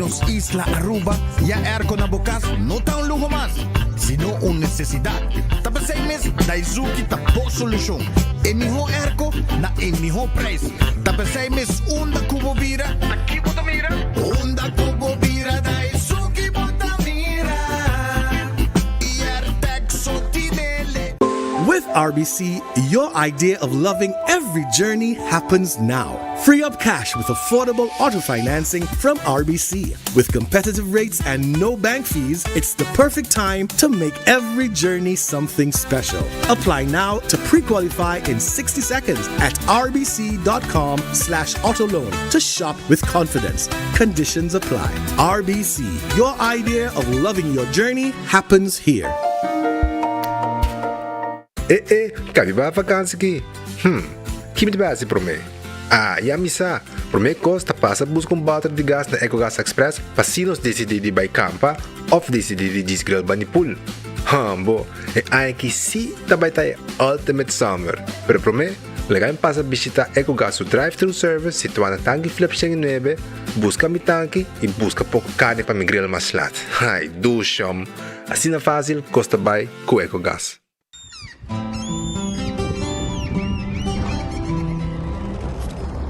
nos isla Aruba, ya airco na bo cas no ta un luho mas, sino un necesidad. Ta p'esey mes Daizuki ta bo solucion. E miho airco na e miho prijs. Ta p'esey mes unda cu bo bira, ta ki bo ta mira? Unda cu bo bira Daizuki bo ta mira. Airtec so tinele. With RBC, your idea of loving every journey happens now. Free up cash with affordable auto financing from RBC. With competitive rates and no bank fees, it's the perfect time to make every journey something special. Apply now to pre-qualify in 60 seconds at rbc.com slash autoloan to shop with confidence. Conditions apply. RBC, your idea of loving your journey happens here. E e, ka mi bai vakansi ki? Hm, ki mi ta bai hasi promé? Ah, ya mi sa! Promé kos ta pasa buska un bòter di gas na Ecogas Express pa si nos disidí di bai kampa òf disidí di djis grill bani pool. Hòmbo, e aña aki sí ta bai ta e ultimate summer! Pero promé, laga mi pasa bishitá Ecogas su drive-thru service situá na Tanki Flip 109, buska mi tanki i buska poko karni pa mi grill mas lat. Ai, dushòm! Asina fásil kos ta bai ku Ecogas.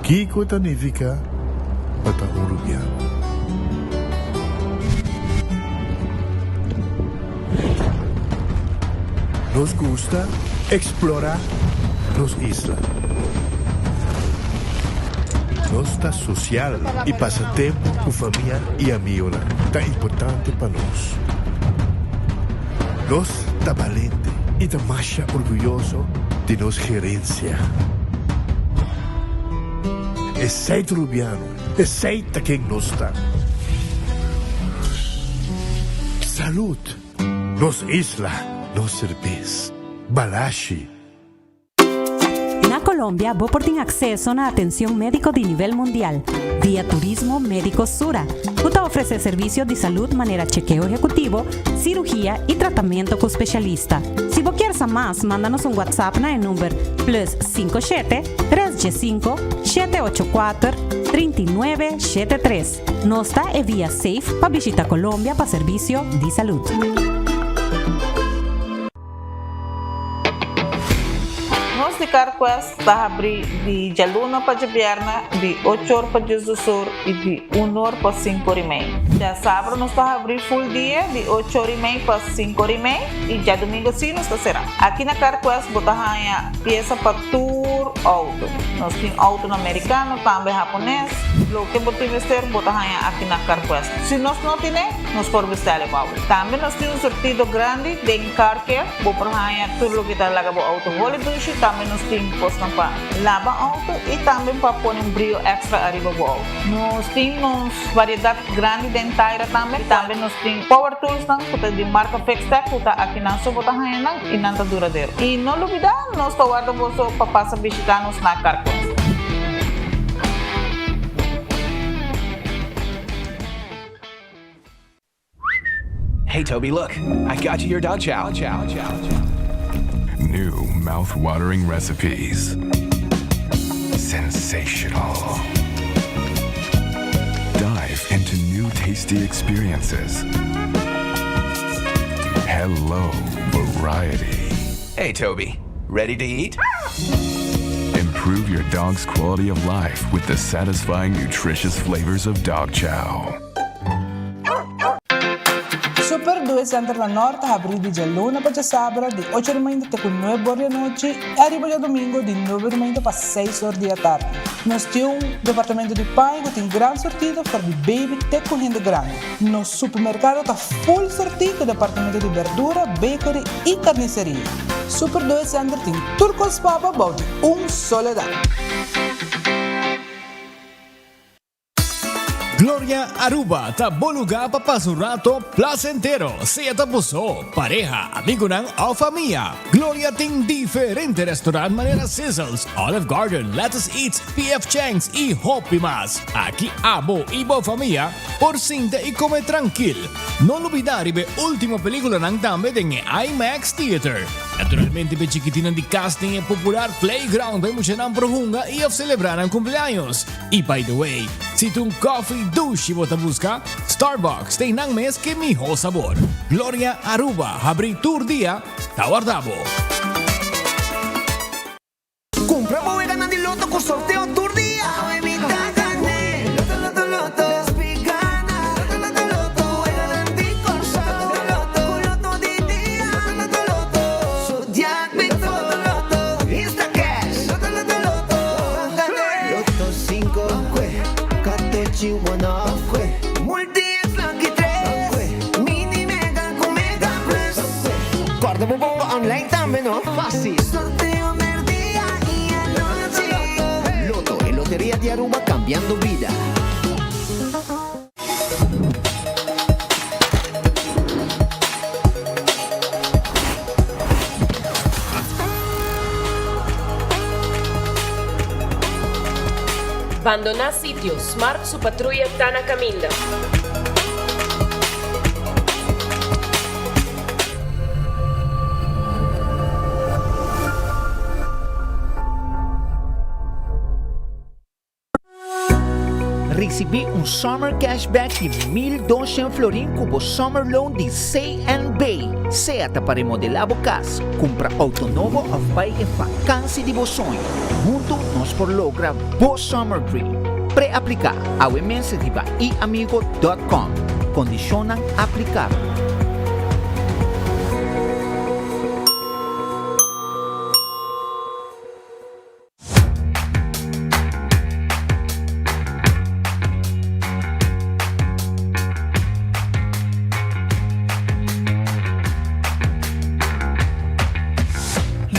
Kiko ta nifiká pa ta un rubiano? Nos gusta eksplorá nos isla. Nos ta sosial i pasa tempu ku famia i amigonan ta importante pa nos. Nos ta balente i ta masha orguyoso di nos gerensia. Esei ta Rubiano, esei ta ken nos ta. Salud! Nos isla, nos serbes. Balashi! Na Colombia bo por tin acceso na atencion medico di nivel mundial via Turismo Medico Sura, cu ta ofrece servicio di salud manera chekeo ehecutivo, cirugia y tratamento cu specialista. Si bo kier sa mas, manda nos un WhatsApp na e number plus 57 315 784 3973. Nos ta e via safe pa bishita Colombia pa servicio di salud. Nos di CarQuest ta habrí di djaluna pa djabièrnè di ocho or pa diesdos or i di un or pa sinku or i mei. Djasabra nos ta habrí full dia di ocho or i mei pa sinku or i mei i djadumingu sí nos ta será. Aki na CarQuest bo ta haña piesa pa tur outo. Nos tin outonan merikano, tambe hapones. Loke bo tin mester bo ta haña aki na CarQuest. Si nos no tine, nos por bestèl e bou. Tambe nos tin un surtido grandi den car care, bo por haña tur loke ta laga bo auto holi dushi, tambe nos tin kosnan pa laba auto i tambe pa pone un brio extra ariba bo auto. Nos tin nos variedat grandi den taira tambe, tambe nos tin power toolsnan ku ta di marka Fixtech ku ta akinan so bo ta haña nan i nan ta duradero. I no lubida nos ta warda boso pa pasa bishita nos na Carquest. Hey Toby, look, I got you your dog chow. Chow, chow, chow. New mouth-watering recipes. Sensational. Dive into new tasty experiences. Hello, variety. Hey Toby, ready to eat? Improve your dog's quality of life with the satisfying, nutritious flavors of dog chow. Super Due Center na Nort ta habrí di djaluna pa djasabra di ocho di mainta te ku nuebe or di anochi i ariba djadumingu di nuebe di mainta pa seis or di atardi. Nos tin un departamento di paña ku tin gran surtido for di baby te ku hende grandi. Nos supermerkado ta full surtí ku departamento di berdura, bakery i karniseria. Super Due Center tin tur kos pa bo bou di un solo dak. Gloria Aruba ta bo lugar pa pasa un rato placentero, sea ta bo so, pareha, amigonan of famia. Gloria tin diferente restaurant manera Sizzles, Olive Garden, Lettuce Eats, PF Chang's y hopi mas. Aki abo y bo famia por sinta y come trankil. No lubida riba e ultimo peliculanan tambe den e IMAX Theater. Naturalmente p'e chikitinan di cas tin e popular playground pa e muchanan por hunga y of celebra nan cumpleaños. Y by the way, si ta un coffee. dushi bo ta buska? Starbucks tin nan mes ke miho sabor. Gloria Aruba habri tur dia ta warda bo. Cumpra bo weganan di loto cu sorteo tur dia. Awe mi ta gane. Loto loto loto. Despi gana. Loto loto loto. Weganan di Corsou. Loto loto. Cu loto di dia. Loto loto loto. Zodiac Loto loto loto. Insta cash. Loto loto loto. Gane. Loto cinco. Kwe. Katochi one off. Kwe. Multi X lucky tres. Kwe. Mini mega cu mega plus. Kwe. Corda bo bomba online tambe no. Facil. Sorteo merdia y anochi. Lotto, e loteria di Aruba cambiando bida. Bandoná sitio, Smart su patruya ta na kaminda. Risibí un Summer Cashback di 1200 florin ku bo Summer Loan di CNB. Sea ta pa remodelá bo kas, kumpra outo nobo òf bai e fakansi di bo soño. Huntu nos por logra bo Summer Dream. Pre-apliká awe mes riba iamigo.com. Kondishonnan aplikabel.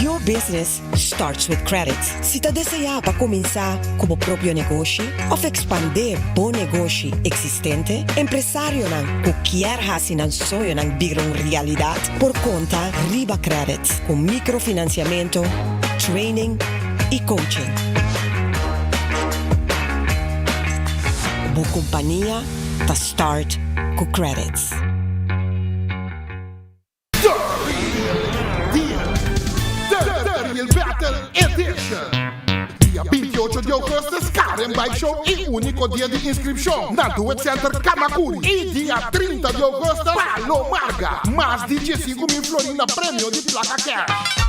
Your business starts with credit. Si ta deseá pa kuminsá ku bo propio negoshi òf ekspandé bo negoshi eksistente, empresarionan ku kier hasi nan soñonan bira un realidat por konta riba Credit ku mikrofinansiamentu, training i coaching. Bo kompania ta start ku Credit. The Real Deal, The Real Battle Edition. Dia 28 di augustus Karen Bike Show y unico dia di inscripcion na Duet Center Camacuri y dia 30 di augustus Palo Marga. Mas di 15 mil florin na premio di placa cash.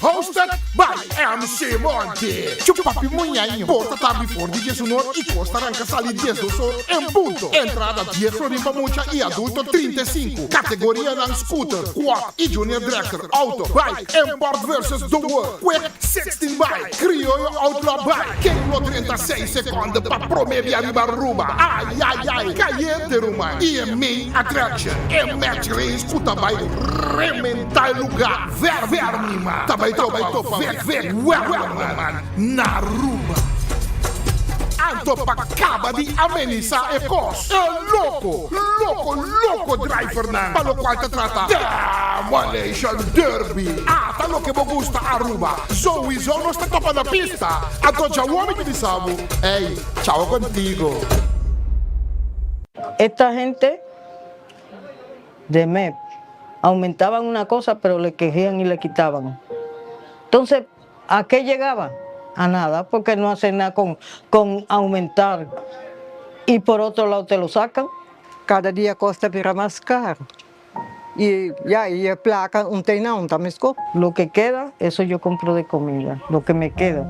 Hosted by MC Monty. Chupapi Muñaño. Porta ta habri for di diesunor y cos ta ranca sali diesdosor en punto. Entrada dies florin pa mucha y adulto 35. Categorianan scooter, quad y junior dragster, auto, bike, import versus the world, quick 16 bike, criollo outlaw bike. Ken lo drenta seis seconde pa prome bia riba Aruba? Ay ay ay, cayente ruman. Y e main attraction, e match race cu ta bay rementa e lugar. Ver ver mi man, ta bay topa Vic Vic Werleman na Aruba. Anto pa caba di amenisa e cos, e loco, loco, loco drivernan pa locual ta trata Demolition Derby. Ata loke bo gusta Aruba, souiso nos ta topa na pista. Anto djawo mi ta bisa bo, ey, chao contigo. Esta gente de MEP aumentaban una cosa pero le quejían y le quitaban. Entonces, ¿a qué llegaban? A nada, porque no hacen nada con, con aumentar y por otro lado te lo sacan. Cada dia cos ta bira mas caro y ya y e placa un tey na un ta mesco. Lo que queda, eso yo compro de comida, lo que me queda,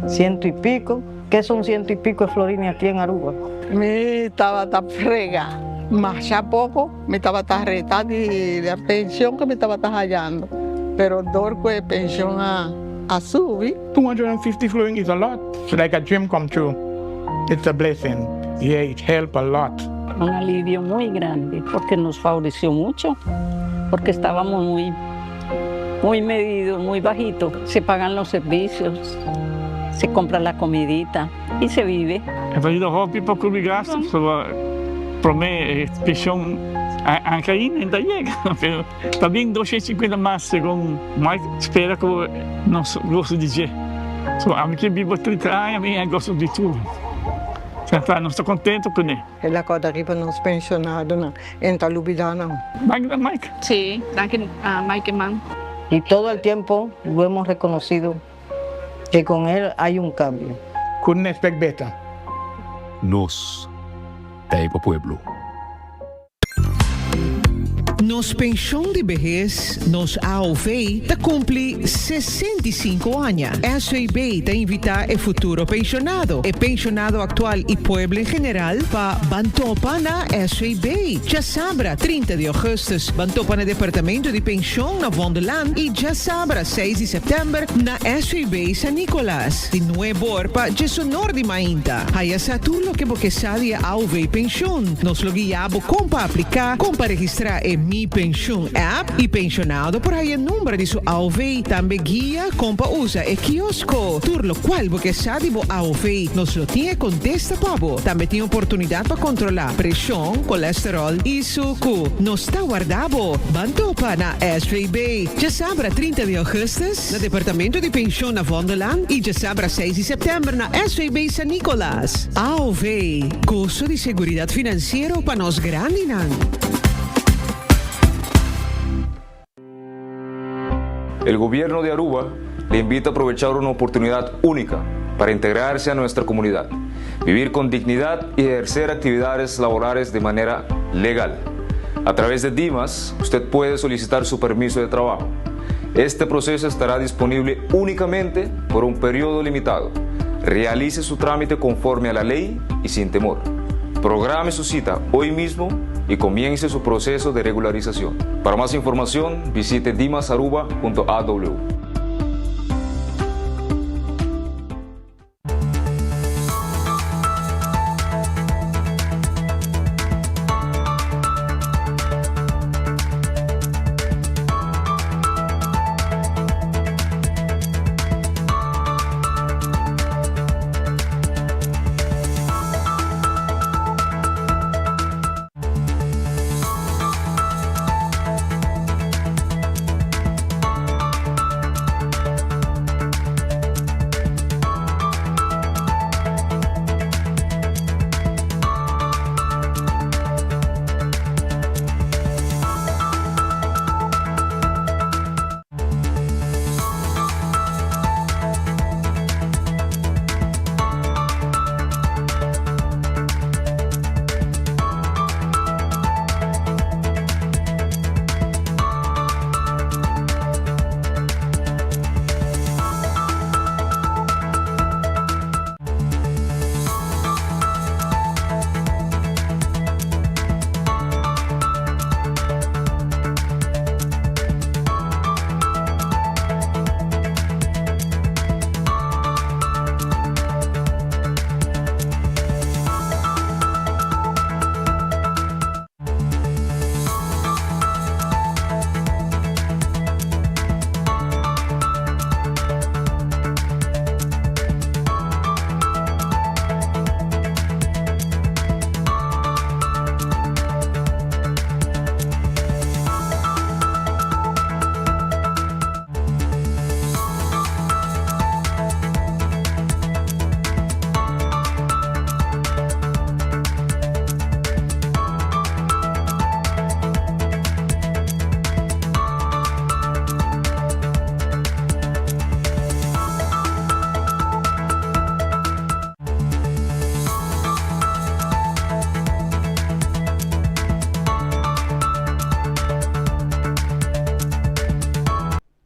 ciento y pico, ¿qué son ciento y pico de florines aquí en Aruba? Mi tabata frega masha poco, mi tabata reta di e pension cu mi tabata hayando, pero door cu e pension a a subi. 250 florin is a lot, it's like a dream come true, it's a blessing, yeah it help a lot. Un alivio muy grande porque nos favoreció mucho, porque estábamos muy, muy medidos, muy bajito. Se pagan los servicios, se compra la comidita y se vive. E ta yuda hopi pa cubri gasto, pasobra prome e pension a cay ainda ta yega, pero ta bin 250 mas segun Mike spera cu nos goso di dje. So ami ke biba 30 aña mi a goso di tur. Ta nos ta contento cune. El a corda riba nos pensionadonan, en ta lubida nan. Danki na Mike. Sí, danki Mike man. Y todo el tiempo lo hemos reconocido que con él hay un cambio. Couldn't expect better. Nos ta e. Tei pa pueblo. Nos penshon di behes, nos AOV, ta kumpli 65 aña. SVB ta invitá e futuro penshonado, e penshonado aktual i pueblo en general pa ban topa na SVB. Djasabra 30 di ògùstùs ban topa na departamento di penshon na Vondellaan i djasabra 6 di sèptèmber na SVB San Nicolas di nuebe or pa djesonor di mainta. Haya sa tur loke bo ke sa di e AOV penshun. Nos lo guia bo kon pa apliká, kon pa registrá e Mi Penshun app i penshonado por haya number di su AOV. Tambe guia kon pa usa e kiosko. Tur lokual bo ke sa di bo AOV, nos lo tin e kontesta pa bo. Tambe tin oportunidat pa kontrolá preshon, kolesteròl i suku. Nos ta warda bo! Ban topa na SVB djasabra 30 di augustus na Departamento di Penshon na Vondellaan i djasabra 6 di sèptèmber na SVB San Nicolas. AOV, Goso di seguridat finansiero pa nos grandinan. El gobierno de Aruba le invita a aprovechar una oportunidad única para integrarse a nuestra comunidad, vivir con dignidad y ejercer actividades laborales de manera legal. A través de Dimas, usted puede solicitar su permiso de trabajo. Este proceso estará disponible únicamente por un periodo limitado. Realice su trámite conforme a la ley y sin temor. Programe su cita hoy mismo y comience su proceso de regularización. Para más información, visite dimasaruba.aw.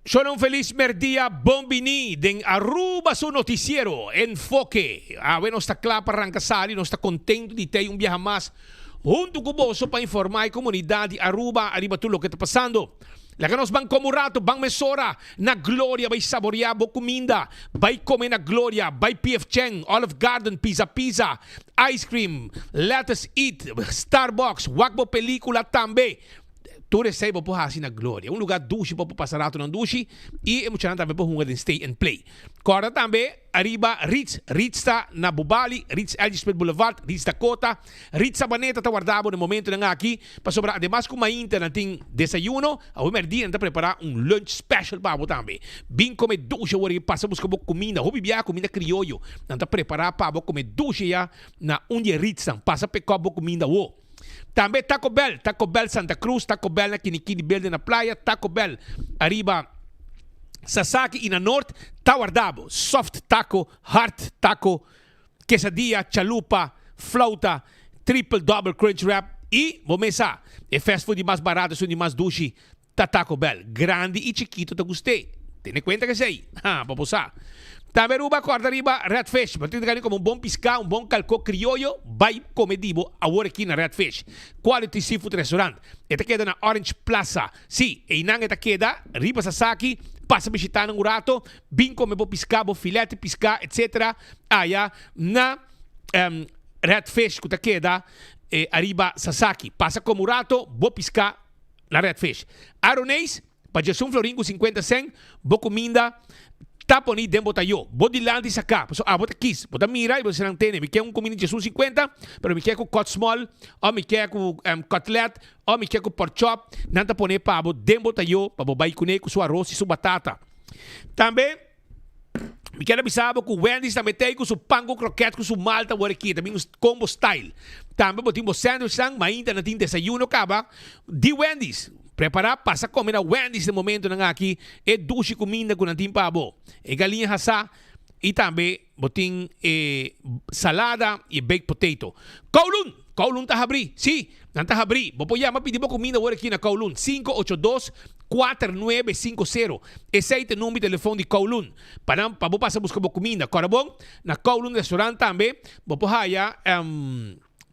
Shona un felis merdia bon bini den Aruba su noticiero Enfoke. Awe nos ta kla pa ranka sali, nos ta contento di tei un biaha mas hunto cu boso pa informa e comunidad di Aruba ariba tur loke ta pasando. Laga nos ban come un rato, ban mesora na Gloria bai saborea bo cuminda, bai come na Gloria, bai PF Chang, Olive Garden, Pizza Pizza, Ice Cream, Let Us Eat, Starbucks, wak bo pelicula tambe. Tur esei bo por hasi na Gloria. Un lugar dushi bo por pasa ratonan dushi y e muchanan tambe por hunga den Stay and Play. Corda tambe ariba Ritz. Ritz ta na Bubali, Ritz LG Smith Boulevard, Ritz Dakota, Ritz Sabaneta ta warda bo na momentonan aki pasobra ademas cu mainta nan tin desayuno, awe merdia nan ta prepara un lunch special pa bo tambe. Bin come dushi awor y pasa busca bo cuminda. Hopi biaha cuminda crioyo nan ta prepara pa bo come dushi ya na un di e Ritznan. Pasa pick up bo cuminda awo. Tambe Taco Bell, Taco Bell Santa Cruz, Taco Bell na Kinikini Building na Playa, Taco Bell ariba Sasaki y na Noord ta warda bo. Soft taco, hard taco, quesadilla, chalupa, flauta. Triple Double Crunch Wrap y bo mes sa, e fast food di mas barato esun di mas dushi ta Taco Bell. Grandi y chikito ta gust'é. Tene cuenta cu esey, ha, pa bo sa. Tambe Aruba corda riba Red Fish. Bo tin gana di come un bon pisca, un bon calco crioyo, bay come di bo awor aki na Red Fish. Quality Seafood Restaurant. E ta keda na Orange Plaza. Sí, eynan e ta keda, riba Sasaki. Pasa bishita nan un rato, bin come bo pisca, bo filet di pisca, etc. Aya na Red Fish cu ta keda ariba Sasaki. Pasa come un rato, bo pisca na Red Fish. Aroneis, pa djesun florin ku sinkuenta sen, bo kuminda ta poni den bo tayó. Bo dilanti saká, pasobra abo ta kis. Bo ta mira i bo ta sinan tene, mi ke un kuminda djesun sinkuenta, pero mi ke ku kòt smòl, òf mi ke ku kòtlèt, òf mi ke ku pòrkchòp. Nan ta pone pa bo den bo tayó pa bo bai kuné ku su aros i su batata. Tambe. Mi kier a bisa bo ku Wendy's tambe ta ei ku su pan ku kroket ku su malta wor aki. Ta bin un combo style. Tambe bo tin bo sandwichnan, mainta nan tin desayuno kaba di Wendy's. Prepara pasa kome na Wendy's den momentonan aki e dushi kuminda ku nan tin pa bo. E galiña hasá i tambe bo tin e salada i e baked potato. Kowloon! Kowloon ta habrí. Sí, nan ta habrí. Bo por yama pidi bo kuminda wor aki na Kowloon. 582 4950. Esei ta e number di telefon di Kowloon. Pa nan, pa bo pasa buska bo kuminda. Kòrda bon, na Kowloon Restaurant tambe bo por haya,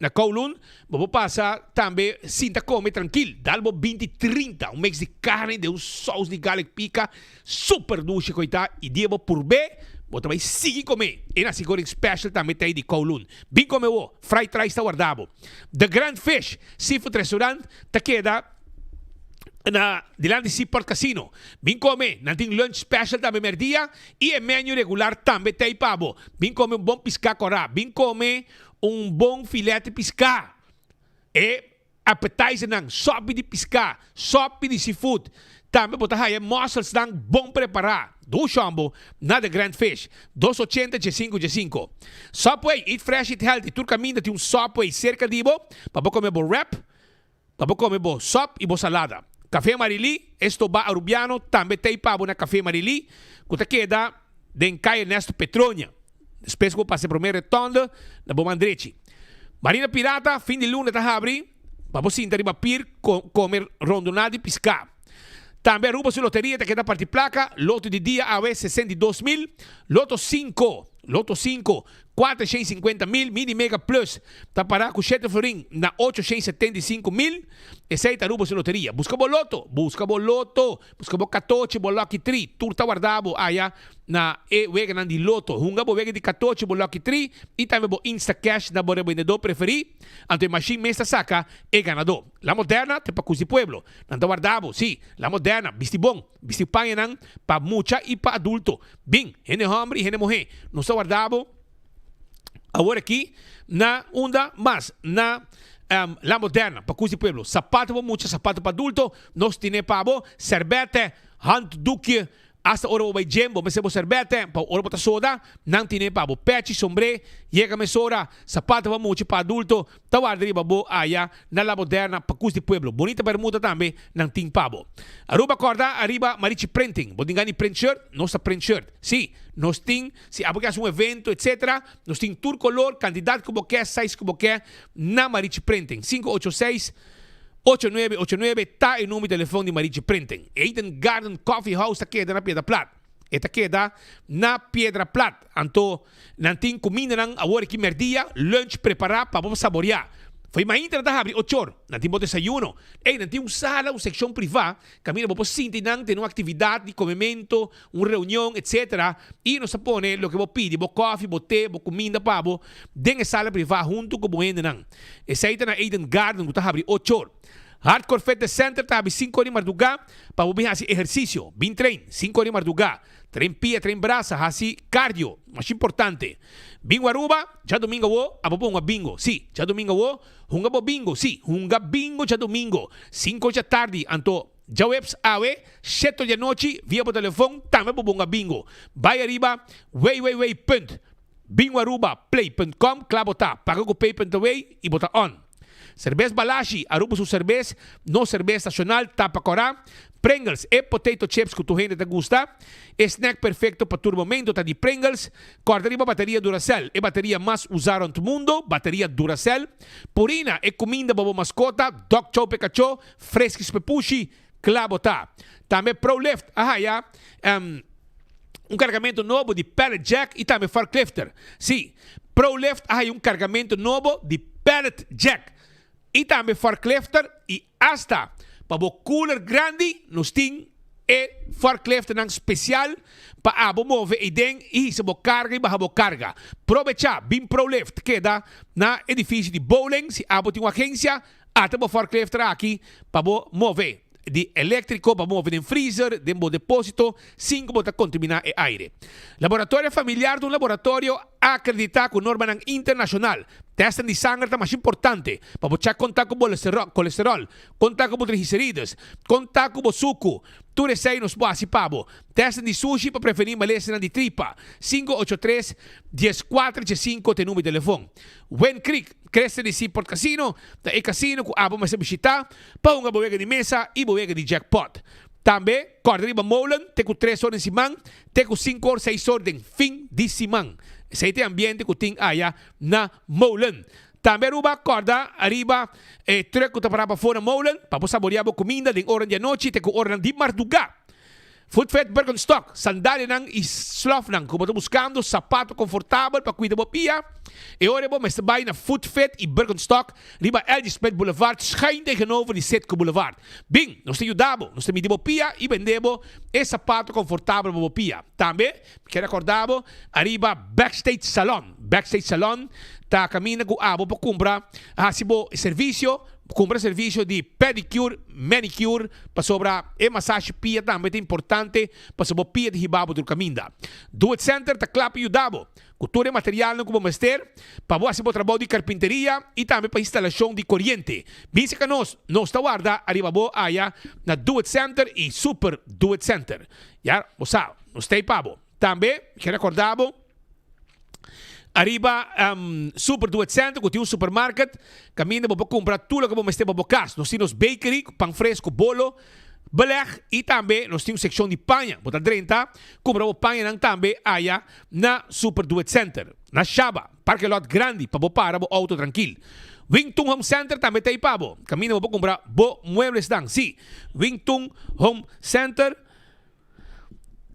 na Kowloon bo por pasa tambe sinta kome trankil. Dal bo 20 30, un mix di karni den un sous di garlic pika, super dushi ku ei ta. I dia bo purb'é, bo ta bai sigui kome. E nasi goreng special tambe ta ei di Kowloon. Bin kome bo, fried rice ta warda bo. The Grand Fish Seafood Restaurant ta keda na dilanti Seaport Casino. Bin come, nan tin lunch special tambe merdia y e menu regular tambe t'ey pa bo. Bin come un bon pisca cora, bin come un bon filet di pisca, e appetizernan, sopi di pisca, sopi di seafood. Tambe bo ta haya musselsnan bon prepara. Dushi hombo na The Grand Fish, dos ochenta djesinco djesinco. Subway, eat fresh, eat healthy. Tur caminda tin un Subway cerca di bo pa bo come bo wrap. Pa bo come bo sop y bo salada. Café Marilí, E stoba Arubiano tambe t'ey pa bo na Café Marilí, cu ta keda den Calle Ernesto Petronia, despues cu bo pasa e prome retonde na bo man drechi. Marina Pirata, fin di luna ta habri pa bo sinta riba pier come rondona di pisca. Tambe Aruba su loteria ta keda parti placa, loto di dia awe 62 mil, loto 5, loto 5, 450 mil, Mini Mega Plus ta para cu shete florin na 875 mil. Esey ta Aruba su loteria. Busca bo loto, busca bo loto, busca bo catochi, bo lucky tree. Tur ta warda bo aya na e weganan di loto. Hunga bo wega di catochi, bo lucky tree y tambe bo Instacash na bo rebendedor preferi. Anto e machine mes ta saca e ganador. La Moderna ta pa cus di pueblo. Nan ta warda bo, si, La Moderna, bisti bon. Bisti pañanan pa mucha i pa adulto. Bin, hende hòmber i hende muhé, nos ta warda bo awor aki na unda mas, na La Moderna, pa Cus di Pueblo. Sapato pa mucha, sapato pa adulto, nos tine pa bo, sèrbètè, handdoekje, asta ora bo bai gym, bo mester bo sèrbètè, pa ora bo ta soda, nan tine pa bo. Pèchi, sombré, yega mesora, sapato pa mucha, pa adulto, Ta warda riba bo aya na La Moderna pa Cus di Pueblo. Bonita bermuda tambe nan tin pa bo. Aruba corda ariba Marichi Printing. Bo tin gana di print shirt? Nos ta print shirt. Si, nos tin, si abo ke haci un evento etc. Nos tin tur color, cantidad cu bo ke, size cu bo ke na Marichi Printing. 586 8989 ta e number di telefon di Marichi Printing. Eden Garden Coffee House ta keda na Piedra Plat. E ta keda na Piedra Plat. Anto nan tin kumindanan awor aki merdia, lunch prepará pa bo saboriá. Fo'i mainta nan ta habri ochor. Nan tin bo desayuno. Ey, nan tin un sala, un sekshon privá, kaminda bo por sinti nan tene un aktividat di komementu, un reunion, etsetera. I nos ta pone loke bo pidi, bo kòfi, bo te, bo kuminda pa bo den e sala privá huntu ku bo hendenan. Esei ta na Eden Garden ku ta habri ochor. Hardcore Fitness Center ta habri sinku ora di mardugá pa bo bin hasi ehersisio. Bin train, sinku ora di mardugá. Train pia, train brasa, hasi cardio, masha importante. Bingo Aruba, djadomingo awo, abo por hunga bingo, si, djadomingo awo, hunga bo bingo, si, hunga bingo djadomingo, sinku ora djatardi, anto djaweps awe, shete ora di anochi, via bo telefon, tambe bo por hunga bingo. Bai ariba www punt bingoarubaplay punt com, kla bo ta, paga ku pay punt away i bo ta on. Serbes Balashi, Aruba su serbes, nos serbes nacional, tapa cora. Pringles, e potato chips cu tur hende ta gusta. E snack perfecto pa tur momento ta di Pringles. Corda riba bateria Duracell, e bateria mas usa rond mundo, bateria Duracell. Purina, e cuminda pa bo mascota, dog chow p'e cacho, Friskies p'e pushi, cla bo ta. Tambe ProLift a haya un cargamento nobo di pallet jack y tambe forklifter. Si, ProLift a haya un cargamento nobo di pallet jack y tambe forklifter y hasta pa bo cooler grandi nos tin e forklifternan special pa abo move eyden y hisa bo carga y baha bo carga. Probecha, bin ProLift keda na edificio di Bowling si abo tin un agencia. Ata bo forklifter aki pa bo move di eléktriko pa move den freezer den bo depósito sin ku bo ta kontaminá e aire. Laboratorio Familiar ta un laboratorio akreditá ku normanan internashonal. Tèstnan di sanger ta masha importante pa bo chèk kon ta ku bo kolesteròl, kon ta ku bo triglicerides, kon ta ku bo suku. Tur esei nos por hasi pa bo. Tèstnan di sushi pa prevení malesanan di tripa. 583 14 85 ta e number di telefon. Wind Creek. Cresta di Seaport Casino ta e casino cu abo mester bishita pa hunga bo wega di mesa y bo wega di jackpot. Tambe, corda riba Molen te cu tres or den siman te cu cinco or seis or den fin di siman. Esey ta e ambiente cu tin aya na Molen. Tambe Aruba corda ariba e truck cu ta para pafo na Molen pa bo saborea bo cuminda den oran di anochi te cu oranan di marduga. Footfed Birkenstock, sandalianan y slofnan ku bo ta buskando sapato konfortabel pa kuida bo pia, e ora bo mester bai na Footfed y Birkenstock riba LG Smith Boulevard schuin tegenover di Citgo Boulevard. Bin, nos ta yuda bo, nos ta midi bo pia y bende bo e sapato konfortabel pa bo pia. Tambe, mi kier akorda bo ariba Backstage Salon. Backstage Salon ta kaminda ku abo por kumpra hasi bo servisio. Cumpra servicio di pedicure, manicure, pasobra e masashi pia tambe ta importante pasobra bo pia ta hiba bo tur caminda. Do It Center ta cla pa yuda bo cu tur e materialnan cu bo mester pa bo haci bo trabou di carpinteria y tambe pa instalacion di coriente. Bin cerca nos, nos ta warda ariba bo aya na Do It Center y Super Do It Center. Ya bo sa, nos ta ey pa bo. Tambe, mi kier recorda bo, ariba Super Do It Center ku tin un supermarket kaminda bo por kumpra tur loke bo mester pa bo kas. Nos tin nos bakery ku pan fresku, bolo, beleg i tambe nos tin un sekshon di paña. Bo ta drenta kumpra bo pañanan tambe aya na Super Do It Center. Na Shaba, parke lot grandi pa bo para bo outo trankil. Wing Tun Home Center tambe ta ei pa bo, kaminda bo por kumpra bo mueblesnan. Sí, Wing Tun Home Center.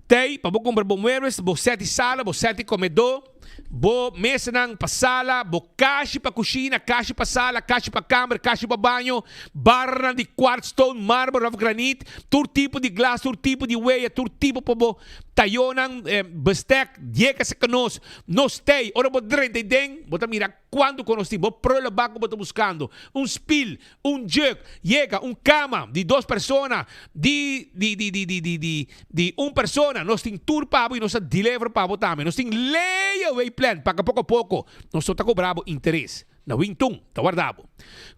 Tei pa bo kumpra bo muebles, bo sèt di sala, bo sèt di komedó, bo mesanan pa sala, bo kashi pa kushina, kashi pa sala, kashi pa kamber, kashi pa baño, barranan di quartz, stone, marmer òf granit, tur tipo di glas, tur tipo di weya, tur tipo pa bo tayónan, bestèk, yega serka nos. Nos tei, ora bo drenta ei den, bo ta mira kuantu ku nos tin, bo prulebak ku bo ta buskando, un spil, Un juk, yega, un kama di dos persona, di di di di di di di di un persona, nos tin tur pa bo y nos ta deliver pa bo tambe. Nos tin layaway plan, paga poko a poko, nos no ta cobra bo interes. Na Wingtun ta warda bo.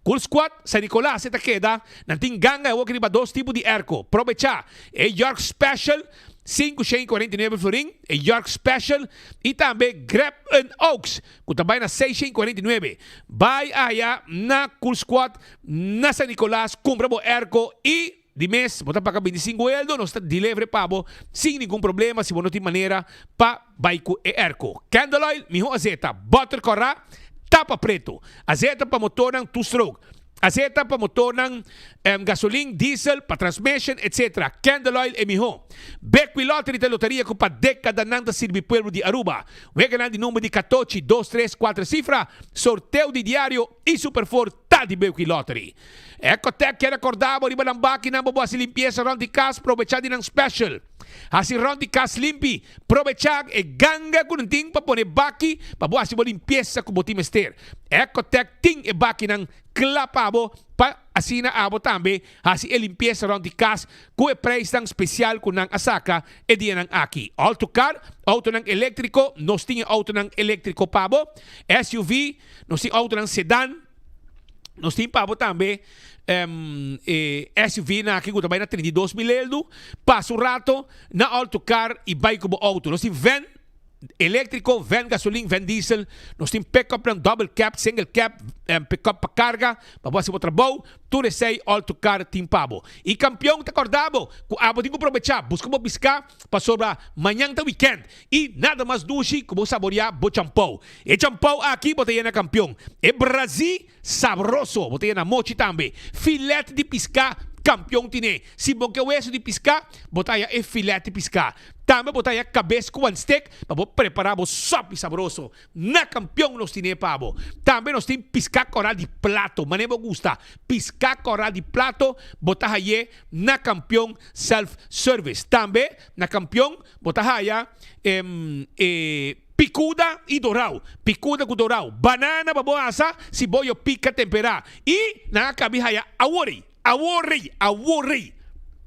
Cool Squad, San Nicolas e ta keda, nan tin ganga e woki riba dos tipo di airco. Probecha e York Special 549 florin, e York Special y tambe Grab 'n Oaks ku ta bai na 649. Bai aya na Cool Squad na San Nicolas, kumpra bo airco i di mes bo ta paga 25 eldo, nos ta deliver pa bo sin ningun problema si bo no tin manera pa bai ku e airco. Candle oil, miho azeta, butter kòrá, tapa pretu, azeta pa motornan two stroke. Azeta pa motornan, gasolin, diesel, pa transmission, etc. Candle oil e miho. Bequi Lottery ta e loteria cu pa decadanan ta sirbi pueblo di Aruba. Weganan di number di catochi, dos, tres, cuater cifra, sorteo di diario y Super Four ta di Bequi Lottery. Ecotec kier acorda bo riba nan bakinan bo bo haci limpieza rond di cas, probecha di nan special. Haci rond di cas limpi, probecha e ganga cu nan tin pa pone baki pa bo haci bo limpieza cu bo tin mester. Ecotec tin e bakinan kla pa bo pa asina abo tambe hasi e limpiesa rond di kas ku e prijsnan spesial ku nan a saka e dianan aki. Auto car, autonan eléktriko, nos tin e autonan eléktriko pa bo, SUV, nos tin autonan sedan, nos tin pa bo tambe e SUV nan aki ku ta bai na 32 mil eldu. Pasa un rato na Auto car i bai ku bo auto. Nos tin van. Eléktriko, vèn gasolin, vèn diesel. Nos tin pick-upnan double cab, single cab, pick-up pa karga, pa bo hasi bo trabou. Tur esei All To Car tin pa bo. I kampion ta kòrda bo ku abo tin ku probechá, buska bo piská, pasobra mañan ta wikènt i nada mas dushi ku bo saboriá bo champou. E champou aki bo ta yena kampion. E brazí sabroso bo ta yena mochi tambe. Filèt di piská kampion tine. Si bo ke wesu di piská, bo ta haya e filèt di piská. Tambe bo ta haya kabes ku wan stek pa bo prepará bo sòpi sabroso. Na kampion nos tine pa bo. Tambe nos tin piská kòrá di plato, manera bo gusta. Piská kòrá di plato bo ta hay'é na Kampion Self Service. Tambe na Kampion bo ta haya e pikuda i dorau. Pikuda ku dorau. Banana pa bo asa, siboyo pika temperá. I nan a kabi haya aworei, aworei, aworei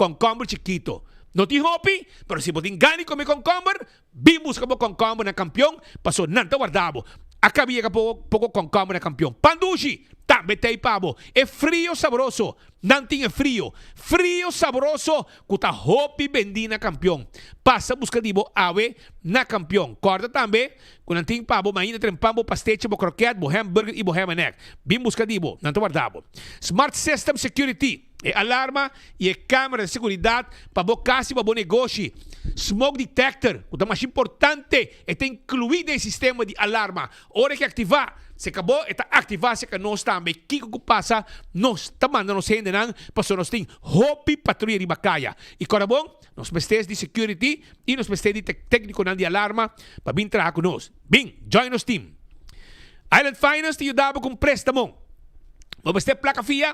kònkòmber chikito. No tin hopi, pero si bo tin gana di kome kònkòmber, Bin buska bo kònkòmber na Kampion, paso nan ta warda bo. A kabi yega poko poko kònkòmber na Kampion. Pan dushi tambe t'ei pa bo. E frio sabroso, nan tin e frio, frio sabroso ku ta hopi bendí na Kampion. Pasa buska di bo awe na Kampion. Kòrda tambe ku nan tin pa bo mainta trempan bo pastechi, bo krokèt, bo hamburger i bo ham and egg. Bin buska di bo, nan ta warda bo. Smart System Security. E alarma i e kamera di seguridat pa bo kas i pa bo negoshi. Smoke detector, ku ta mas importante, e ta inkluí den e sistema di alarma. Ora ke aktivá, seka bo, e ta aktivá seka nos tambe. Kiko ku pasa, nos ta manda nos hendenan pasobra nos tin hopi patruya riba kaya. I kòrda bon, nos mester di security i nos mester di teknikonan di alarma pa bin traha ku nos. Bin, join nos team. Island Finance ta yuda bo ku un préstamo. Bo mester plaka fia?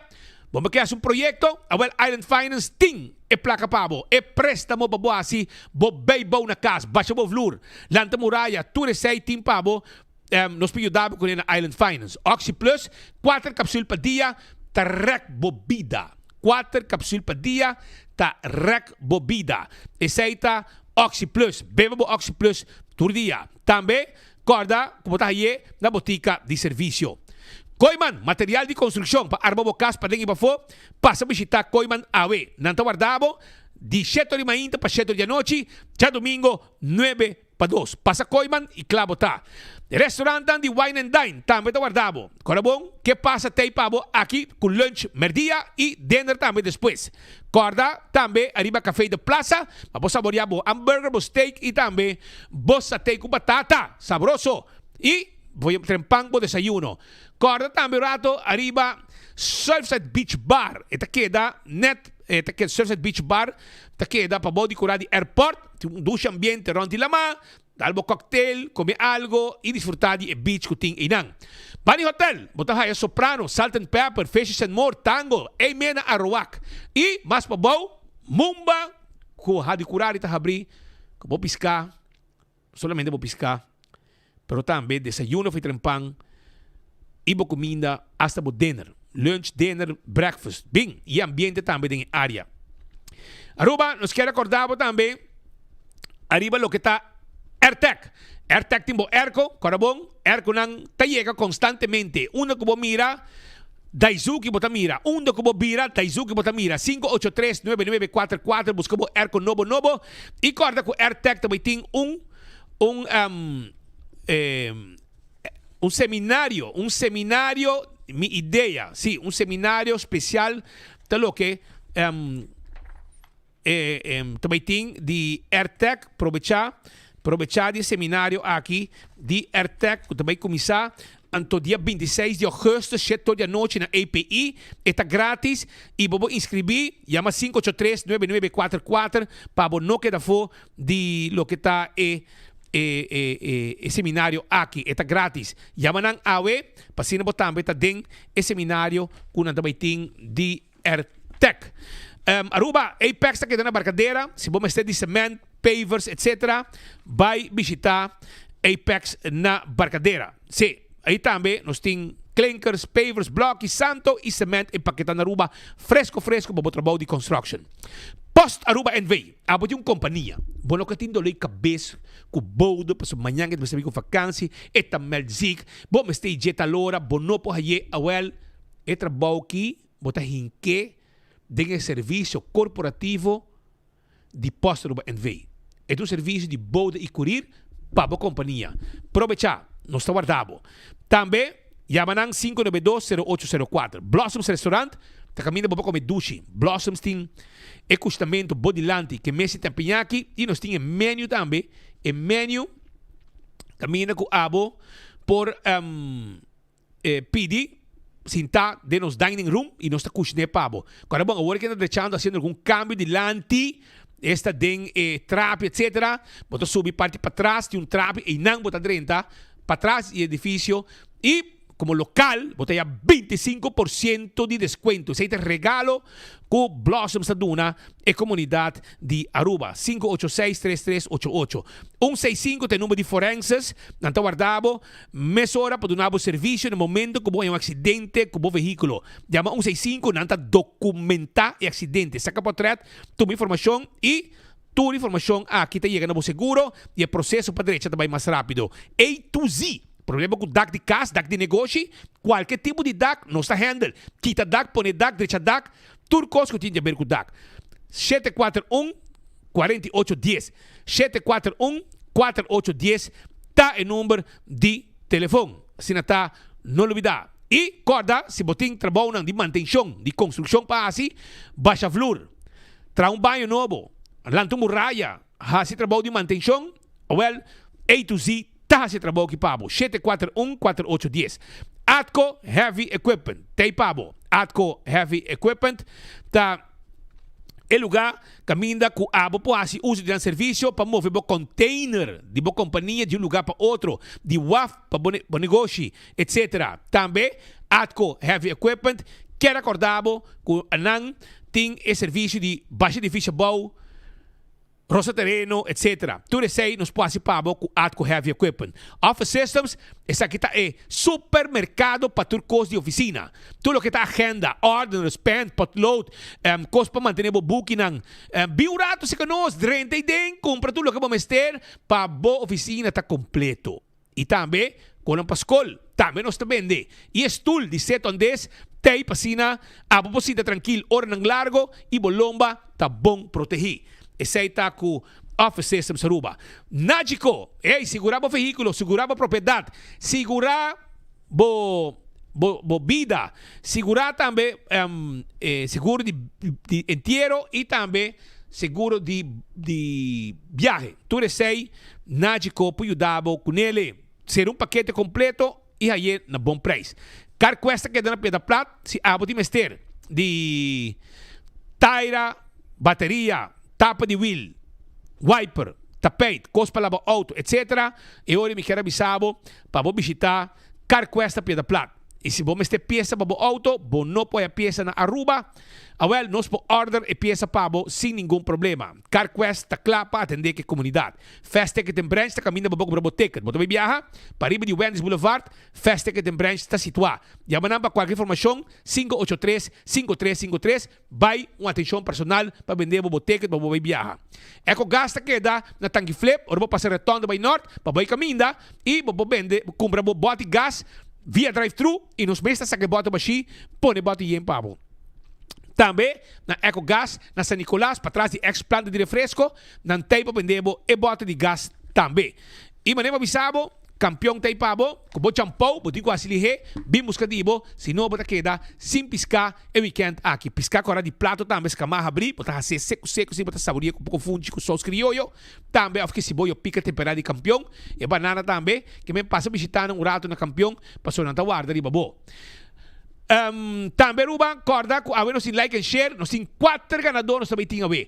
Bo ke hasi un proyekto? Awel Island Finance tin e plaka pa bo, e préstamo pa bo hasi bo beibou na kas, basha bo vloer, lanta muraya, tur esei tin pa bo. Nos por yuda bo kuné na Island Finance. Oxi Plus, kuater kapsul pa dia ta rèk bo bida. Kuater kapsul pa dia ta rèk bo bida. Esei ta Oxi Plus. Bebe bo Oxi Plus tur dia. Tambe Kòrda ku bo ta haye na botika di servisio. Kooiman, material di konstrukshon pa arma bo kas paden i pafó, pasa bishitá Kooiman awe. Nan ta warda bo di shete ora di mainta pa shete ora di anochi, djadumingo nuebe pa dos. Pasa Kooiman i kla bo ta. Restaurantnan di Wine and Dine tambe ta warda bo. Kòrda bon ke pasa tei pa bo aki ku lunch merdia i dinner tambe despues. Kòrda tambe ariba Café de Plaza pa bo saboreá bo hamburger, bo steak i tambe bo satei ku batata sabroso i bo trempan bo desayuno. Kòrda tambe un rato ariba Surfside Beach Bar. E ta keda nèt e ta keda Surfside Beach Bar ta keda pabou di kurá di airport. Tin un dushi ambiente rònt di lamá. Dal bo cocktail, come algo y disfruta di e beach cu tin eynan. Bani Hotel, bo ta haya Soprano, Salt and Pepper, Fishes and More, Tango, Amen na Aruac. Y mas pabou, Mumba cu Hadi Curari ta habri cu bo pisca, solamente bo pisca, pero tambe desayuno of trempan y bo cuminda hasta bo dinner, lunch, dinner, breakfast. Bin, y ambiente tambe den e area. Aruba, nos kier acorda bo tambe. Ariba loke ta Airtec. Airtec tin bo airco, kòrda bon, airconan ta yega konstantemente. Unda ku bo mira Daizuki bo ta mira, unda ku bo bira Daizuki bo ta mira. Sinku ocho tres nuebe nuebe kuater kuater buska bo airco nobo nobo i kòrda ku Airtec ta bai tin un un un seminario, un seminario mi idea, si, un seminario spesial ta loke. E ta bai tin di Airtec probecha probecha di e seminario aki di Airtec ku ta bai kuminsá anto dia 26 di augustus shete or di anochi na API. E ta gratis i bo por inskribí yama 583 9944 pa bo no keda afó di loke ta e e e e seminario aki. E ta gratis. Yama nan awe pa asina bo tambe ta den e seminario ku nan ta bai tin di Airtec. Aruba, Apex ta keda na Barcadera. Si bo mester di cement, pavers etc. Bai bishita Apex na Barcadera. Si, ahi tambe nos tin klinkers, pavers, bloki, santo y cement empaketa na Aruba fresco fresco pa bo trabou di construction. Post Aruba NV. Abo tin un kompania. Bo no ka tin dolor di kabes ku boudo pasobra mañan e ta mester bin ku vakansi, e ta meld ziek, bo mester i dje tal ora, bo no por haye, awel e trabou ki Bo ta hink'é den e servisio korporativo di Post Aruba NV. E ta un servisio di bouda i kurir. pa bo kompania. Probechá, nos ta warda bo. Tambe, yama nan 592 0804. Blossoms Restaurant ta kaminda bo pa kome dushi. Blossoms tin e kushtamentu bo dilanti ke mester ta piñaki i nos tin e menu tambe, e menu kaminda ku abo por pidi sintá den nos dining room i nos ta kushiné pa bo. Kòrda bon, awor ke nan ta drechando hasiendo algun kambio dilanti, esta den e trapi etcetera, bo ta subi parti patras di un trapi, einan bo ta drenta patras di e edifisio i komo lokal bo ta haya 25% di deskuento. Esei ta regalo ku Blossoms ta duna e komunidat di Aruba. 586 3388. 165 ta e number di forenses, nan ta warda bo Mesora pa duna bo servisio na momento ku bo haña un aksidente ku bo vehíkulo. Yama 165, nan ta dokumentá e aksidente, saka potrèt, tuma informashon i tur informashon aki ta yega na bo seguro i e proseso pa drecha ta bai mas rápido. A to Z, Problema ku dak di kas, dak di negoshi, kualke tipo di dak nos ta handle. Kita dak, pone dak, drecha dak, tur kos ku tin di aber ku dak. 741 48 10. 741 48 10 ta e number di telefon. Asina ta, no lubida. I kòrda, si bo tin trabounan di mantenshon di konstrukshon pa hasi, basha flur, traha un baño nobo, lanta un muraya, hasi trabou di mantenshon, awèl, A to Z ta hasi e trabou aki pa bo. 741 48 10. Atco Heavy Equipment ta ei pa bo. Atco Heavy Equipment ta e lugá kaminda ku abo por hasi uso di nan servisio pa move bo container di bo kompania di un lugá pa otro, di waf pa bo bo negoshi, etc. Tambe Atco Heavy Equipment kier akordá bo ku nan tin e servisio di basha edifisio abou, rosa tereno, etc. Tur esei nos por hasi pa bo ku Atco Heavy Equipment. Office Systems, esaki ta e supermerkado pa tur kos di ofisina. Tur loke ta agenda, ordeners, pen, potlood, kos pa mantené bo bukinan. Bin un ratu serka nos, drenta ei den, kumpra tur loke bo mester pa bo ofisina ta kompleto. I tambe konan pa skol, tambe nos ta bende. I e stul di seto andes ta ei pa asina abo por sinta trankil oranan largo i bo lomba ta bon protehí. Esei ta ku Office Systems Aruba. Nagico! Ey, sigurá bo vehíkulo, sigurá bo propiedat, sigurá bo bo bo bida, sigurá tambe e seguro di di entiero i tambe seguro di di biahe. Tur esei Nagico por yuda bo kunele. Ser un pakete kompleto i haye na bon prijs. CarQuest ta keda na Piedra Plat si abo tin mester di taira, bateria, tapa di wiel, wiper, tapijt, kos pa laba auto, etc. E ora mi kier a bisa bo pa bo bishita CarQuest na Piedra Plat. I si bo mester piesa pa bo auto, bo no por haya piesa na Aruba, awel nos por order e piesa pa bo sin ningun problema. CarQuest ta kla pa atende ku e komunidat. Fast Ticket and Branch ta kaminda pa bo kumpra bo ticket. Bo ta bai biaha? Pariba di Wendy's Boulevard, Fast Ticket and Branch ta situá. Yama nan pa kualke informashon, 583 5353. Bai un atenshon personal pa bende bo bo ticket pa bo bai biaha. Ecogas ta keda na Tanki Flip ora bo pasa Rotonda bai nort pa bai kaminda i bo por bende kumpra bo bòti gas via drive thru i nos mes ta saka e bòti bashí pone e bòti yen pa bo. Tambe na Ecogas na San Nicolas patras di ex planta di refresco Nan tei pa bende bo e bote di gas tambe. I manera bo bisa bo, kampion tei pa bo, ku bo champou bo tin ku hasi lihé, bin buska di bo, si no bo ta keda sin piská e wikènt aki. Piská kòrá di plato tambe skamá habrí, bo ta hasié seku seku si bo ta saborié ku poko funchi ku sous krioyo tambe òf ke siboyo pika temperá di kampion. E banana tambe, ke men pasa bishitá nan un ratu na kampion pasobra nan ta warda riba bo. Tambe Aruba, kòrda ku awe nos tin like and share, nos tin kuater ganadó nos ta bai tin awe.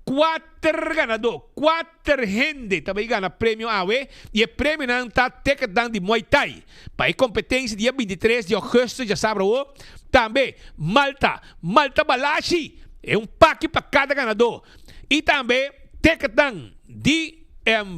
Kuater ganadó, kuater hende ta bai gana premio awe i e premionan ta ticketnan di Muay Thai pa e kompetensia dia 23 di ògùstùs djasabra awo. Tambe Malta, Malta Balashi, e un paki pa kada ganadó. I tambe ticketnan di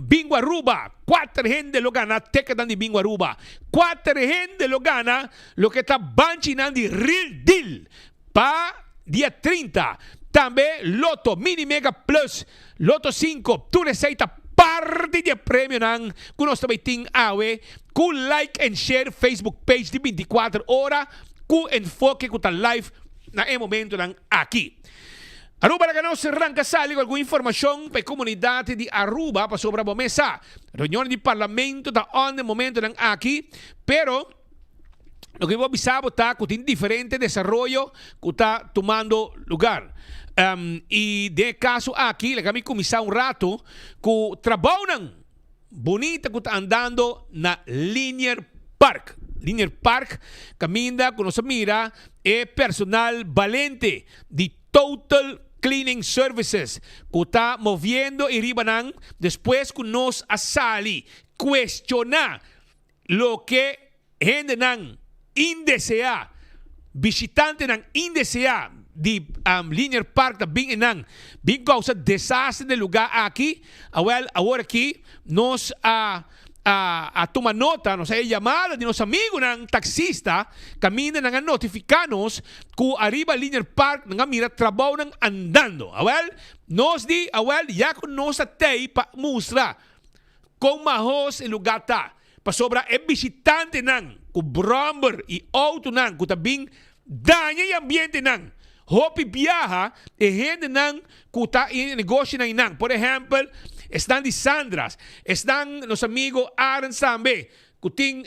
Bingo Aruba, kuater hende lo gana ticketnan di Bingo Aruba. Kuater hende lo gana loke ta banchinan di Real Deal pa dia 30. Tambe Lotto Mini Mega Plus, Lotto 5, tur esei ta parti di e premionan ku nos ta bai tin awe ku like and share Facebook page di 24 ora ku Enfoke ku ta live na e momentonan aki. Aruba laga nos ranka sali ku algun informashon pa e komunidat di Aruba pasobra bo mes sa reunion di parlamento ta on den momentonan aki pero loke mi por bisa bo ta ku tin diferente desaroyo ku ta tumando lugar i den e kaso aki laga mi kuminsá un rato ku trabounan bunita ku ta andando na Linear Park. Linear Park kaminda ku nos a mira e personal balente di Total Cleaning Services ku ta moviendo e riba nan despues ku nos a sali kuestioná loke hendenan indeseá, bishitantenan indeseá di Linear Park ta bin enan bin kousa desaster den lugá aki. Awèl, awor aki nos a a tuma nota, nos a e yamada di nos amigunan taksista kaminda nan a notifiká nos ku ariba Linear Park nan a mira trabounan andando. Awèl, nos di, awèl, ya ku nos ta tei pa mustra kon mahos e lugá ta, Pasobra e bishitantenan ku bròmber i outonan ku ta bin daña e ambientenan. Hopi biaha e hendenan ku ta e negoshinan einan, por ehèmpel esnan di Sandra's, esnan nos amigo Arends tambe ku tin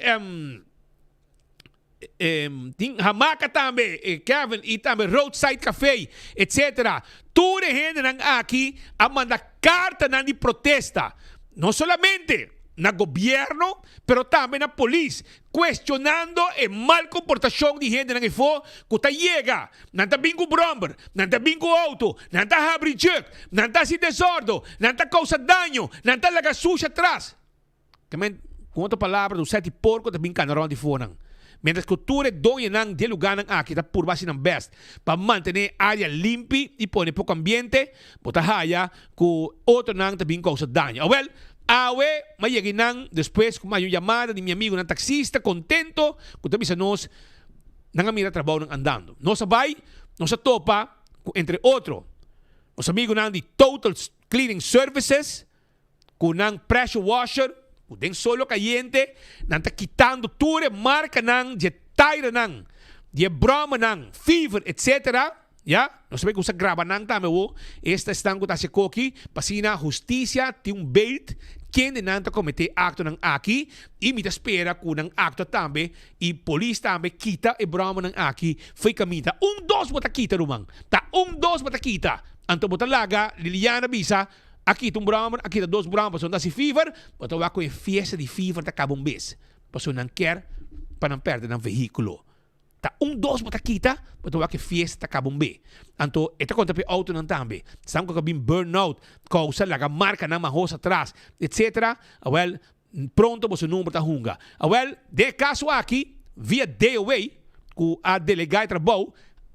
tin hamaka tambe, Kevin i tambe Roadside Cafe etcetera. Tur e hendenan aki a manda kartanan di protesta no solamente na gobierno pero tambe na polis cuestionando e mal comportacion di hendenan efo cu ta yega, nan ta bin cu bromber, nan ta bin cu auto, nan ta habri juk, nan ta haci desordo, nan ta causa daño, nan ta laga sushi atras. Tamen, ku otro palabra, un sèt di porko ta bin kana rònt di fonan. Miéntras ku tur e doñonan di e lugánan aki ta purba hasi nan bèst pa mantené e área limpi i pone poko ambiente, bo ta haya ku otronan ta bin kousa daño. Awèl, awe m'a yega einan despues ku m'a haña un yamada di mi amigunan taksista kontento ku ta bisa nos nan a mira trabounan andando. Nos a bai, nos a topa ku entre otro nos amigunan di Total Cleaning Services, Ku nan pressure washer ku den solo kayente nan ta kitando tur e markanan dje tairenan, dje bròmanan, fever etc. Ya, nos ta bay kusa graba nan tambe awo, esta esnan ku ta hasi koki, pa asina hustisia tin un beeld kende nan ta kometé aktonan aki i mi ta spera ku nan aktua tambe i polis tambe kita e bròmanan aki fo'i kaminda. Un dos bo ta kita ruman, ta un dos bo ta kita, anto bo ta laga Liliana bisa. A kita un bròmer, a kita dos bròmer pasobra nan ta hasi fever, bo ta wak ku e fiesta di fever ta kaba un bes, pasobra nan kier pa nan pèrdè nan vehíkulo. Ta un dos bo ta kita, bo ta wak e fiesta ta kaba un be. Anto e ta konta pa e outonan tambe. Esnan ku a bin burn out, kousa laga markanan mahos atras, etsetera, awèl pronto boso number ta hunga. Awèl, den e kaso aki, via DOW, ku a delegá e trabou,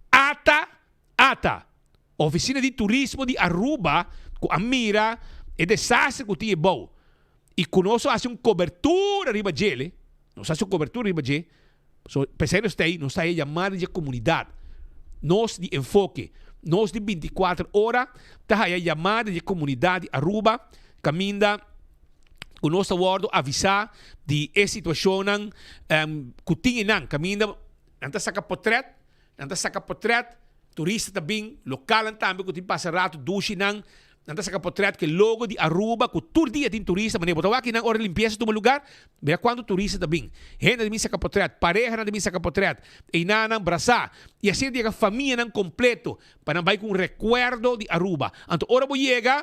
ata Ata, Oficina di Turismo di Aruba cu a mira e desastre cu tin ebou y cu nos a haci un cobertura riba djele, nos a haci un cobertura riba dje, so p'esey nos ta ey, nos ta haya yamada di e comunidad, nos di Enfoke, nos di binticuater ora ta haya yamada di e comunidad di Aruba caminda cu nos ta wordo avisa di e situacionnan cu tin eynan, caminda nan ta saca potret. Nan ta saka potret, turista ta bin, lokalnan tambe ku tin pasa ratu dushi nan, nan ta saka potret ku e logo di Aruba ku tur dia tin turista, manera bo ta wak nan ora limpiesa tuma lugar, mira kuantu turista ta bin. Hende ta bin saka potret, parehanan ta bin saka potret, einanan brasá, i asina ta yega famianan kompleto pa nan bai ku un rekuerdo di Aruba. Anto ora bo yega,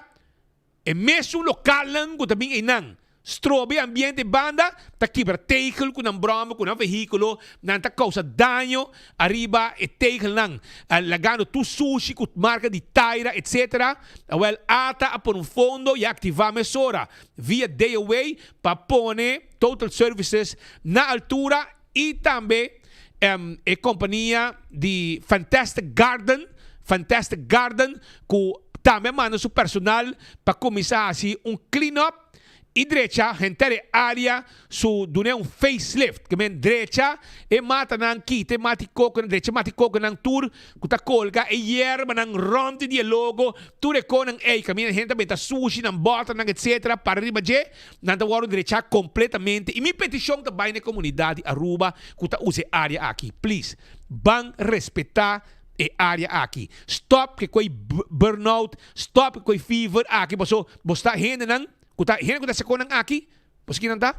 E mesun lokalnan ku ta bin einan strobe e ambiente banda ta kibra tegel ku nan bròmber, ku nan vehíkulo, nan ta kousa daño ariba e tegelnan, lagando tur sushi ku marka di taira etsetera. Awèl ata a pone un fondo i a aktivá mesora via DOW pa pone Total Services na altura i tambe e kompania di Fantastic Garden, Fantastic Garden, ku tambe a manda su personal pa kuminsá hasi un clean up i drecha henter e área su dun'é un facelift, ke men drecha e matanan, kita e mati kokonan, drecha e mati kokonan tur ku ta kolga e yerbanan rònt di e logo, tur e konan ei kaminda hende ta benta sushi, nan bòternan etsetera para riba dje. Nan ta wòrdu drechá kompletamente i mi petishon ta bai na e komunidat di Aruba ku ta usa e área aki, please, ban respetá. e área aki. Stop ku e koi burnout, stop ku e koi fever aki paso bo sta hendenan ku ta hende ku ta hasi konan aki, bo sa kinan ta?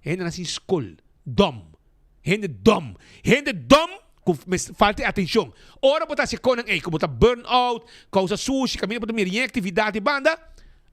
Hendenan sin skol, dòm. Hende dòm. Hende dòm ku mester falta e atenshon. Ora bo ta hasi konan ei ku bo ta burnout, kousa sushi, kaminda bo ta mira yen aktividat di banda,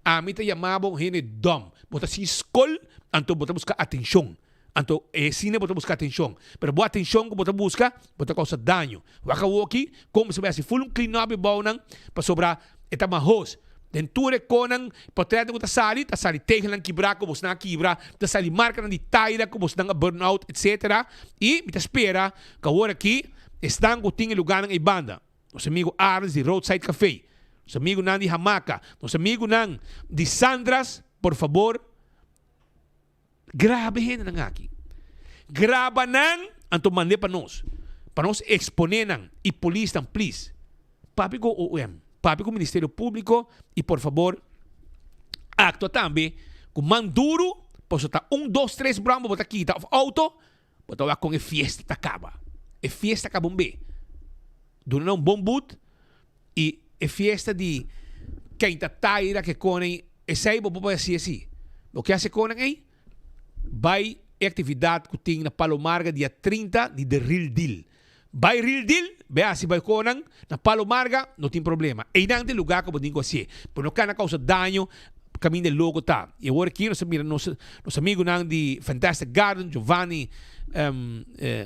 ami ta yama bo hende dòm. Bo ta sin skol, anto bo ta buska atenshon. Anto e asina bo ta buska atenshon. Pero bo atenshon ku bo ta buska, bo ta kousa daño. Wak awoki kon bo sa bai hasi ful un clean up e bounan pasobra e ta mahos. Den tur e konan potretnan ku ta sali, ta sali tegelnan kibrá ku bosnan a kibra, ta sali markanan di taira ku bosnan a burn out etsetera. I mi ta spera ku awor aki esnan ku tin e lugánan ei banda, nos amigu Arends di Roadside Café, nos amigunan di Hamaka, nos amigunan di Sandra's, por fabor, Graba e hendenan aki. Graba nan, anto mand'é pa nos. Pa nos eksponé nan i polisnan, please. Papia ku OM, papia ku Ministerio Públiko i por fabor aktua tambe ku man duru, pasobra ta un, dos, tres bròmber bo ta kita òf outo, bo ta wak kon e fiesta ta kaba. E fiesta kaba un be. Duna nan un bon but i e fiesta di keinta taira ke konen esei bo por hasi asi. Bo ke hasi konen ei? Bai e aktividat ku tin na Palo Marga dia 30 di The Real Deal. Bai Real Deal, bai hasi bai konan na Palo Marga, no tin problema. Einan ta e lugar ku bo tin ku hasié. Bo no kana kousa daño kaminda e logo ta. I awor aki nos ta mira nos nos amigunan di Fantastic Garden, Giovanni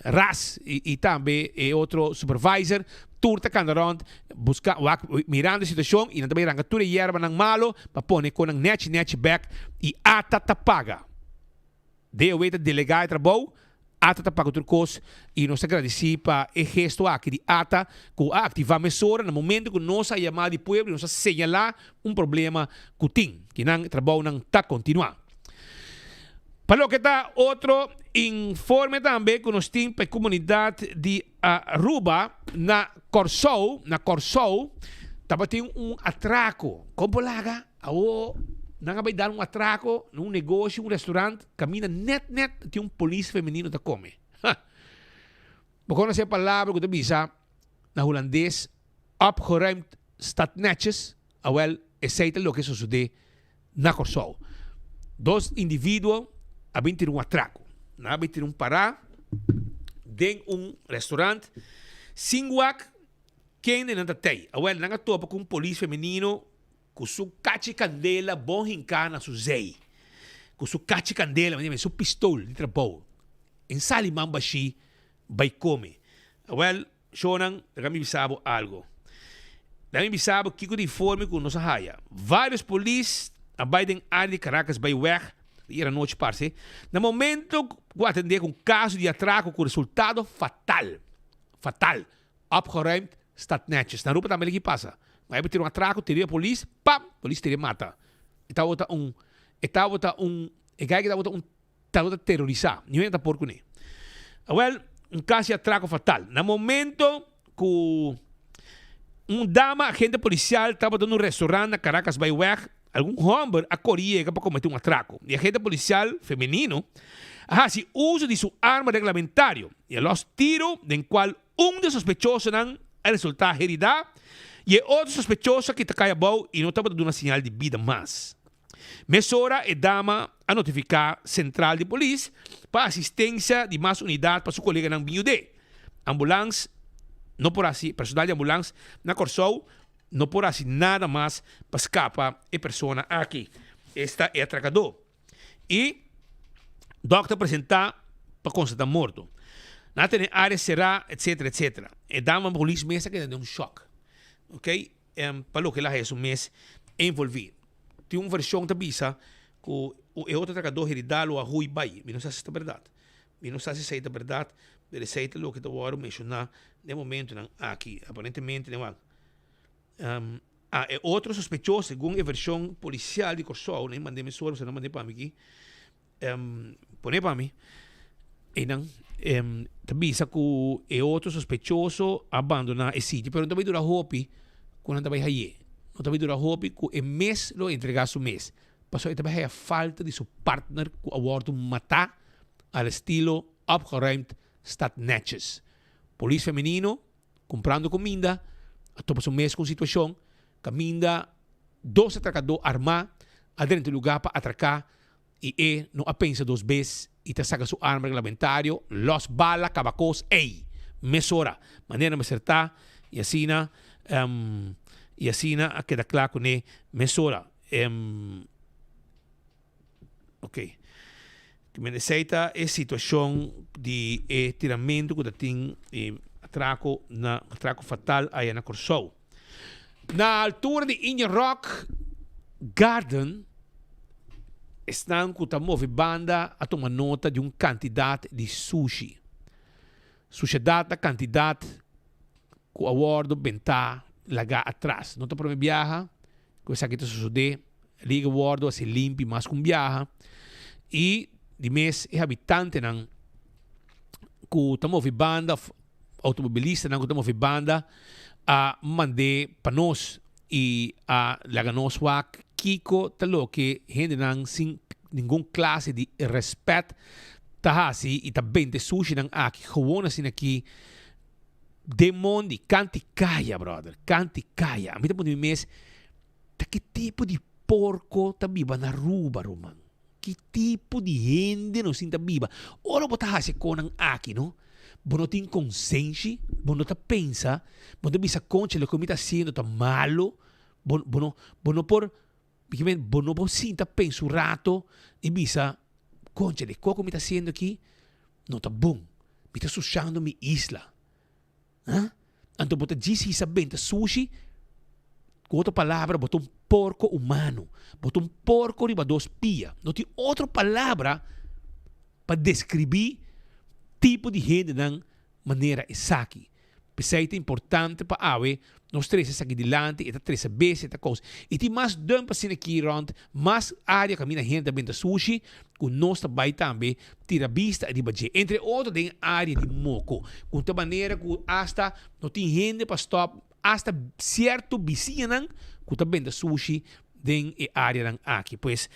Ras i tambe e otro supervisor, tur ta kanda rond buska wak mirando e situashon i nan ta bai ranka tur e yerbanan malo pa pone konan nechi nechi bek i ata ta paga. DOW ta delegá e trabou, ata ta paga tur kos i nos ta gradisí pa e gesto aki di ata ku a aktivá mesora na momento ku nos a yamá di pueblo i nos a señalá un problema ku tin. Kinan e trabounan ta kontinuá. Pa loke ta otro informe tambe ku nos tin pa e komunidat di Aruba, na Kòrsou, na Kòrsou tabatin un atrako. Kon por laga? Awo nan a bai dal un atrako na un negoshi, un restaurant, kaminda nèt nèt tin un polis femenino ta kome. Ha! Bo konosé e palabra ku ta bisa na hulandes opgeruimd staat netjes? Awèl, esei ta loke sosodé na Kòrsou. Dos individuo a bin tira un atrako. Nan a bin tira un pará den un restaurant sin wak kende nan ta tei. Awèl, nan a topa ku un polis femenino Ku su kachi kandela bon hinká na su zei. Ku su kachi kandela, mi su pistol di trabou. En sali man bashí bai kome. Awèl, shownan, laga mi bisa bo algo. Laga mi bisa bo kiko di informe ku nos a haya. Vários polis a bai den área di Caracas bai wèg, di era nochi parse, na momento ku atendé ku un kaso di atrako ku resultado fatal. Fatal. Opgeruimd staat netjes. Na Aruba tambe liki pasa. Nan a tira un atraco, tira e polis, pam! Polis tira e mata. E tabata un, e tabata un, e guy ki tabata un, tabata terorisa. Niun hende ta por cune. Awel, un casi atraco fatal. Na momento cu un dama agente policial tabata na un restaurant na Caracas Bayweg, Algun hòmber a kore yega pa kometé un atrako. E agente polisial femenino a hasi uso di su arma reglamentario i a lòs tiro den kual un di e sospechosonan a resultá heridá i e otro sospechoso a kita kai abou i no tabata duna señal di bida mas. Mesora e dama a notifiká sentral di polis pa asistensia di mas unidat pa su koleganan bin yud'é. Ambulans no por hasi personal di ambulans na Kòrsou No por hasi nada mas pa skapa e persona aki, esta e atrakadó. I dòkter a presentá pa konstatá morto. Nan a tene área será, etsetera, etsetera. E dama polis mes a keda den un shòk, ok, pa loke el a haya su mes envolví. Tin un vershon ta bisa ku e otro atrakadó heridá lo a hui bai. Mi no sa si ta bèrdat. Mi no sa si esei ta bèrdat, pero esei ta loke ta wòrdu menshoná den momentunan aki. Aparentemente den wak a e otro sospechoso, segun e vershon polisial di Kòrsou, nan mand'é mesora, pasobra nan mand'é pa mi aki, pon'é pa mi, einan ta bisa ku e otro sospechoso a bandoná e sitio, pero no ta bai dura hopi ku nan ta bai hay'é. No ta bai dura hopi ku e mes lo entregá su mes. Pasobra e ta bai haya falta di su partner ku a wòrdu matá al estilo opgeruimd staat netjes. Polis femenino. Kumprando kuminda, a topa su mes ku un situashon kaminda dos atrakadó armá a drenta e lugá pa atraká i e no a pensa dos bes i ta saka su arma reglamentario, lòs bala, kaba kos, ey! Mesora, manera mester ta i asina i asina a keda kla kuné mesora. Ok. Men esei ta e situashon di e tiramentu ku ta tin e atrako na atrako fatal aya na Kòrsou. Na altura di Indian Rock Garden esnan ku ta move banda a tuma nota di un kantidat di sushi. Sushedat na kantidat ku a wòrdu bentá lagá atras. No ta promé biaha ku esaki ta sosodé. Liga wòrdu hasi limpi mas ku un biaha i di mes e habitantenan ku ta move banda òf outomobilistanan ku ta move banda a mand'é pa nos i a laga nos wak kiko ta loke hendenan sin ningun klase di rèspèt ta hasi i ta benta e sushinan aki gewon asina aki den mondi kanti kaya brother kanti kaya ami ta pone mi mes Ta ki tipo di porco ta biba na Aruba, ruman? Ki tipo di hende nos tin ta biba? Ora bo ta haci e conan aki, no? Bo no tin consenshi, bo no ta pensa, bo no ta bisa concha loke mi ta haciendo ta malo, bo, bo no, bo no por, bo no por sinta pensa un rato y bisa, concha, e coco mi ta haciendo aki no ta bon, mi ta sushando mi isla. Ha? Anto bo ta djis hisa benta sushi? Ku otro palabra, bo ta un porko humano. Bo ta un porko riba dos pia. No tin otro palabra pa deskribí tipo di hendenan manera esaki. P'esei ta importante pa awe nos trese esaki dilanti, e ta trese bes, e ta kos. I tin mas dump asina aki rònt, mas área kaminda hende ta benta sushi, ku nos ta bai tambe tira bista riba dje. Entre otro den e área di Moko, ku ta manera ku asta no tin hende pa stòp, asta sierto bisiñanan ku ta benta sushi den e áreanan aki. Pues,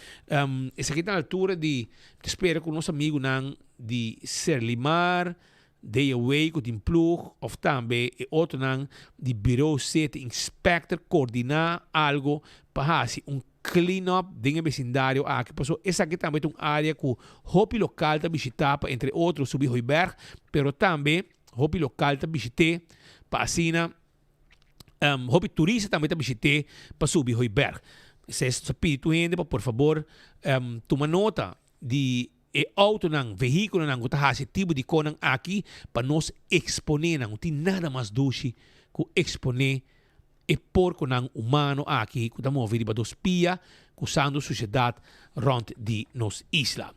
esaki ta na altura di ta spera ku nos amigunan di Serlimar, Day Away ku tin ploeg òf tambe e otronan di Bureau City Inspector koordiná algo pa hasi un clean up den e besindario aki paso esaki tambe ta un área ku hopi lokal ta bishitá pa entre otro subi Hooiberg pero tambe hopi lokal ta bishit'é pa asina hopi turista tambe ta bishit'é pa subi Hooiberg. Esei nos ta pidi tur hende pa por fabor tuma nota di e outonan, vehíkulonan ku ta hasi tipo di konan aki pa nos eksponé nan. No tin nada mas dushi ku eksponé e porkonan humano aki ku ta move riba dos pia kusando sushedat rònt di nos isla.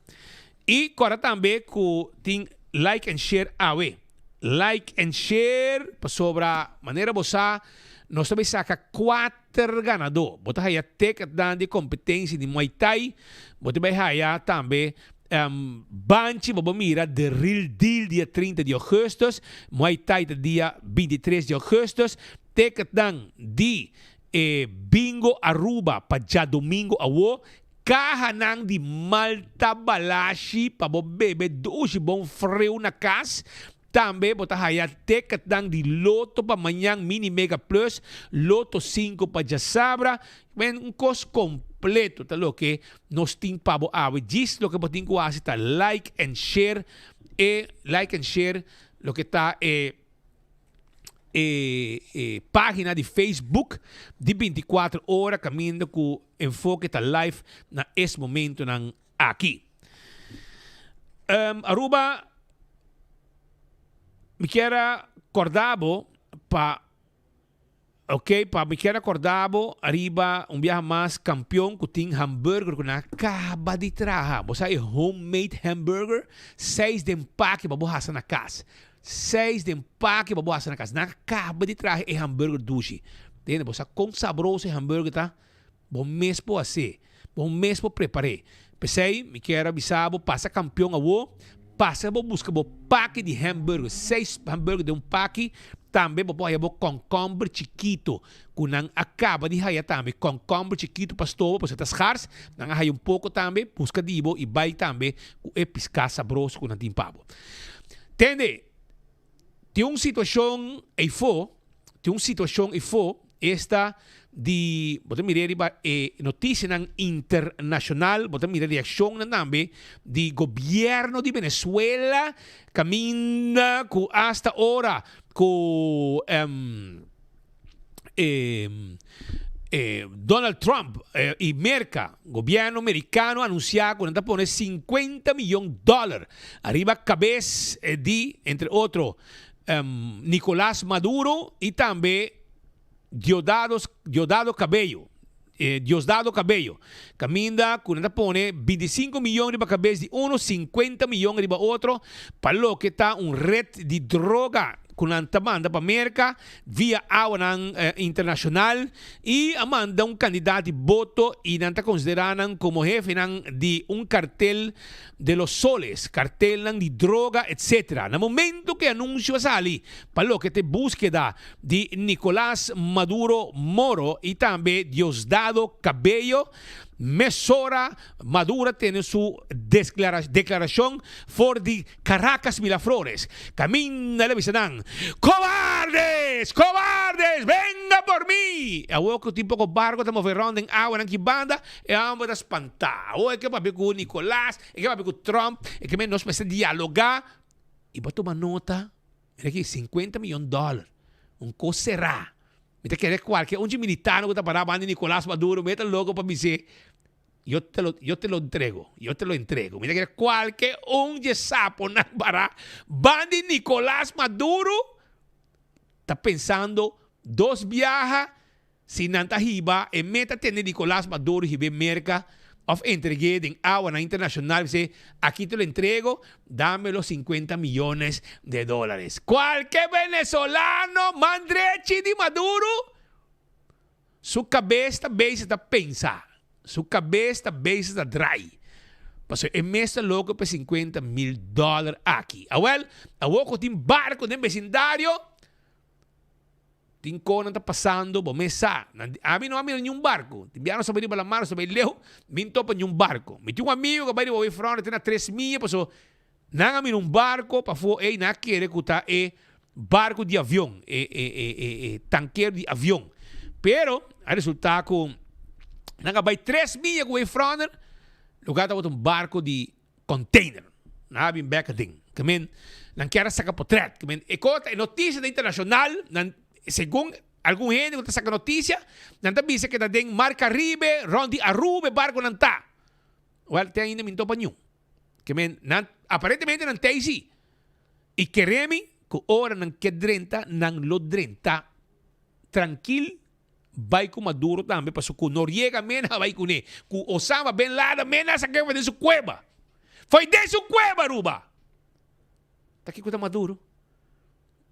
I kòrda tambe ku tin like and share awe. Like and share pasobra manera bo sa nos ta bai saka kuater ganadó. Bo ta haya ticketnan di kompetensia di Muay Thai. Bo ta bai haya tambe banchi bo por mira The Real Deal dia 30 di augustus. Muay Thai ta dia 23 di augustus. Ticketnan di e Bingo Aruba pa djadomingo awo. Kahanan di malta balashi pa bo bebe dushi bon friu na kas. Tambe bo ta haya ticketnan di Lotto pa mañan Mini Mega Plus, Lotto sinku pa djasabra. Men un kos kompleto ta loke nos tin pa bo awe. Djis loke bo tin ku hasi ta like and share e like and share loke ta e. e e pagina di Facebook di 24 ora caminda cu Enfoke ta live na es momentonan aki. Um, Aruba, mi kier a corda bo pa Ok, pa mi kier a corda bo ariba un biaha mas campeon cu tin hamburger cu nan a caba di traha. Bo sa e homemade hamburger? Seis den paki pa bo hasa na cas. Seis den paki pa bo hasa na cas. Nan a caba di traha e hamburger dushi. Tende, bo sa con sabroso e hamburger ta? Bo mes por hacé. Bo mes por prepar'é. P'esei mi kier a bisa bo pasa kampion awo, pasa bo buska bo paki di hamburger, seis hamburger den un paki, tambe bo por haya bo kònkòmber chikito ku nan a kaba di haya tambe, kònkòmber chikito pa stoba pasobra ta skars, nan a haya un poko tambe, buska di bo i bai tambe ku e piská sabroso ku nan tin pa bo. Tende! Tin un situashon eifó, tin un situashon eifó, esta di, bo ta mira riba e notisianan internashonal, bo ta mira reakshonnan tambe di gobièrnu di Venezuela kaminda ku asta ora ku Donald Trump i Merka, gobièrnu merikano anunsiá ku nan ta pone sinkuenta miyon dòler ariba kabes di entre otro Nicolas Maduro i tambe Diosdado Cabello, Diosdado Cabello, kaminda ku nan ta pone bintisinko miyon riba kabes di uno, sinkuenta miyon riba otro pa loke ta un ret di droga ku nan ta manda pa Merka via awanan internashonal i a manda un kandidat di boto i nan ta konsiderá nan komo hefenan di un kartel de los soles, kartelnan di droga etc. Na momento ku e anunsio a sali pa loke ta e búskeda di Nicolas Maduro Moro i tambe Diosdado Cabello, mesora Maduro a tene su deklarashon for di Caracas Miraflores, caminda el a bisa nan, Cobardes! Cobardes! Venga por mi! Awor cu tin poco barco ta move rond den awanan ki banda, e homber ta spanta. Awor e ke papia cu Nicolas, e ke papia cu Trump, e ke men nos mester dialoga. Y bo a tuma nota, mira aki, cincuenta miyon dollar, un cos cera. Mi ta kere cualkier un dje militarnan cu ta para banda di Nicolas Maduro, mi ta loco pa bis'é, Yo te lo, yo te lo entrego, yo te lo entrego. Mi ta kere kualke un dje saponan bará ban di Nicolas Maduro ta pensando dos biaha si nan ta hiba e meta tene Nicolas Maduro hib'é Merka òf entreg'é den awanan internashonal bis'é aki te lo entrego, dame los sinkuenta miyones de dólares. Kualke venezolano man drechi di Maduro Su kabes ta bezig ta pensa. Su kabes ta bezig ta drai. Pasobra e mes ta loko pa e sinkuenta mil dòler aki. Awèl, awor ku tin barko den besindario, tin konan ta pasando, bo mes sa. Nan di, ami no a mira niun barko. Tin bia nos a bai riba lamar, nos a bai leu, mi no topa niun barko. Mi tin un amigu ku a bai riba Wave Runner te na tres mia, pasobra Nan a mira un barco pafó ey nan a kere cu ta e barco di avion, e e e e e tankero di avion. Pero a resulta cu nan a bay tres milla cu e Fronner, loke tabata un barco di container. Nan a bin bek aden. Ke men nan kier a saca potret. Ke men e cosa ta e noticia ta internacional, nan segun algun hende cu ta saca noticia, nan ta bisa ke ta den Mar Caribe, rond di Aruba e barconan ta. Wel te ainda mi no topa niun. Ke men nan aparentemente nan tei si. I kere mi ku ora nan ke drenta nan lo drenta trankil bai ku Maduro tambe paso ku Noriega mena a bai kuné ku Osama Ben Laden mena a sak'é for den su kueba. Foi den su kueba Aruba. Ta kiko ta Maduro?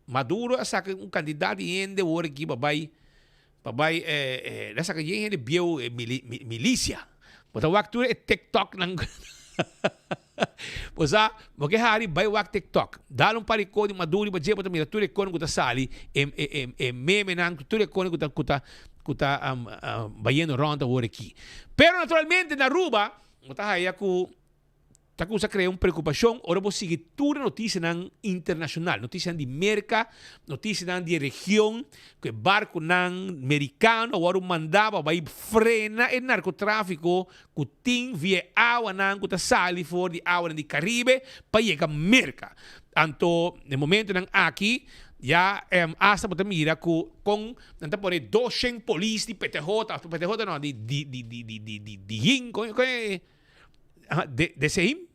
Maduro a saka un kantidat di hende wor aki pa bai pa bai el a saka yen hende bieu milisia. Bo ta wak tur e tiktok nan bo sa bo ke hari bai wak tiktok dal un par di kos di Maduro riba dje bo ta mira tur e kos ku ta sali e e e memenan tur e kos ku ta ku ta ku ta bayendo rond awor aki. Pero naturalmente na Aruba bo ta haya ku Ta kuminsá krea un preokupashon ora bo sigui tur e notisianan internashonal, notisianan di Merka, notisianan di e region, ku e barkunan merikano a wòrdu mandá pa bai frena e narkotráfiko ku tin via e awanan ku ta sali for di awanan di Karibe pa yega Merka. Anto na e momentunan aki ya asta bo ta mira ku kon nan ta pone doshen polis di PTJ, PTJ no, di di di di di di di yin, kon e. De de same.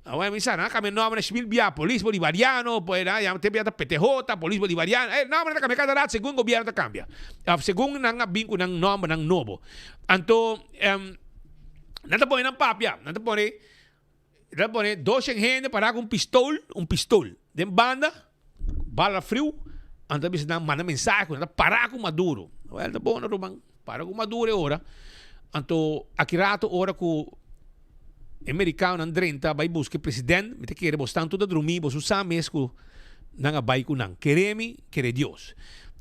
Awor mi sa nan a cambia nomber na shmil bia polis bolivariano pues nan a te bia ta PTJ polis bolivariano e nomber nan ta cambia cada rato segun gobierno ta cambia of segun nan a bin cu nan nomber nan nobo anto nan ta pone nan papia nan ta pone nan ta pone doshen hende para cu un pistol un pistol den banda bala friu anto ta bisa nan manda mensahe cu nan ta para cu Maduro wel ta bon ruman. Para ku Maduro e ora. Anto aki rato ora ku e merikanonan drenta bai buska e president, mi ta kere bos tantu ta drumí, boso sa mes ku nan a bai ku nan. Kere mi, kere Dios.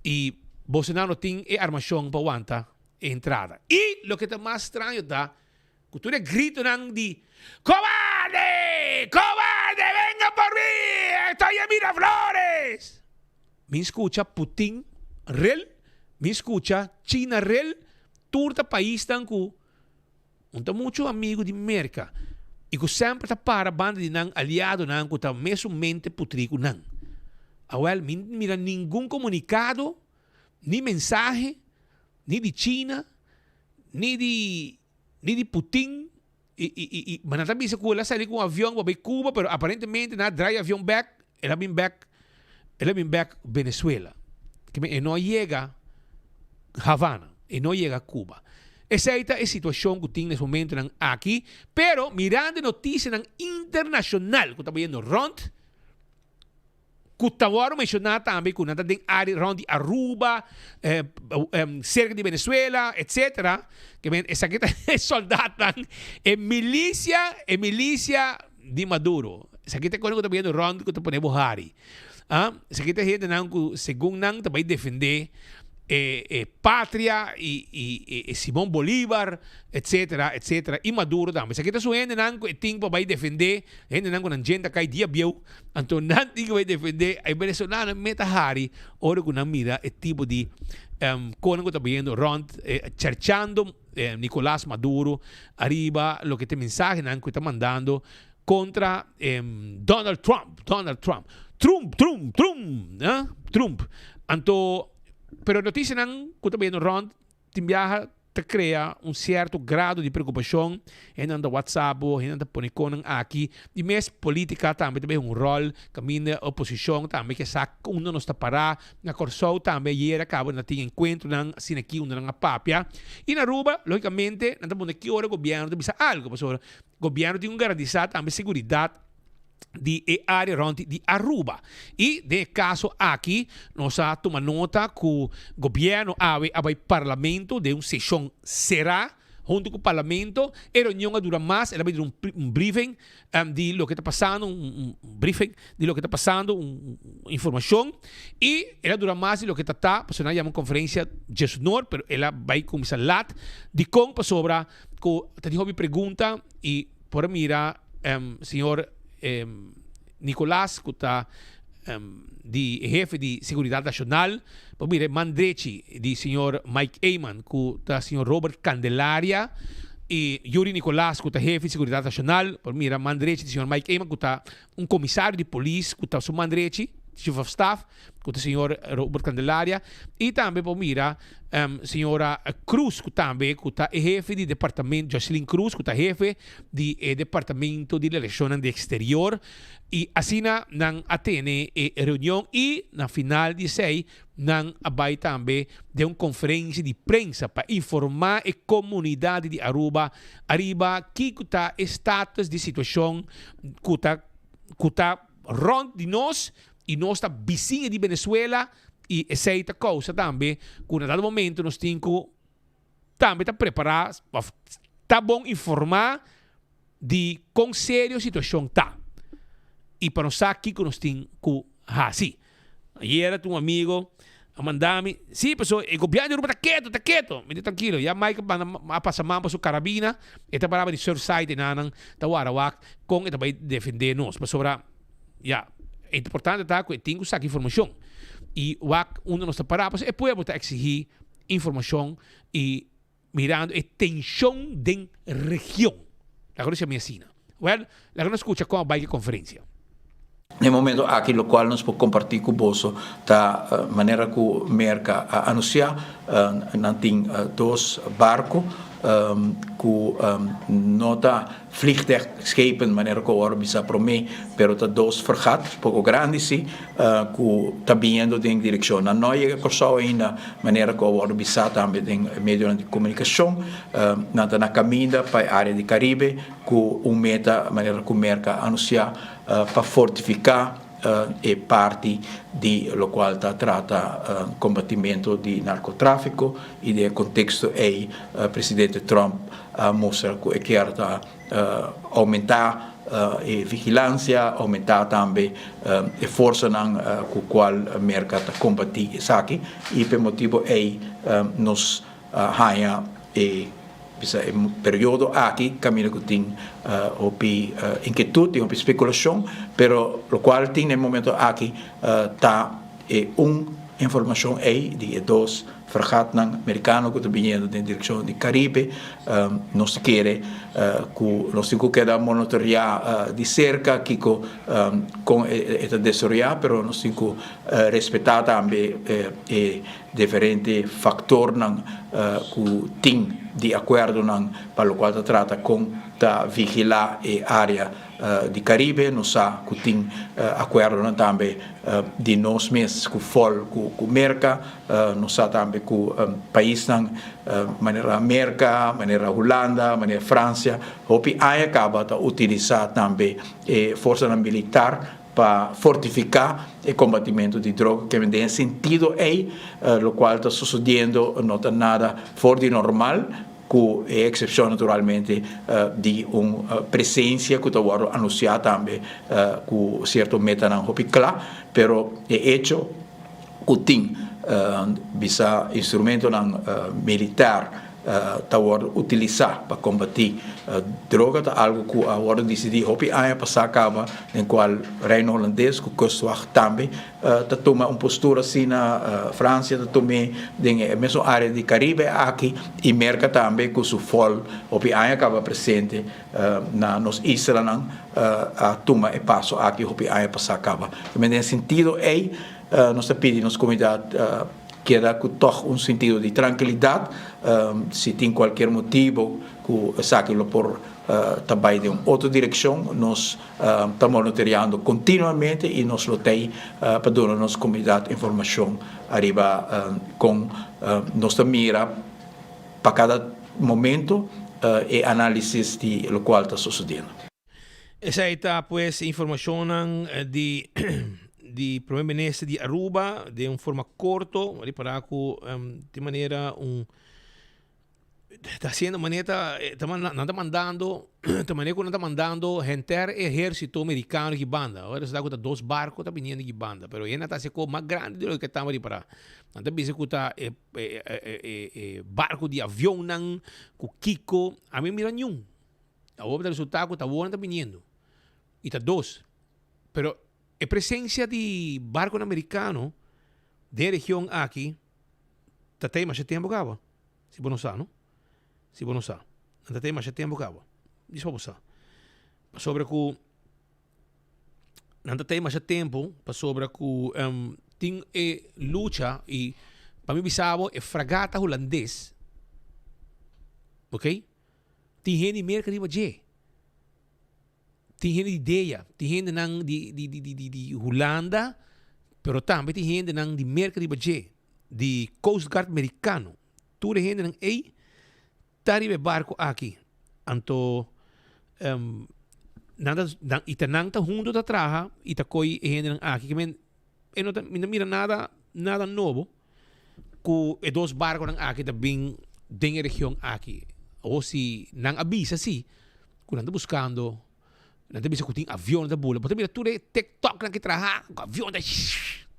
I bosonan no tin e armashon pa wanta e entrada. I loke ta mas straño ta ku tur e gritonan di Cobarde! Cobarde! Venga por mi! Estoy en Miraflores! Mi skucha Putin rel, mi skucha China rel, tur ta paisnan ku un ta muchu amigu di Merka i ku semper ta para banda di nan aliadonan ku ta mesun mente putrí ku nan. Awèl, mi n mira ningun komunikado, ni mensahe, ni di China, ni di ni di Putin, i i i i ma nan ta bisa ku el a sali ku un avion pa bai Cuba, pero aparentemente nan a draai e avion bèk, el a bin bèk, el a bin bèk Venezuela. Kimen e no a yega Havana, e no a yega Cuba. Esei ta e situashon ku tin na es momentonan aki, pero mirando e notisianan internashonal ku ta bayendo rònt, ku ta wòrdu menshoná tambe ku nan ta den área rònt di Aruba, serka di Venezuela, etsetera, kimen esaki ta e sòldatnan, e milisia, e milisia di Maduro. Esaki ta e kos ku ta bayendo rònt ku ta pone bo hari. Ah, esaki ta hendenan ku segun nan ta bai defendé e e patria i i e Simon Bolívar, etcetera, etcetera, i Maduro tambe. Esaki ta su hendenan ku e tin pa bai defendé, hendenan ku nan djente a kai dia bieu, anto nan tin ku bai defendé. E venezolanonan me ta hari ora ku nan mira e tipo di konan ku ta bayendo rònt, cherchando Nicolas Maduro ariba loke ta e mensahenan ku e ta mandando Kontra Donald Trump, Donald Trump, Trump, Trump, Trump, eh, Trump. Anto, pero noticianan ku ta bayendo rond tin biaha ta krea un sierto grado di preokupashon. Hendenan ta whatsapp bo, hendenan ta pone konan aki. Di mes politika tambe ta bay un ròl, kaminda oposishon tambe ke sa unda nos ta pará. Na Kòrsou tambe ayera kaba nan tin enkuentronan asina aki unda nan a papia. I na Aruba, lógikamente, nan ta pone ki ora gobièrnu ta bisa algu, pasobra Gobierno tin cu garantisa tambe seguridad di e area rond di Aruba. Y den e caso aki nos a tuma nota cu gobierno awe a bay parlamento den un sesion cera hunto cu parlamento. E reunion a dura mas, el a bay duna un briefing di loke ta pasando, un briefing di loke ta pasando, un informacion. Y el a dura mas di loke ta ta, pasobra nan a yama un conferencia djesnor, pero el a bay cuminsa lat. Dicon? Pasobra Ku ta tin hopi pregunta i por a mira señor Nicolas ku ta di e hefe di Seguridat Nashonal, por mira e man drechi di señor Mike Eman ku ta señor Robert Candelaria i Yuri Nicolas ku ta hefe di Seguridat Nashonal, por mira man drechi di señor Mike Eman ku ta un komisario di polis ku ta su man drechi, chief of staff. ku ta señor Robert Candelaria i tambe por mira señora Cruz ku tambe ku ta e hefe di departamento Jocelyn Cruz ku ta hefe di e departamento di relashonnan di eksterior i asina nan a tene e reunion i na final di esei nan a bai tambe den un konferensia di prensa pa informá e komunidat di Aruba ariba kiko ta e status di situashon ku ta ku ta rònt di nos I nos ta bisiña di Venezuela i esei ta kousa tambe ku na dado momento nos tin ku tambe ta prepará òf ta bon informá di kon serio situashon ta i pa nos sa kiko nos tin ku hasi. Ayera tin un amigo a manda mi, si pasobra e gobièrnu di Aruba ta ketu, ta ketu. Mi di trankilo, ya Mike a pasa man pa su karabina, e ta paraba di Surfside enanan ta wara wak kon e ta bai defendé nos pasobra. Ya, e importante ta ku e tin ku saka informashon i wak unda nos ta pará, pasobra e pueblo ta eksigí informashon i mirando e tenshon den region. Laga nos yama asina. Wèl, laga nos skucha kon a bai ku e konferensia. Na e momento aki lokual nos por kompartí ku boso ta manera ku Merka a anunsiá nan tin dos barko ku no ta Vliegdekschepen, manera ku awor bisa promé, pero ta dos fregat, poko grandi si, ku ta biniendo den direkshon. Nan no a yega Kòrsou ainda, manera ku awor bisa tambe den medionan di komunikashon. Nan ta na kaminda pa e área di Karibe ku un meta, manera ku Merka a anunsiá, pa fortifiká e parti di lokual ta trata kombatimentu di narkotrafiko i den e konteksto ei presidente Trump a mustra ku e kier ta oumentá e vigilansia, oumentá tambe e forsanan ku kual Merka ta kombatí esaki i p'e motibu ei nos a haña e bisa e periodo aki kaminda ku tin hopi inkietut i hopi spekulashon, pero lokual tin na e momento aki ta. E un informashon ei di e dos fregatnan merikano ku ta biniendo den direkshon di Karibe, nos ta kere ku nos tin ku keda monitoreá di serka kiko kon e ta desaroyá, pero nos tin ku respetá tambe e diferente faktornan ku tin di akuerdonan pa lokual ta trata kon ta vigilá e área. Di Caribe nos sa cu tin acuerdonan tambe di nos mes cu fol cu Merca, nos sa tambe cu paisnan manera Merca, manera Hulanda, manera Francia hopi aña caba ta utilisa tambe e forsanan militar pa fortifica e combatimento di droga. Kende den e sentido ey locual ta sucediendo no ta nada for di normal. Ku e eksepshon naturalmente di un presensia ku ta wòrdu anunsiá tambe ku sierto metanan hopi kla, pero e echo ku tin bisa instrumentonan militar ta wòrdu utilisá pa kombatí droga ta algu ku a wòrdu disidí hopi aña pasá kaba den kual Reino Holandes ku Kustwacht tambe ta tuma un postura asina, Francia ta tum'é den e mesun área di Caribe aki i Merca tambe ku su fòl hopi aña kaba presente na nos islanan a tuma e paso aki hopi aña pasá kaba. Den e sentido ei nos ta pidi nos komunidat keda ku tòg un sentido di trankilidat si tin kualkier motibu ku esaki lo por ta bai den un otro direkshon nos Ta monitoreando continuamente y nos lo tey pa duna nos comunidad informacion ariba con nos ta mira pa cada momento e analisis di locual ta sucediendo. Esey ta pues informacionnan di di Prome Minister di Aruba den un forma corto, ripara cu tin manera un. Ta haciendo manera ta ta nan ta mandando ta manera cu nan ta mandando henter e ehercito mericano ki banda. Ora sa cu ta dos barco ta biniendo ki banda, pero hende ta haci cos mas grandi di loke tamba di para. Nan ta bisa cu ta e e e e barco di avionnan cu kico, ami mira niun. Awor ta resulta cu ta awor nan ta biniendo y ta dos. Pero e presencia di barconan mericano den e region aki ta tey masha tempo caba. Si bo no sa, no? Si bo no sa. Nan ta tei masha tempu kaba. Dis pa bo sa. Pasobra ku nan ta tei masha tempu pasobra ku um, tin e lucha i pa mi bisa bo e fragata hulandes, ok, tin hende di Merka riba dje. Tin hende di Deya, tin hendenan di di di di di Hulanda, pero tambe tin hendenan di Merka riba dje, di Coast Guard Merikano. Tur e hendenan ei ta riba e barko aki. Anto nan ta nan i ta nan ta huntu ta traha i ta koi e hendenan aki. Ke men e no ta mi no mira nada nada nobo ku e dos barkonan aki ta bin den e region aki. Awor si nan a bisa si ku nan ta buskando, nan ta bisa ku tin avion ta bula, bo ta mira tur e tiktoknan ki traha ku avion ta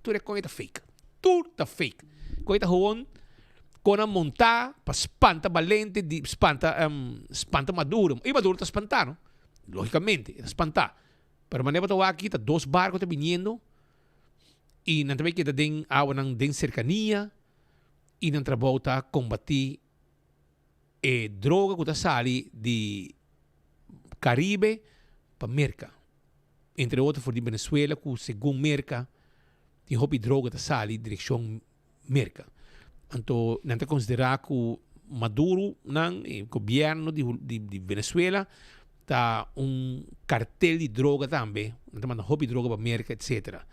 tur e kos ta fake, tur ta fake. Kos ta gewoon kon nan monta pa spanta balente di spanta spanta Maduro. I Maduro ta spanta no, logicamente e ta spanta. Pero manera bo ta wak aki ta dos barko ta biniendo i nan ta bai keda den awanan den serkania i nan trabou ta kombatí e droga ku ta sali di Karibe pa Merka. Entre otro for di Venezuela ku segun Merka tin hopi droga ta sali direkshon Merka. Anto nan ta konsiderá ku Maduro nan, e gobièrnu di di Venezuela ta un kartel di droga tambe, nan ta manda hopi droga pa Merka etsetera.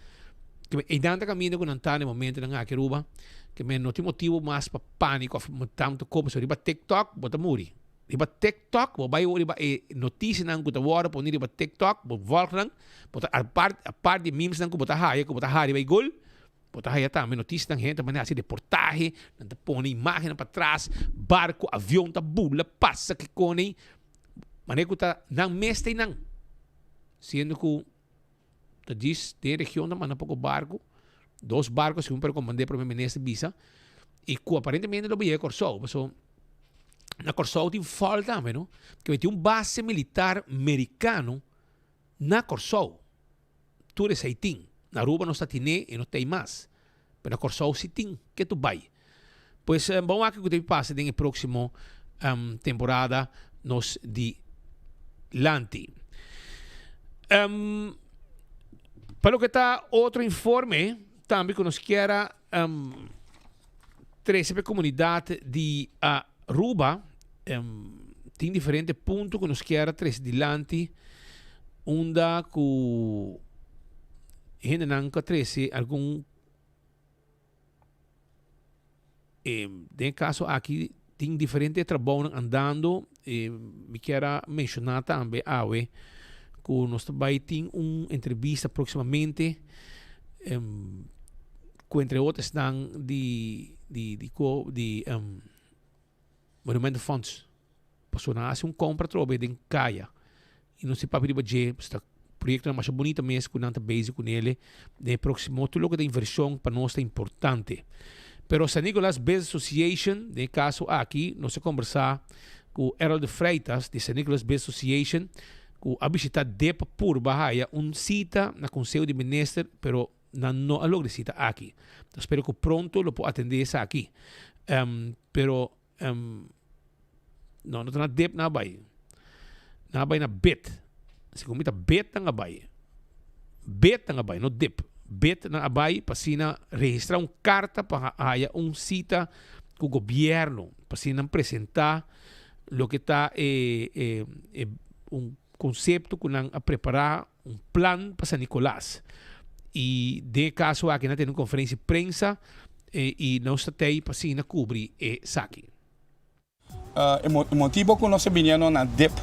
Einan ta kaminda ku nan ta na e momentunan aki Aruba, ke men no tin motibu mas pa pániko òf tantu kos, pasobra riba TikTok bo ta muri. Riba TikTok bo bai riba e notisianan ku ta wòrdu poni riba TikTok, bo vòlg nan, bo ta apart apart di e memesnan ku bo ta haya ku bo ta hari bai gol, Bo ta haya tambe notisianan hende ta manda hasi reportahe, nan ta pone imagennan patras, barco, avion ta bula pasa kikon ei, manera ku ta nan mes ta einan. Siendo ku ta djis den e region ta manda poko barco, dos barco segun por komandé prome minister bisa, i ku aparentemente lo bo yega Kòrsou, paso na Kòrsou tin fòl tambe no, ke tin un base militar merikano na Kòrsou. Tur esei tin. Na Aruba nos ta tin'é i no t'ei mas. Pero na Kòrsou si tin ke tu bai. Pues bon wak ku ta pasa den e próksimo temporada nos dilanti. Pa loke ta otro informe tambe ku nos kier a trese pa e komunidat di Aruba, tin diferente punto ku nos kier a trese dilanti unda ku hendenan ku a trese algun. Den e kaso aki tin diferente trabounan andando. Mi kier a menshoná tambe awe ku nos ta bai tin un entrevista próksimamente ku entre otro esnan di di di di Monumento Fonds. Pasobra nan a hasi un kompra atrobe den kaya i nos tin papia riba dje. Ta proyektonan masha bunita mes ku nan ta bezig ku nele den e próksimo. Tur loke ta invershon pa nos ta importante. Pero San Nicolas Business Association, den e kaso aki nos a kombersá ku Errol de Freitas di San Nicolas Business Association ku a bishitá dep pa purba haya un sita na Konseho di Minister pero nan no a logra e sita aki. Ta spera ku pronto lo por atendé esaki. Pero No, no ta na dip nan a bai. Nan a bai na bit. Segun mi ta bit nan a bai. Bit nan a bai, no dip. Bit nan a bai pa asina registra un karta pa haya un sita ku gobièrnu. Pa asina nan presentá loke ta e e e un konsepto ku nan a prepará, un plan pa San Nicolas. I den e kaso aki nan a tene un konferensia di prensa i nos ta tei pa asina kubri esaki. E motibo ku nos a biniendo na dip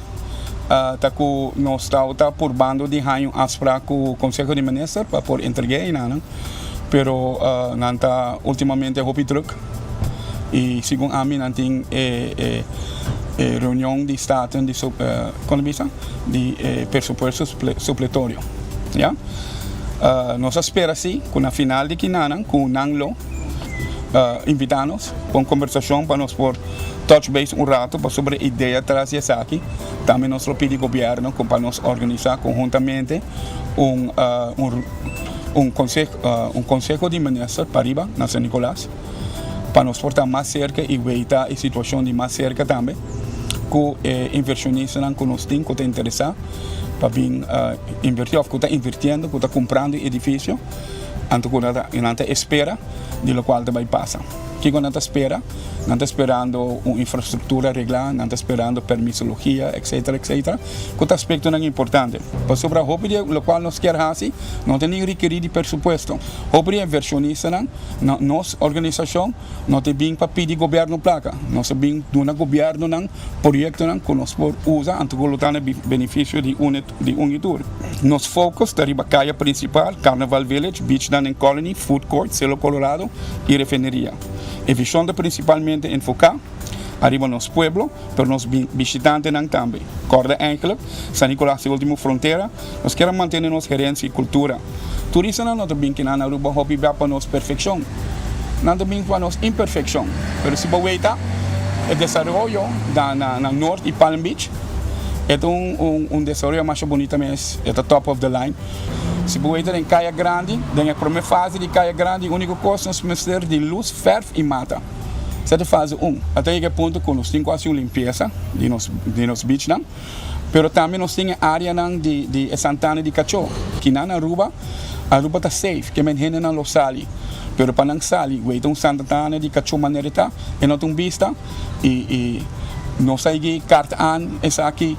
ta ku nos tabata purbando di haña un afsprak ku Konseho di Minister pa por entreg'é einanan, pero nan ta ultimamente hopi druk i segun ami nan tin e reunion di Staten di kon ta bisa di e presupuesto supletorio ya. Nos a spera si ku na final di kinanan ku nan lo invita nos pa un kombersashon pa nos por touch base un rato pasobra e idea tras di esaki. Tambe nos lo pidi gobièrnu ku pa nos organisá konhuntamente un un un konseho di minister pariba na San Nicolas pa nos por ta mas serka i weita e situashon di mas serka tambe ku e invershonistanan ku nos tin ku ta interesá pa bin invertí òf ku ta invirtiendo ku ta kumprando e edifisio anto ku nan ta espera di lokual ta bai pasa. Kiko nan ta spera? Nan ta sperando un infrastruktura reglá, nan ta sperando permisologia, etcetera, etcetera, ku ta aspektonan importante. Pasobra hopi di lokual nos kier hasi no ta ni rekerí di persupuesto. Hopi di e invershonistanan na nos organisashon no ta bin pa pidi gobièrnu plaka. Nos ta bin duna gobièrnunan proyektonan ku nos por usa anto ku lo ta na benefisio di un di un i tur. Nos focus ta riba kaya principal, Carnival Village, Beach Dunning Colony, Food Court, Cielo Colorado y Refineria. E vision ta principalmente enfoca ariba nos pueblo, pero nos bishitantenan tambe. Corda eigenlijk, San Nicolas ta e ultimo frontera, nos kier a mantene nos herencia y cultura. Turistanan no ta bin kinan Aruba hopi bia pa nos perfeccion, nan ta bin pa nos imperfeccion. Pero si bo weita e desaroyo na Noord y Palm Beach, E ta un un desaroyo masha bunita mes, e ta top of the line. Si bo weta den Kaya Grandi, den e prome fase di Kaya Grandi unico cos nos mester di luz, verf y mata. Esei ta fase un. A ta yega e punto cu nos tin cu haci un limpieza di nos di nos beachnan, pero tambe nos tin e areanan di di e santana di cacho. Kinan Aruba, Aruba ta safe, ke men hendenan lo sali, pero pa nan sali weta un santana di cacho manera e ta, e no ta un bista. Y y nos a yegi kart aan esaki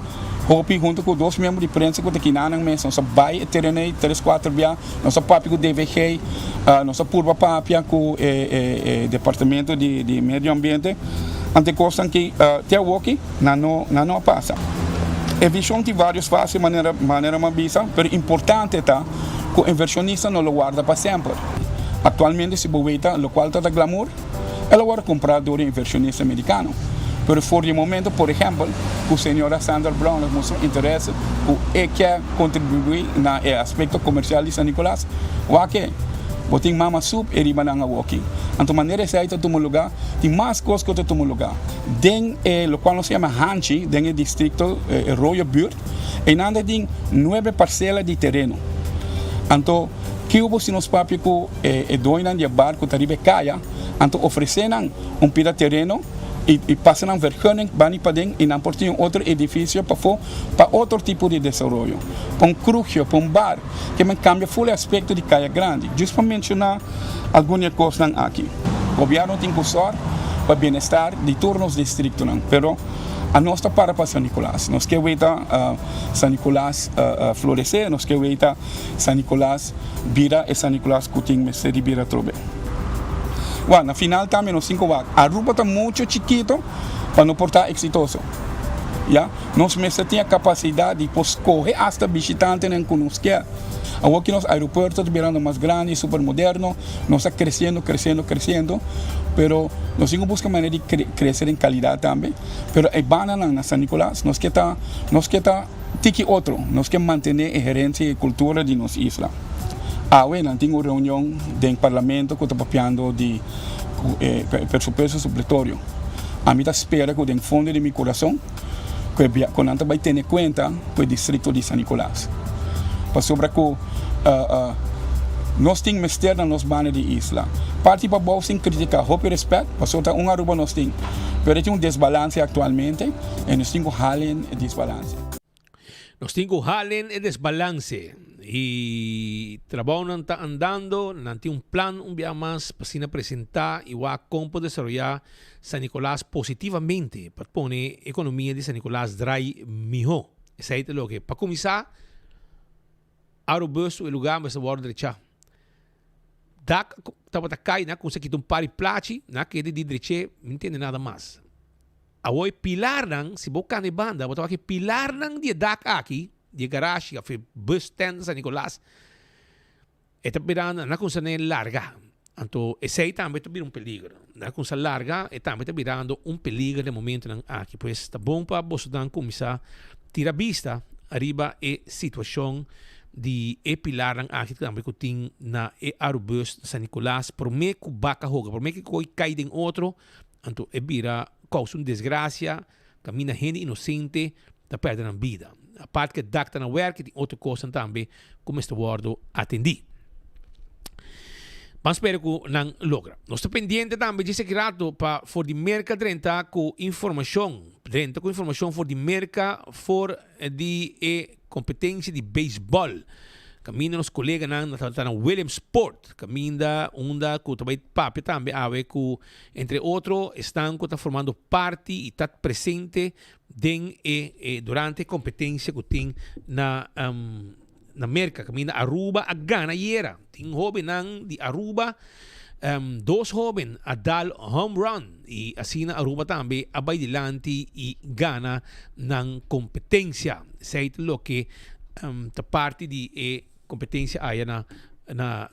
hopi hunto cu dos miembro di prensa cu ta kinanan mes. Nos a bay e tereno ey tres cuatro bia. Nos a papia cu DVG, nos a purba papia cu e e departamento di di medio ambiente. Ante cosnan ki te awoki nan no nan no a pasa. E vision tin varios fase manera manera mi a bisa, pero importante ta cu inversionista no lo warda pa semper. Actualmente si bo weta locual ta ta Glamour. El a wòrdu kumprá dor di invershonista merikano. Pero for di e momento, por ehèmpel, ku señora Sandra Brown a mustra interes ku e ke kontribuí na e aspekto komersial di San Nicolas, wak e, bo tin mama sup e riba nan awoki. Anto manera esei ta tuma lugá, tin mas kos ku ta tuma lugá. Den e lokual nos yama Hanchi, den e distrikto e Rooie Buurt, einan ta tin nuebe parsela di tereno. Anto. Kiubo si nos papia ku e doñonan di e bar ku ta riba e kaya, anto ofresé nan un pida tereno i i pasa nan vergunning bani paden i nan por tin un otro edifisio pafó pa otro tipo di desaroyo, pa un krugio, pa un bar, ke men kambia ful e aspekto di Kaya Grandi. Djis pa menshoná algun di e kosnan aki. Gobièrnu tin ku sòr pa bienestar di tur nos distriktonan, pero anos ta para pa San Nicolas. Nos ke weta San Nicolas floresé, nos ke weta San Nicolas bira e San Nicolas ku tin mester di bira atrobe. Wak, na final tambe nos tin ku wak, Aruba ta mucho chikito pa no por ta eksitoso. Ya, nos mester tin e kapasidat di por skohe asta bishitantenan ku nos kier. Awor ki nos aeropuerto ta birando mas grandi, super moderno, nos ta kresiendo, kresiendo, kresiendo, pero nos tin ku buska manera di krese den kalidat tambe. Pero e bandanan na San Nicolas nos ke ta, nos ke ta. Tiki otro, nos ke mantené e herensia i e kultura di nos isla. Awe nan tin un reunion den parlamento ku ta papiando di e presupuesto supletorio. Ami ta spera ku den fondo di mi kurason ku e ku nan ta bai tene kuenta ku e distrikto di San Nicolas. Pasobra ku nos tin mester na nos banda di isla. Parti pabou sin kritiká, hopi rèspèt, pasobra ta un Aruba nos tin. Pero e tin un desbalanse aktualmente. E nos tin ku halen e desbalanse. Nos tin ku halen e desbalanse. I trabounan ta andando, nan tin un plan un bia mas pa asina presentá i wak kon por desaroyá San Nicolas positivamente pa pone ekonomia di San Nicolas drai mihó. Esei ta loke pa kuminsá Arubus su e lugá mester wòrdu drechá. Dak tabata kai, nan a kuminsá kita un par di plachi, nan a keda di drech'é, mi no tende nada mas. Awor e pilarnan, si bo kanda e banda, bo ta wak e pilarnan di e dak aki, di e garashi of e bus stand na San Nicolas, e ta birando, nan a cuminsa ne larga. Anto esey tambe ta bira un peligro. Nan a cuminsa larga, e tambe ta birando un peligro den momentonan aki. Pues ta bon pa bosonan cuminsa tira bista ariba e situacion di e pilarnan aki tambe cu tin na e Arubus na San Nicolas, prome cu baka hoga, prome cu koe cay den otro, Anto e bira kousa un desgrasia kaminda hende inosente ta pèrdè nan bida. Apart ku e dak ta na wèrk tin otro kosnan tambe ku mester wòrdu atendí. Ban spera ku nan logra. Nos ta pendiente tambe djis aki rato pa for di Merka drenta ku informashon, drenta ku informashon for di Merka for di e kompetensia di beisbòl. Kaminda nos koleganan ta na Williamsport, kaminda unda ku ta bai papia tambe awe ku entre otro esnan ku ta formando parti i ta presente den e durante e kompetensia ku tin na na Merka. Kaminda Aruba a gana ayera. Tin hóbennan di Aruba, dos hóben a dal home run i asina Aruba tambe a bai dilanti i gana nan kompetensia. Esei ta loke ta parti di e kompetensia aya na na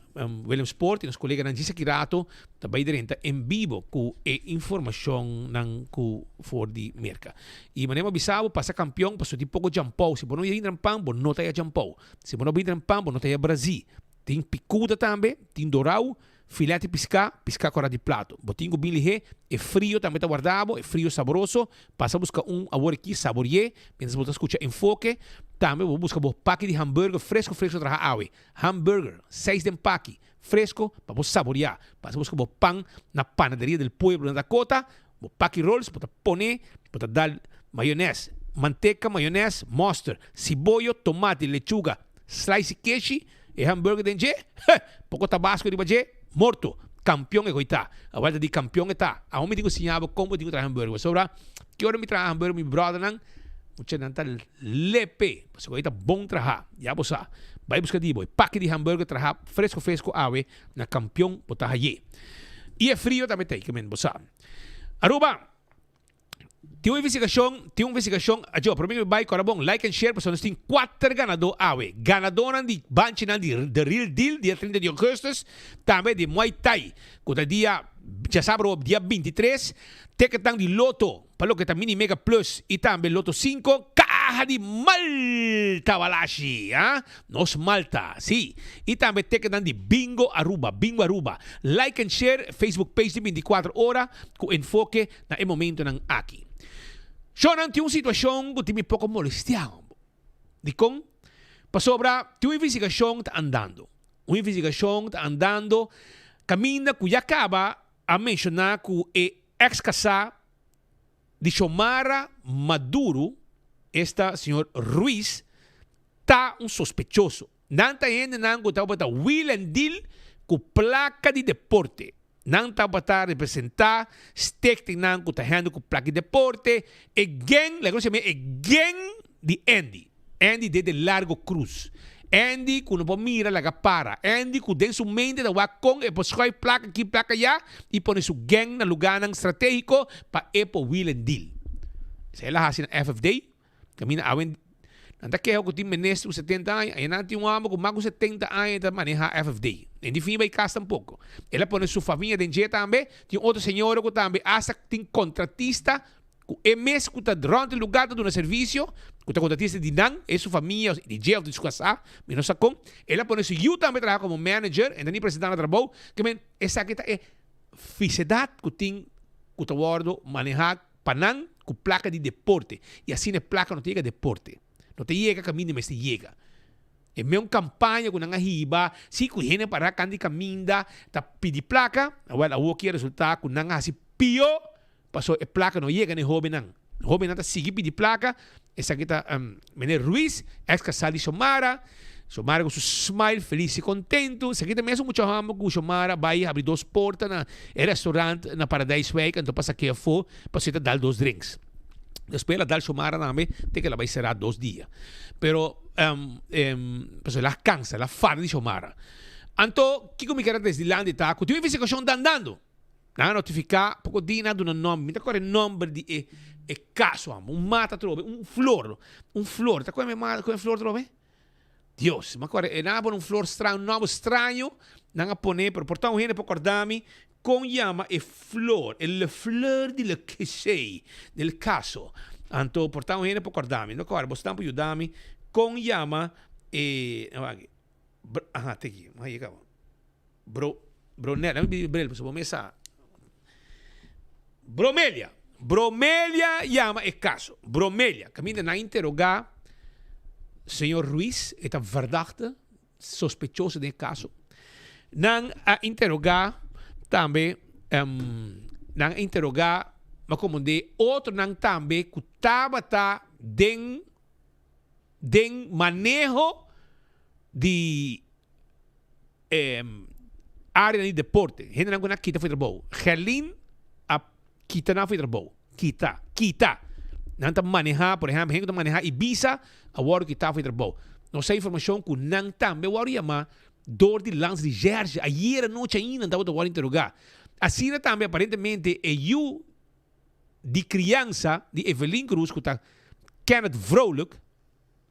Williamsport i nos koleganan djis aki rato ta bai drenta en bibo ku e informashonnan ku for di Merka. I manera mi a bisa bo pasa kampion pasobra tin poko djampou. Si bo no yega hindra pan bo no ta haya djampou. Si bo no brinda pan bo no ta haya brazí. Tin picuda tambe, tin dorau, filet di piská, piská kòrá di plato. Bo tin ku bin lihé, e frio tambe ta warda bo, e frio saboroso. Pasa buska un awor aki, sabori'é, mientras bo ta skucha Enfoke. Tambe bo buska bo paki di hamburger fresco fresco traha awe. Hamburger, seis den paki, fresco pa bo saboriá. Pasa buska bo pan na Panaderia del Pueblo na Dakota, Bo paki rolls bo ta pone, bo ta dal mayones, manteka, mayones, mòster, siboyo, tomati, lechuga, slice keshi, e hamburger den dje, he! Poko tabasko riba dje, morto! Kampion e koi ta. Awor ta di kampion e ta. Awor mi tin ku siña bo kon bo tin ku traha hamburger. Pasobra ki ora mi traha hamburger mi bròdernan, muchanan ta lepe. Pasobra e ta bon traha. Ya bo sa. Bai buska di bo e paki di hamburger traha fresco fresco awe na kampion bo ta haye. I e frio tambe ta ei, ke men bo sa. Aruba, tin un investigashon, tin un investigashon, ajo, prome ku mi bai, kòrda bon, like and share, pasobra nos tin kuater ganadó awe. Ganadónan di banchinan di The Real Deal, dia trinta di ougùstùs, tambe di Muay Thai, ku ta dia djasabra dia bintitres, teketnan di Lotto, Pa loke ta Mini Mega Plus y tambe Lotto Cinco, caha di Malta Walashi, ah, nos Malta, si. Y tambe tekennan di Bingo Aruba, Bingo Aruba. Like and share Facebook page di 24 ora cu enfoke na e momentonan aki. Shownan tin un situacion cu tin mi poco molestia. Dicon? Pasobra tin un investigacion ta andando. Un investigashon ta andando kaminda ku ya kaba a menshoná ku e eks kasá di Xiomara Maduro, esta señor Ruiz, ta un sospechoso. Nan ta hendenan ku tabata wheel and deal ku plaka di deporte. Nan tabata representá stichtingnan ku ta hende ku plaka di deporte. E gang, laga nos yama e gang di Andy. Andy de de Largo Cruz. Andy ku no por mira laga para. Andy ku den su mente ta wak kon e por schuif plaka aki plaka aya i pone su gang na lugánan stratégiko pa e por wheel and deal. Esei el a hasi na FFD. Kaminda awe nan ta keha ku tin minister ku setenta aña, aña nan tin un hòmber ku mas ku setenta aña ta manehá FFD. E di fin bai kas tampoko. El a pone su famia den dje tambe. Tin otro señora ku tambe asta tin kontratista ku e mes ku ta rònt e lugá ta duna servisio, ku ta kontratista di nan, e su famia, di dje òf di su kasá, mi no sa kon. El a pone su yu tambe traha komo manager, e ta ni presentá na trabou. Ke men, esaki ta e fisedat ku tin ku ta wòrdu manehá pa nan ku plaka di deporte. I asina e plaka no ta yega deporte. No ta yega kaminda mester yega. E meun kampaña ku nan a hiba, si ku hende para kant di kaminda ta pidi plaka, awèl awor ki e resultá ku nan a hasi pió, pasobra e plaka no yega na e hóbennan. Hóbennan ta sigui pidi plaka, esaki ta Meneer Ruiz, èks kasá di Xiomara, Xiomara ku su smile felis i kontentu, esaki ta mesun mucha hòmber ku Xiomara bai habri dos porta na e restaurant na Paradijswijk anto pa sak'é afó pasobra e ta dal dos drinks. Despues el a dal Xiomara tambe te ku el a bai será dos dia. Pero pasobra el a kansa, el a fada di Xiomara. Anto kiko mi ker a trese dilanti ta ku tin un investigashon ta andando. Nan a notifiká poko dia nan a duna nòmber. Mi ta kòrda e nòmber di e e kaso amo. Un mata atrobe, un flor, un flor. Ta kòrda mi mata ku e flor atrobe? Dios, mi a kòrda e nan a pone un flor straño, un nòmber straño nan a pone, pero por ta un hende por kòrda mi kon yama e flor, e le fleur di le kesei del kaso. Anto por ta un hende por kòrda mi. No kòrda, boso tambe por yuda mi kon yama e, wak, aha, te aki, mi a yega. Bro, Bronel, dame pidi bril pasobra bo mes sa. Bromelia, Bromelia yama e kaso. Bromelia, kaminda nan interogá señor Ruiz, e ta verdachte, sospechoso den e kaso. Nan a interogá tambe, nan a interogá, ma komondé otronan tambe ku tabata den den maneho di e areanan di deporte. Hendenan ku nan a kita for di trabou. Gerlin a kita nan for di trabou. Kita, kita. Nan ta maneha, por ehèmpel, hende ku ta maneha Ibiza a wòrdu kitá for di trabou. Nos sa informashon ku nan tambe wòrdu yamá dor di Landsrecherche. Ayera nochi ainda nan tabata wòrdu interogá. Asina tambe aparentemente e yu di kriansa di Evelyn Cruz ku ta Kenneth Vrolijk,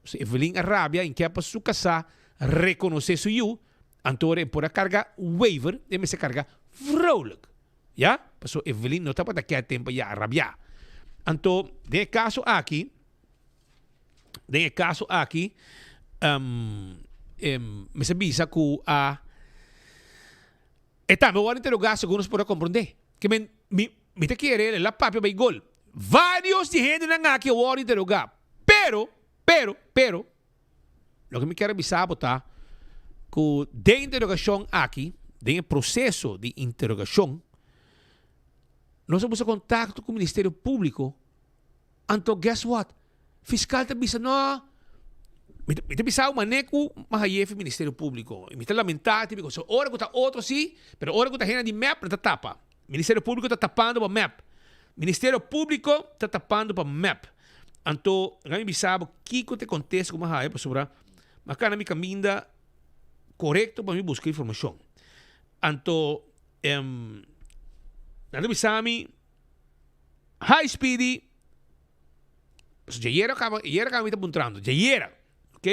so Evelyn a rabia en ke pa su kasá rekonosé su yu, anto ora e por a karga Wever e mester karga Vrolijk, ya, paso Evelyn no tabata ke tempo ya a rabia. Anto den e kaso aki, den e kaso aki mester bisa ku a E tambe wòrdu interogá segun nos por a komprondé. Ke men, mi, mi ta kere el a papia bai gol. Vários di hendenan aki a wòrdu interogá. Pero, pero, pero, loke mi kier a bisa bo ta ku den interogashon aki, den e proseso di interogashon, nos a buska kontakto ku Ministerio Públiko, anto guess what? Fiscal ta bisa no, mi ta mi ta bisa mane cu mi a haye fi Ministerio Publico y mi ta lamenta ti because ora cu ta otro si, pero ora cu ta hende di mep nan ta tapa. Ministerio Publico ta tapando pa mep. Ministerio Publico ta tapando pa mep. Anto laga mi bisa bo kico ta e contesta cu mi a haya pasobra mi a cana mi caminda corecto pa mi busca informacion. Anto nan ta bisa mi, Hi Speedy! Pasobra djayera kaba, ayera kaba mi ta puntrando, djayera, ok?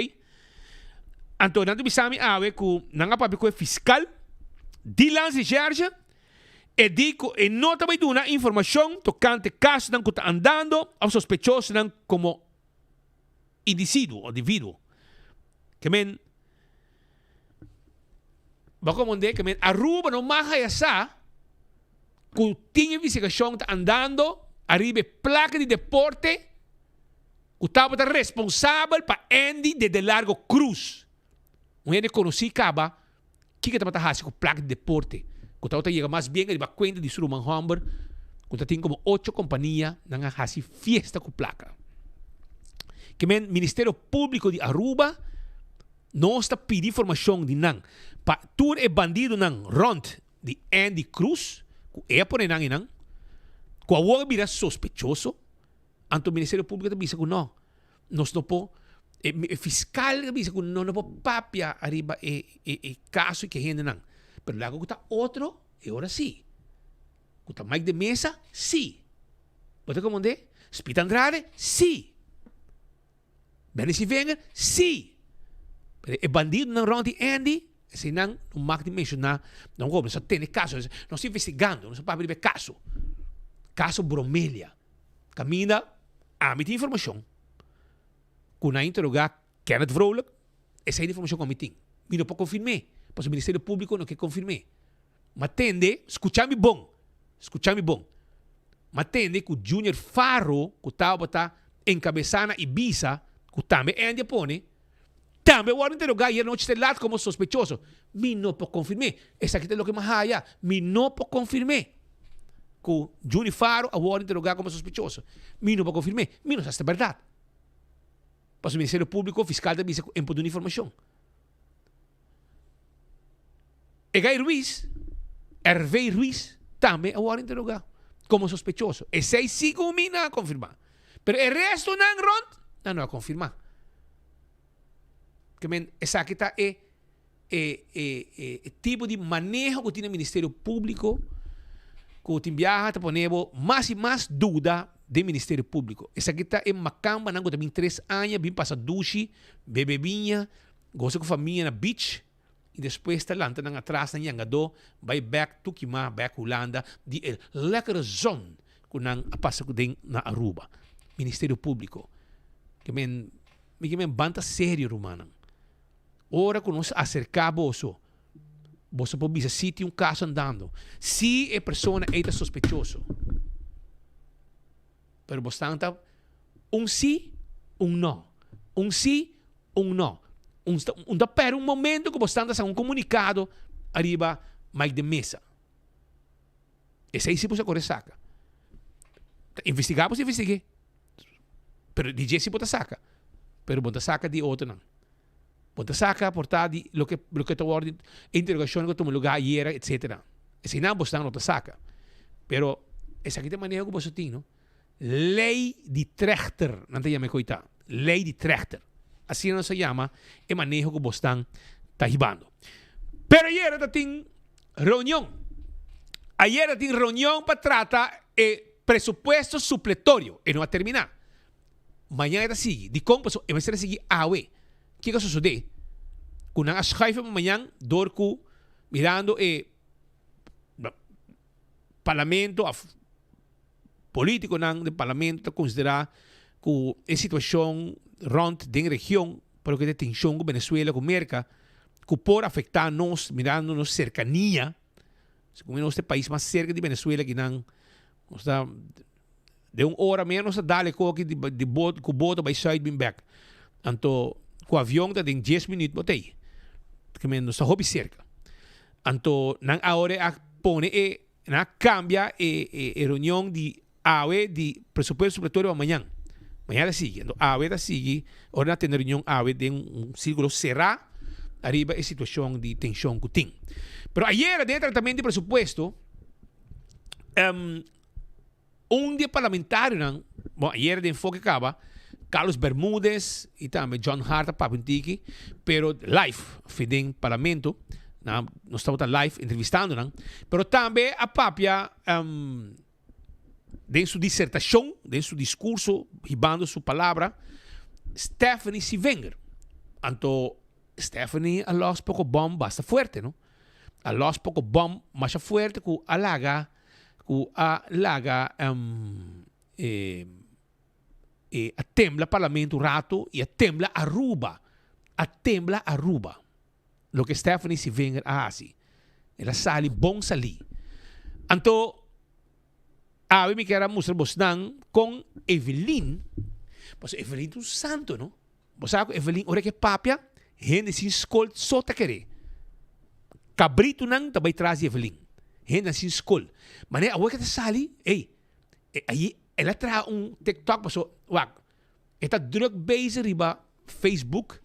Anto nan ta bisa mi awe ku nan a papia ku e fiskal di Landsrecherche, e di ku e no ta bai duna informashon tokante kasonan ku ta andando òf sospechosonan komo indisiduo òf individuo. Ke men, bo a komprondé ke men Aruba no mag haya sa ku tin investigashon ta andando ariba e plaka di deporte ku tabata responsabel pa Andy de Delargo Cruz, un hende konosí kaba. Kiko e tabata hasi ku plak di deporte ku tabata yega mas bien riba kuenta di su ruman hòmber ku ta tin komo ocho kompania nan a hasi fiesta ku plaka. Ke men Ministerio Públiko di Aruba nos ta pidi informashon di nan pa tur e bandidonan rònt di Andy Cruz ku e a pone nan einan ku awor a bira sospechoso anto Ministerio Públiko ta bisa ku nò. Nos no por, e, e fiscal a bisa ku no no por papia ariba e, e, e kaso ke hendenan. Pero laga ku ta otro, e ora sí. Ku ta Mike de Meza, sí. Bo ta komprendé? Speed Andrade, sí. Benny Sivenger, sí. Pero e bandidonan rond di Andy, eseinan no mag di menshoná, no nos a tene kaso, nos ta investigando, nos a papia riba e kaso. Kaso Bromelia. Kaminda ami tin informashon ku nan a interogá Kenneth Vrolijk, esei ta informashon ku ami tin. Mi no por konfirm'é, pasobra Ministerio Públiko no ke konfirm'é. Ma tende, skucha mi bon, skucha mi bon, ma tende ku Junior Farro ku tabata enkabesá na Ibiza, ku tambe Andy a pone, tambe a wòrdu interogá ayer nochi te lat komo sospechoso. Mi no por konfirm'é. Esaki ta loke mi a haya. Mi no por konfirm'é ku Juni Faro a wòrdu interogá komo sospechoso. Mi no por konfirm'é. Mi no sa si ta bèrdat. Pasobra Ministerio Públiko, fiskal ta bisa ku e por duna informashon. Egay Ruiz, Hervé Ruiz, tambe a wòrdu interogá komo sospechoso. Esei sí ku mi nan a konfirmá. Pero e restonan rònt, nan no a konfirmá. Ke men esaki ta e e e e tipo di maneho ku tin e Ministerio Públiko ku tin biaha ta pone bo mas i mas duda den Ministerio Públiko. Esaki ta e makambanan ku ta bin tres aña bin pasa dushi, bebe biña, gosa ku famia na beach i despues ta lanta nan atras nan yangadó bai bèk Tukima, bèk Hulanda di e lekkere zon ku nan a pasa ku den na Aruba. Ministerio Públiko. Ke men mi ke men ban ta serio rumannan. Ora ku nos aserká boso, boso por bisa si tin un kaso andando, si e persona ei ta sospechoso. Pero bosnan ta un sí, un no, un sí, un no. Un ta, un ta pèrdè un momento ku bosnan ta saka un komunikado ariba Mike de Meza. Esei sí bo sa kore saka. Ta investigá bo sa investig'é. Pero di dje sí bo ta saka. Pero bo ta saka di otronan. Bo ta saka por ta di loke loke ta wòrdu e interogashon ku a tuma lugá ayera etsetera. Eseinan bosnan no ta saka. Pero esaki ta e maneho ku boso tin no. Lei di trechter nan ta yama e koitá. Lei di trechter. Asina nos a yama e maneho ku bosnan ta hibando. Pero ayera ta tin reunion. Ayera tin reunion pa trata e presupuesto supletorio. E no a terminá. Mañan e ta sigui. Dikon? Pasobra e mester a sigui awe. Kiko a sosodé? Ku nan a schuif e pa mañan dor ku mirando e parlamento òf polítikonan den parlamento ta konsiderá ku e situashon rònt den region pa loke ta e tenshon ku Venezuela ku Merka ku por afektá nos mirando nos serkania, segun mi nos ta e pais mas serka di Venezuela kinan nos ta. Den un ora menos ta dal e koki di di bot ku boto bai Zuid bin bek. Anto ku avion ta den dies minuut bo ta ei. Ke men nos ta hopi serka. Anto nan awor a pone e nan a kambia e e e reunion di awe di presupuesto supletorio pa mañan. Mañan ta sigui. Anto awe ta sigui ora nan a tene reunion awe den un sirkulo será ariba e situashon di tenshon ku tin. Pero ayera den e tratamentu di presupuesto Un di e parlamentarionan, bon ayer den Enfoke kaba, Carlos Bermudez y tambe John Hart a papia un tiki, pero live fi den parlamento, nan nos tabata live entrevistando nan, pero tambe a papia den su disertacion, den su discurso, hibando su palabra, Stephanie Sievinger. Anto Stephanie a los poco bom basta fuerte, no? A los poco bom masha fuerte cu a laga cu a laga e e a tembla parlamento un rato y a tembla Aruba, a tembla Aruba. Loke Stephanie Sievinger a haci. El a sali bon salí. Anto awe mi kier a mustra bosnan con Evelyn, pasobra Evelyn ta un santo no. Bo sa ku Evelyn ora ke papia, hende sin skol so ta kere. Kabritunan ta bai tras di Evelyn. Hendenan sin skol. Manera awor ke ta sali, ey, ayi el a traha un TikTok paso, wak, e ta druk bezig riba Facebook,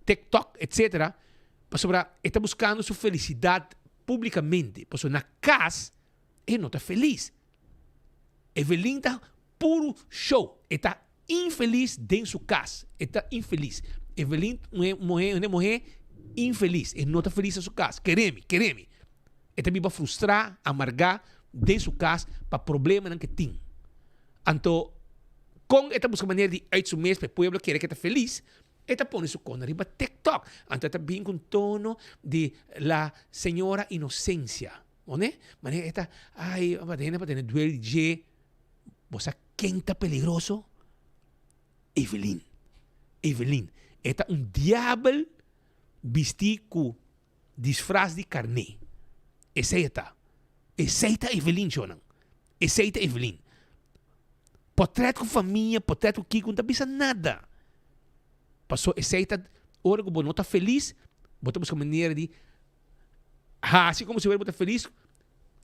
TikTok, etcetera, pasobra e ta buskando su felisidat publikamente, pasobra na kas e no ta felis. Evelyn ta puru show, e ta infelis den su kas, e ta infelis. Evelyn un muhé, un muhé infelis, e no ta felis na su kas, kere mi, kere mi. E ta biba frustrá, amargá den su kas pa problemanan ke tin. Anto kon e ta buska manera di uit su mes pa e pueblo kere ke ta felis, e ta pone su kona riba TikTok. Anto e ta bin ku un tono di la señora inocencia. One? Manera e ta, ay, pa hende pa tene duel di dje. Bo sa ken ta peligroso? Evelyn. Evelyn. E ta un diabel bistí ku disfras di karné. Esei e ta. Esei ta Evelyn, shownan. Esei ta Evelyn. Potret ku famia, potret ku kiko, no ta bisa nada. Paso esei ta, ora ku bo no ta felis, bo ta buska manera di Hasi como si bo ta felis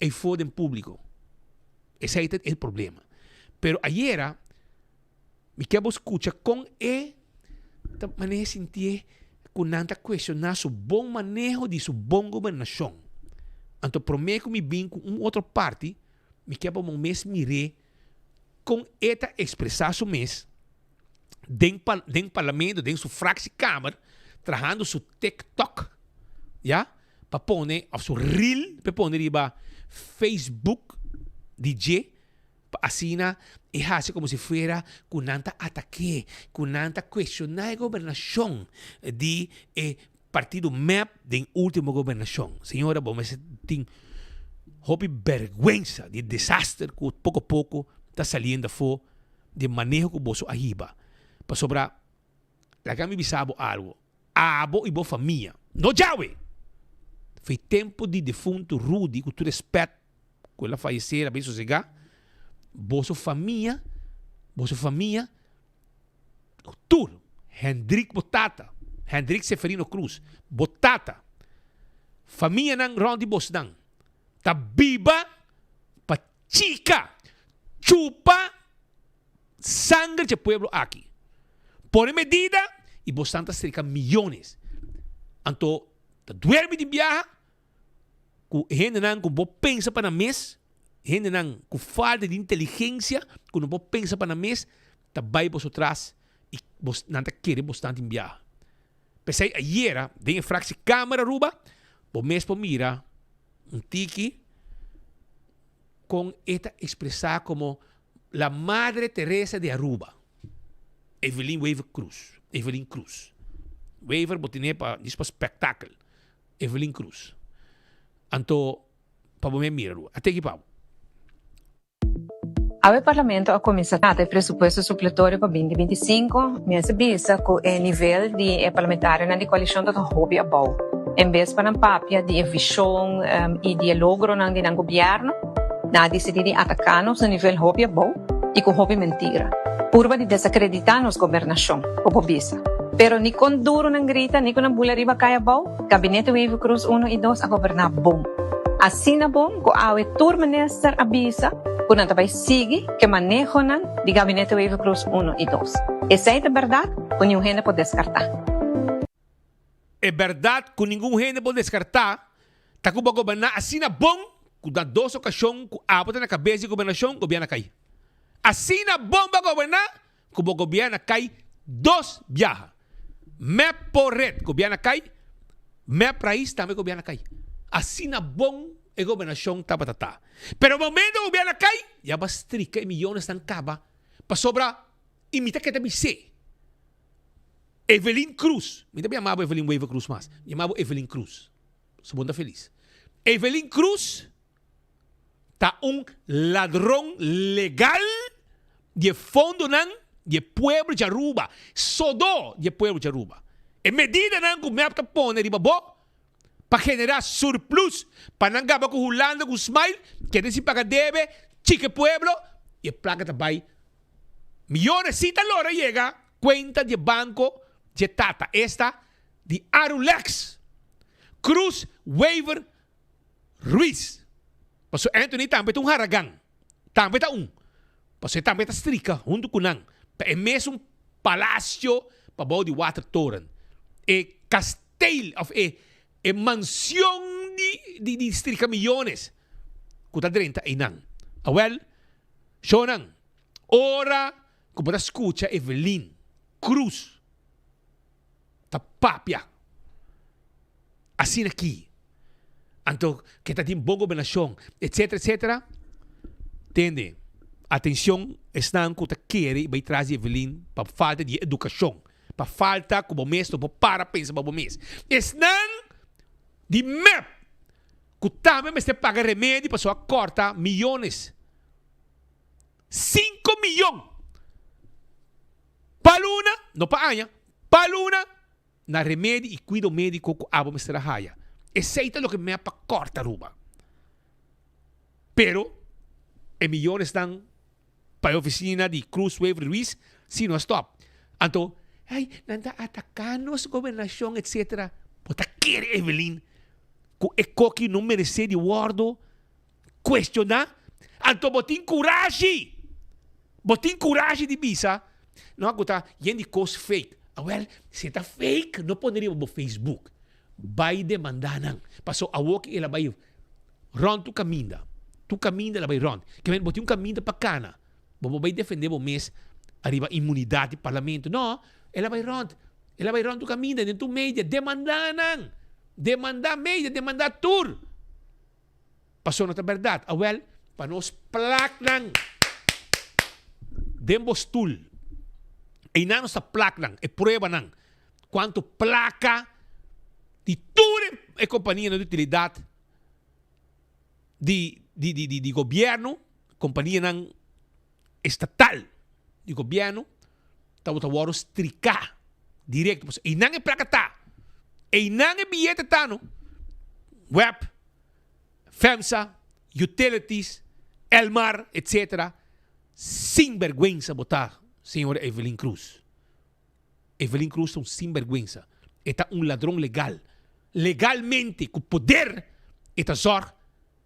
eyfor den publico. Esey ta e problema. Pero ayera mi kier bo scucha con e ta maneha sintié cu nan ta cuestiona su bon maneho di su bon gobernacion. Anto prome cu mi bin cu un otro parti mi kier pa bo mes mir'é con e ta expresa su mes den den parlamento, den su fractiekamer, trahando su TikTok, ya, pa pone, of su reel, pa pone riba Facebook di dje, pa asina e hasi como si fuera cu nan ta atake, cu nan ta cuestiona e gobernacion di e partido mep den ultimo gobernacion. Señora, bo mester tin hopi berguensa di e desaster cu poco poco ta saliendo afo di e maneho ku boso a hiba. Pasobra, laga mi bisa bo algu, abo i bo famia, no djawe! Foi tempu di defuntu Rudy, ku tur respèt ku el a fayesé, el a bai sosegá, boso famia, boso famia, tur, Hendrik bo tata, Hendrik Seferino Cruz, bo tata, famianan rònt di bosnan, ta biba pa Chica chupa sanger dje pueblo aki. Pone medida y bosnan ta strika miyones. Anto ta duermi di biaha cu hendenan cu bo pensa pa nan mes, hendenan cu falta di inteligencia cu no por pensa pa nan mes ta bay boso tras y nan ta kere bosnan tin biaha. P'esey ayera den e fractie Kamer Aruba bo mes por mira un tiki con e ta expresa como la Madre Teresa de Aruba, Evelyn Wever Croes, Evelyn Croes. Wever bo tene pa djis pa spektakel, Evelyn Croes. Anto pa bo me mira Aruba. A teki pa bo. Awe Parlamento a cuminsa trata e presupuesto supletorio pa binti 25. Mester bisa cu e nivel di e parlamentarionan di coalicion ta hopi abou. En bes pa nan papia di e vision y di e logronan di nan gobierno, nan a dicidi di ataca nos na nivel hopi abou y cu hopi mentira. Purba di desacredita nos gobernacion, bo por bisa. Pero ni con duro nan grita ni cu nan bula riba cay abou, Gabinete Wever-Croes uno y dos a goberna bon. Asina bon cu awe tur minister a bisa cu nan ta bay sigui cu e manehonan di Gabinete Wever-Croes uno y dos. Esey ta berdad cu niun hende por descarta. E berdad cu ningun hende por descarta ta cu bo a goberna asina bon cu na dos ocasion cu abo ta na cabes di gobernacion, gobierno a cay. Asina bon bo a goberna cu bo gobierno a cay dos biaha. Mep por red gobierno a cay, mep rais tambe gobierno a cay. Asina bon e gobernacion tabata ta. Pero momento gobierno a cay, ya bo a strika e miyonesnan caba pasobra y mi ta keda bis'é. Evelyn Cruz, mi ta yama bo Evelyn Wever Cruz mas, mi yama bo Evelyn Cruz, so bo no ta felis. Evelyn Cruz ta un ladron legal di e fondonan di e pueblo di Aruba, sodó di e pueblo di Aruba. E medidanan ku mep ta pone riba bo pa generá surplus pa nan gaba ku Hulanda ku smile, keda sin paga debe, chika e pueblo i e plaka ta bai miyones. Si ta lora yega kuenta di e banko di e tata, esta di Arulex. Cruz Wever. Ruiz. Paso Anthony tambe ta un haragan. Tambe ta un. Paso e tambe ta strika huntu ku nan. Ta e mesun palacio pabou di Watertoren. E kasteel of e e mansion di di di strika miyones ku ta drenta einan. Awel, shownan, ora ku bo ta skucha Evelyn Cruz ta papia asina aki, anto ke ta tin bon gobernashon, etcetera, etcetera, tende, atencion esnan ku ta kere bai tras di Evelyn pa falta di edukashon, pa falta ku bo mes no por para pensa pa bo mes. Esnan di mep ku tambe mester paga remedi pasobra a kòrta miyones, sinku miyon pa luna, no pa aña, pa luna na remedi i kuido médiko ku abo mester a haya. Esei ta loke mep a kòrta Aruba. Pero e miyonesnan pa e ofisina di Cruz Wever Ruiz si no a stòp. Anto, ay, nan ta ataká nos gobernashon etcetera. Bo ta kere Evelyn ku e koki no meresé di wòrdu kuestioná? Anto bo tin kurashi! Bo tin kurashi di bisa no ku ta yen di kos fake. Awèl, si e ta fake no pone riba bo Facebook. Bai demandá nan. Paso awor ki el a bai rònt tur kaminda. Tur kaminda el a bai rònt. Ke men bo tin un kaminda pa kana. Bo por bai defendé bo mes ariba inmunidat di parlamento. No, el a bai rònt. El a bai rònt tur kaminda, den tur media. Demandá nan! Demandá media, demandá tur! Pasobra no ta bèrdat. Awèl, pa nos plak nan den bo stul. Einan nos ta plak nan, e pruebanan, kuantu plaka di tur e kompanianan di utilidat di di di di gobièrnu, kompanianan estatal di gobièrnu tabata wòrdu striká direkto. Pasobra einan e plaka ta, einan e biyete ta no. Web, FEMSA, Utilities, Elmar, etc. Sinbergwensa bo ta, señora Evelyn Cruz. Evelyn Cruz ta un sinbergwensa. E ta un ladron legal. Legalmente, ku poder, e ta zòrg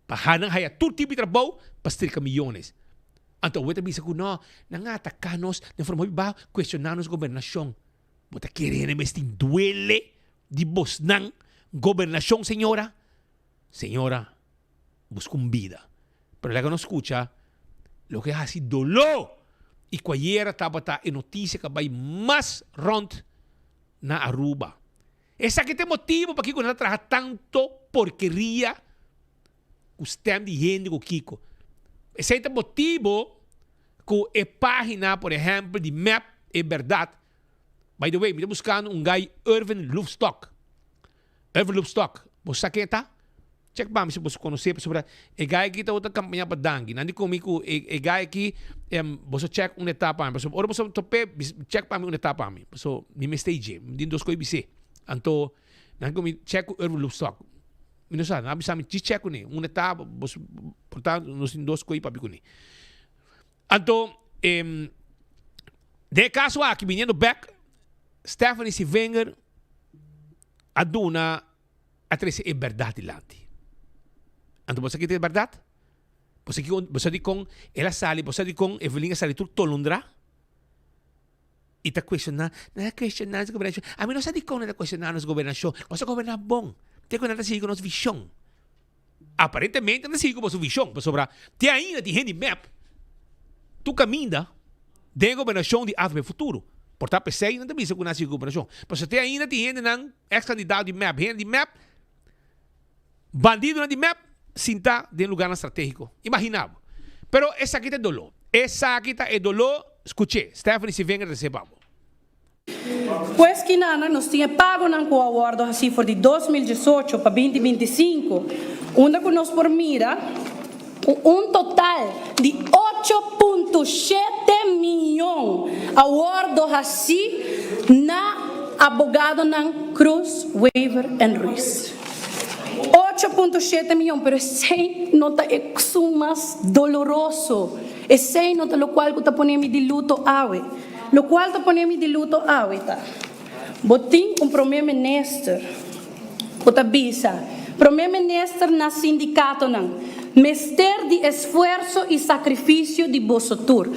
pa hanan haya tur tipo di trabou pa strika miyones. Anto awe ta bisa ku no, nan a ataka nos den forma hopi baho, kuestioná nos gobernashon. Bo ta kere hende mes tin duele di bosnan gobernashon, señora? Señora, buska un bida. Pero laga nos skucha loke a hasi doló i ku ayera tabata e notisia ku a bai mas rònt na Aruba. Esaki ta e motibu pakiko nan ta traha tanto porkeria ku stèm di hende ku kiko. Esei ta motibu ku e página, por ehèmpel, di mep E Bèrdat, by the way, mi ta buskando un guy Irvin Loefstok. Irvin Loefstok, bo sa ken e ta? Check pa mi si bo konosé pasobra e guy aki tabata kampaña pa Dangui. Nan di komi ku e e guy aki boso check unda e ta pa mi pasobra ora boso top'é check pa mi unda e ta pa mi pasobra mi mester dje mi tin dos kos bis'é. Anto nan komi check ku Irvin Loefstok. Mi no sa, nan a bisa mi djis check kuné unda e ta boso por ta nos tin dos kos papia kuné. Anto den e kaso aki biniendo bek Stephanie Sivinger a duna a trese e bèrdat dilanti. Anto bo sa ki ta e bèrdat? Bo sa kiko, bo sa dikon el a sali, bo sa dikon Evelyn a sali tur tolondrá? I ta kuestioná, nan a kuestioná nos gobernashon. Ami no sa dikon nan ta kuestioná nos gobernashon. Nos a goberná bon. Te ku nan ta sigui ku nos vishon. Aparentemente nan ta sigui ku boso vishon, pasobra te ainda tin hende di mep tur kaminda den e gobernashon di avp Futuro. Por ta p'esei nan ta bisa ku nan a sigui ku gobernashon. Pasobra te ainda tin hendenan, eks kandidato di mep, hende di mep, bandidonan di mep sinta den lugarnan strategiko. Imagina bo. Pero esaki ta e doló. Esaki ta e doló. Skuch'é. Stephanie Sivenger ta seba bo. Pues kinanan nos tin e pagonan ku a wòrdu hasí for di 2018 pa 2025, unda ku nos por mira ku un total di 8.7 miyon a wòrdu hasí na abogadonan Cruz, Wever en Ruiz. 8.7 miyon, pero esei no ta e suma mas doloroso, esei no ta lokual ku ta pone mi di luto awe. Lokual ta pone mi di luto awe ta, bo tin un prome minister ku ta bisa. Prome Minister na sindicatonan, Mester di esfuerso y sacrificio di boso tur.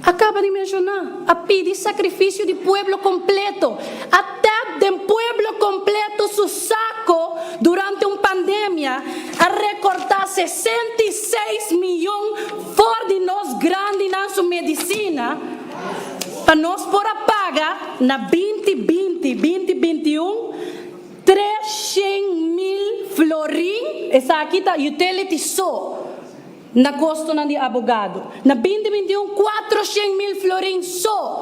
A caba di menciona, a pidi sacrificio di pueblo completo, a tap den pueblo completo su saco durante un pandemia, a recorta 66 miyon for di nos grandinan su medicina pa nos por a paga na binti binti, binti bintiun, 300,000 florin, esaki ta utility so, na kostonan di abogado. Na binti 21, 400,000 florin so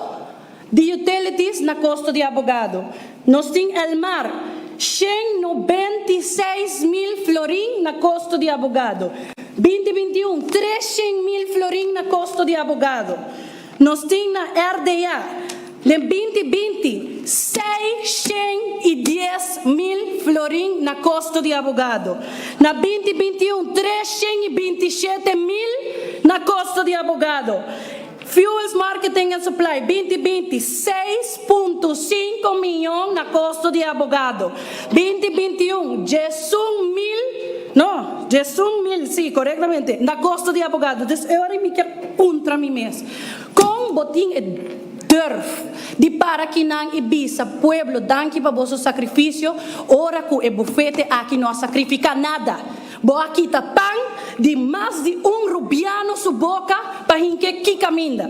di utilities na kosto di abogado. Nos tin Elmar, 196,000 florin na kosto di abogado. Binti 21, 300,000 florin na kosto di abogado. Nos tin na RDA, den binti 20, 610,000 florin na kosto di abogado. Na binti 21, 327,000 na kosto di abogado. Fuels Marketing and Supply, binti 20, 6.5 miyon na kosto di abogado. Binti 21, 11,000, no, 11,000, si, korektamente, na kosto di abogado. Dus e ora mi kier puntra mi mes, kon bo tin e durf di para kinan i bisa pueblo danki pa boso sakrifisio ora ku e bufete aki no a sakrifiká nada? Bo a kita pan di mas di un rubiano su boka pa hink'é ki kaminda?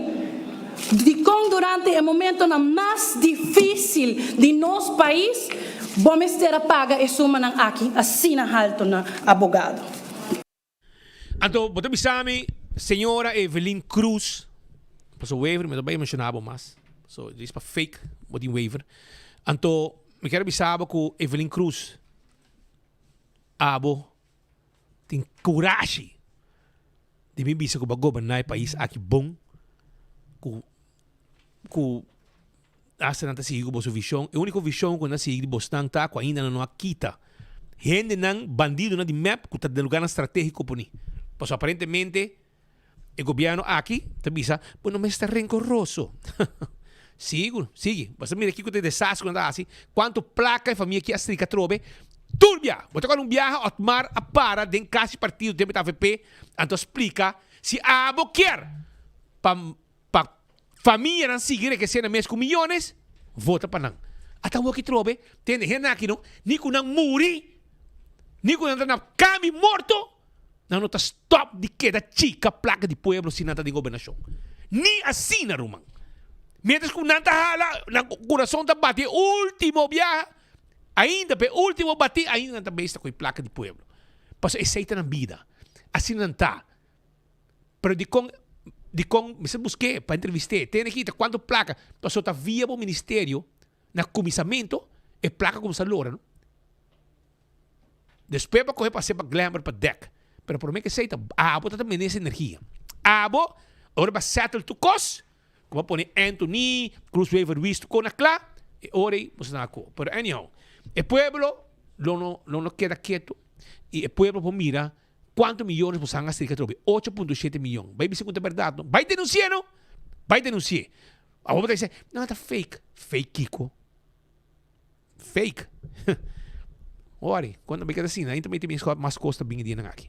Dikon durante e momentonan mas difísil di nos pais bo mester a paga e sumanan aki asina haltu na abogado? Anto bo ta bisa mi señora Evelyn Cruz, paso Wever mi no ta bay menciona bo mas, so djis pa fake bo tin Wever. Anto mi kier a bisa bo cu Evelyn Cruz abo tin curashi di bin bisa cu bo a goberna e pais aki bon cu cu Hasta nan ta sigui ku boso vishon. E úniko vishon ku nan ta sigui di bosnan ta ku ainda nan no a kita hendenan, bandidonan di mep ku ta den lugarnan stratégiko poni. Pasobra aparentemente e gobièrnu aki ta bisa, bo no mester ta renkoroso. Sigur, sigui. Bo ta mira kiko ta e desastre ku nan ta hasi, kuantu plaka e famia aki a strika atrobe. Tur bia! Bo ta kòrda un biaha Otmar a para den kas di partido tempu ta avp, anto a splika si abo kier pa Pa famianan sigui rekesé nan mes ku miyones, vota pa nan. Ata awor ki trobe, tende hende aki no, ni ku nan muri, ni ku nan ta na kami morto, nan no ta stòp di keda chika plaka di pueblo si nan ta den gobernashon. Ni asina, ruman. Mientras ku nan ta hala, nan kurason ta bati e ultimo biaha, ainda pa e ultimo bati, ainda nan ta besta ku e plaka di pueblo. Pasobra esei ta nan bida. Asina nan ta. Pero dikon dikon mester busk'é pa entrevist'é? Tene kita kuantu plaka paso ta via bo ministerio na kuminsamentu e plaka kuminsá lora no. Despues bo a kohe pas'é pa Glenbrook pa dèk. Pero promé ke esei ta abo ta ta mene esa energia. Abo ora bo a settle tur kos ku bo a pone Anthony, Cruz Wever Ruiz tur kos na kla e ora ei bo sta na ko. Pero anyhow e pueblo lo no lo no keda ketu i e pueblo por mira Cuanto miyones bo san a strika atrobe? Ocho punto shete miyon. Bay bisa cu ta berdad no. Bay denuncia no. Bay denuncia. Awor bo ta bisa, no ta fake. Fake kico? Fake. Ori, cuando mi keda asina, ainda mi tin mas cos ta bini dianan aki.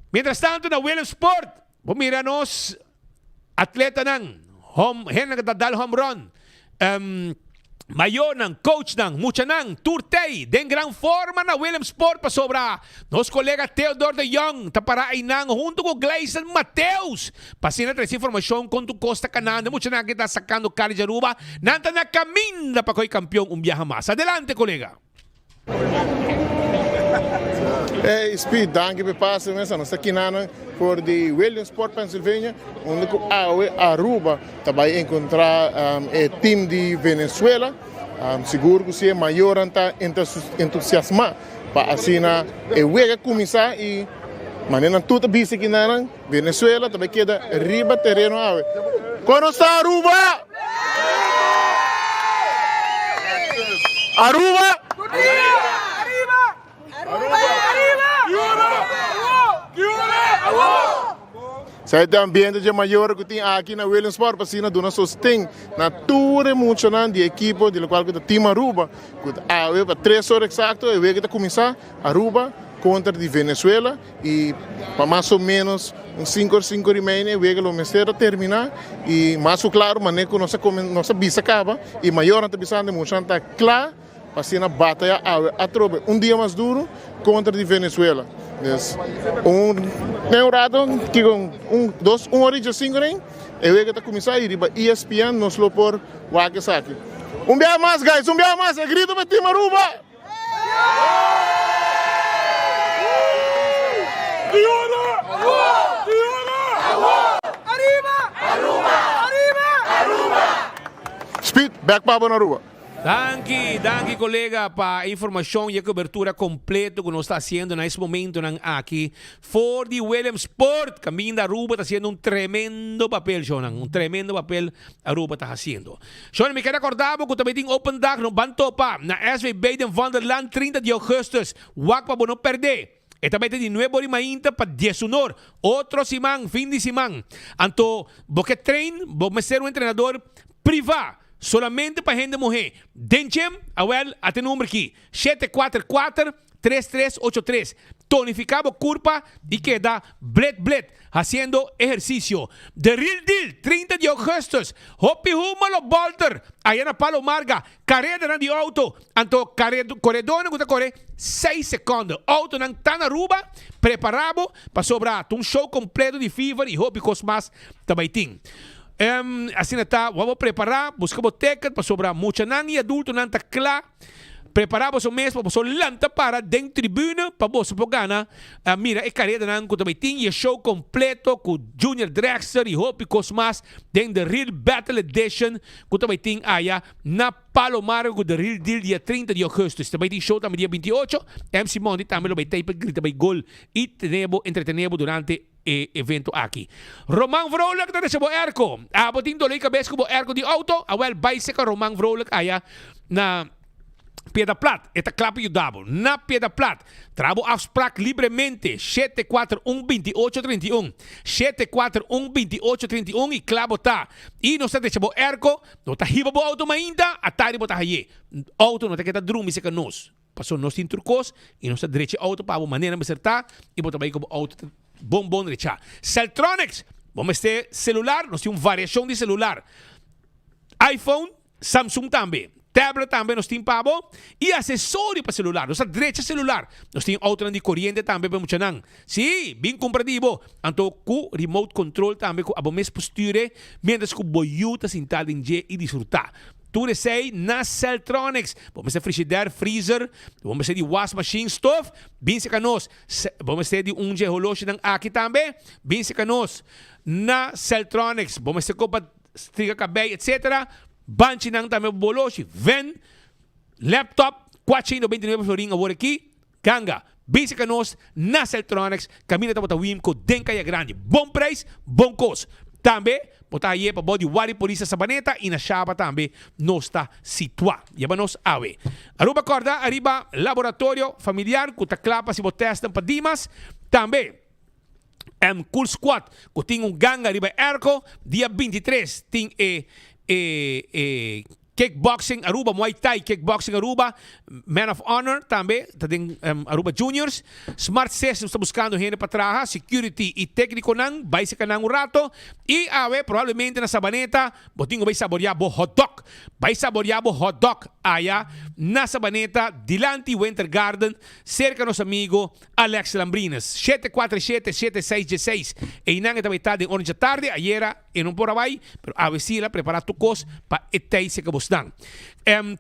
Mientras tanto na Williamsport, bo mira nos atletanan, home, hendenan cu ta dal home run, um, mayornan, coachnan, muchanan, tur tey den gran forma na Williamsport pasobra nos colega Theodore de Jong ta para eynan hunto cu Gleison Mateus pa asina trece informacion con tur cos ta canando. E muchanan aki ta sacando cara di Aruba, nan ta na caminda pa coy campeon un biaha mas. Adelante colega. Hey Speed, danki pa e pase mesa. Nos ta kinanan for di Williamsport, Pennsylvania, unda ku awe Aruba ta bai enkontrá e team di Venezuela. Sigur ku si e mayornan ta entusiasmá pa asina e wega kuminsá i manera nan tur ta bisa kinanan, Venezuela ta bai keda riba tereno awe. Kon nos ta Aruba? Aruba! Sa e ambiente dje mayor ku tin aki na Williamsport pa asina duna sosten na tur e muchanan di ekipo di lokual ku ta Team Aruba ku ta awe pa tres ora eksakto e wega ta kuminsá Aruba kontra di Venezuela i pa mas o menos un sinku or sinku or i media e wega lo mester a terminá i mas ku klaro manera ku nos a nos a bisa kaba i mayornan ta bisando e muchanan ta kla Pa asina bataya awe atrobe un dia mas duro kontra di Venezuela. Des un den un rato kiko un dos un ora i djesinku den e wega ta kuminsá i riba ESPN nos lo por wak esaki. Un biaha mas guys, un biaha mas e grito pa Team Aruba! Speed, bek pa bo na Aruba. Danki, danki kolega pa e informashon i e kobertura kompleto ku nos ta hasiendo na es momentonan aki for di Williamsport, kaminda Aruba ta hasiendo un tremendo papel, shownan, un tremendo papel Aruba ta hasiendo. Shownan, mi kere akorda bo ku tambe tin open dag, no ban topa na SVB den Vondelland 30 di augustus, wak pa bo no perde. E ta mete di nuebe ora i mainta pa dies unor, otro siman, fin di siman. Anto, bo ke train, bo mester un entrenador privá, solamente pa hende muhé. Den gym, awel, ata e number ki, 744 3383. Tonifiká bo kurpa i keda blet blet hasiendo ehersisio. The Real Deal, 30 di augustus, Hopi huma lo bolter aya na Palo Marga. Karedanan di outo, anto koredónan ku ta kore seis sekònde. Outonan ta na Aruba, prepará bo pasobra ta un show kompleto di fever i hopi kos mas ta bai tin. Asina ta, wou bo prepará, buska bo ticket pasobra muchanan i adultonan ta kla. Prepará boso mes pa boso lanta para den tribune pa boso por gana mira e karedanan ku ta bai tin i e show kompleto ku Junior Dragster i hopi kos mas den The Real Battle Edition ku ta bai tin aya na Palo Margo ku The Real Deal dia 30 di augustus. Ta bai tin show tambe dia 28. MC Monty tambe lo bai tei pa grita bai gol i tene bo entretene bo durante e evento aki. Roman Vrolijk ta desa bo airco. Abo tin dolor di cabes cu bo airco di auto? Awel bay seca Roman Vrolijk aya na Piedra Plat. E ta cla pa yuda bo. Na Piedra Plat. Traha bo afspraak libremente. 741 28 31. 741 28 31 y cla bo ta. Y nos ta drecha bo airco. No ta hiba bo auto mainta. Atari bo ta haye. Auto no ta keda drumi seca nos. Pasobra nos tin tur kos i nos ta drecha e outo pa bo manera mester ta i bo ta bai ku bo outo ta bon bon drechá. Celtronics, bo mester selular, nos tin un variashon di selular. iPhone, Samsung tambe. Tablet tambe nos tin pa bo i asesorio pa selular. Nos ta drecha selular. Nos tin outonan di koriente tambe pa e muchanan. Sí, bin kumpra di bo. Anto ku remote control tambe ku abo mes por stuur e mientras ku bo yu ta sintá den dje i disfrutá. Tur esei na Celtronics. Bo mester frigider, freezer, bo mester di wasmachine, stof, bin seka nos. Bo mester di un dje holoshinan aki tambe, bin seka nos na Celtronics. Bo mester kopa striga kabei etc. Banchinan tambe bo holoshi. Ven, laptop, 499 florin awor aki. Ganga, bin seka nos na Celtronics, kaminda tabata Wimco den Kaya Grandi. Bon prijs, bon kos. Tambe bo ta haye pa bo di Wari Polis na Sabaneta i na Shaba tambe nos ta situa. Yama nos awe. Aruba kòrda ariba laboratorio familiar ku ta kla pa hasi bo tèstnan pa Dimas. Tambe M Cool Squad ku tin un ganga riba e airco. Dia 23 tin e e e. Kickboxing Aruba, Muay Thai Kickboxing Aruba, Man of Honor tambe ta den Aruba Juniors. Smart Systems ta buscando hende pa traha, security y tecniconan, bay seca nan un rato. Y awe probablemente na Sabaneta bo tin cu bay saborea bo hotdog. Bay saborea bo hotdog aya na Sabaneta dilanti Winter Garden cerca nos amigo Alex Lambrines. 747 7616 Eynan e ta bay ta den ora djatardi, ayera. E no por a bai, pero awe si el a prepara tur kos pa e tei seka bosnan.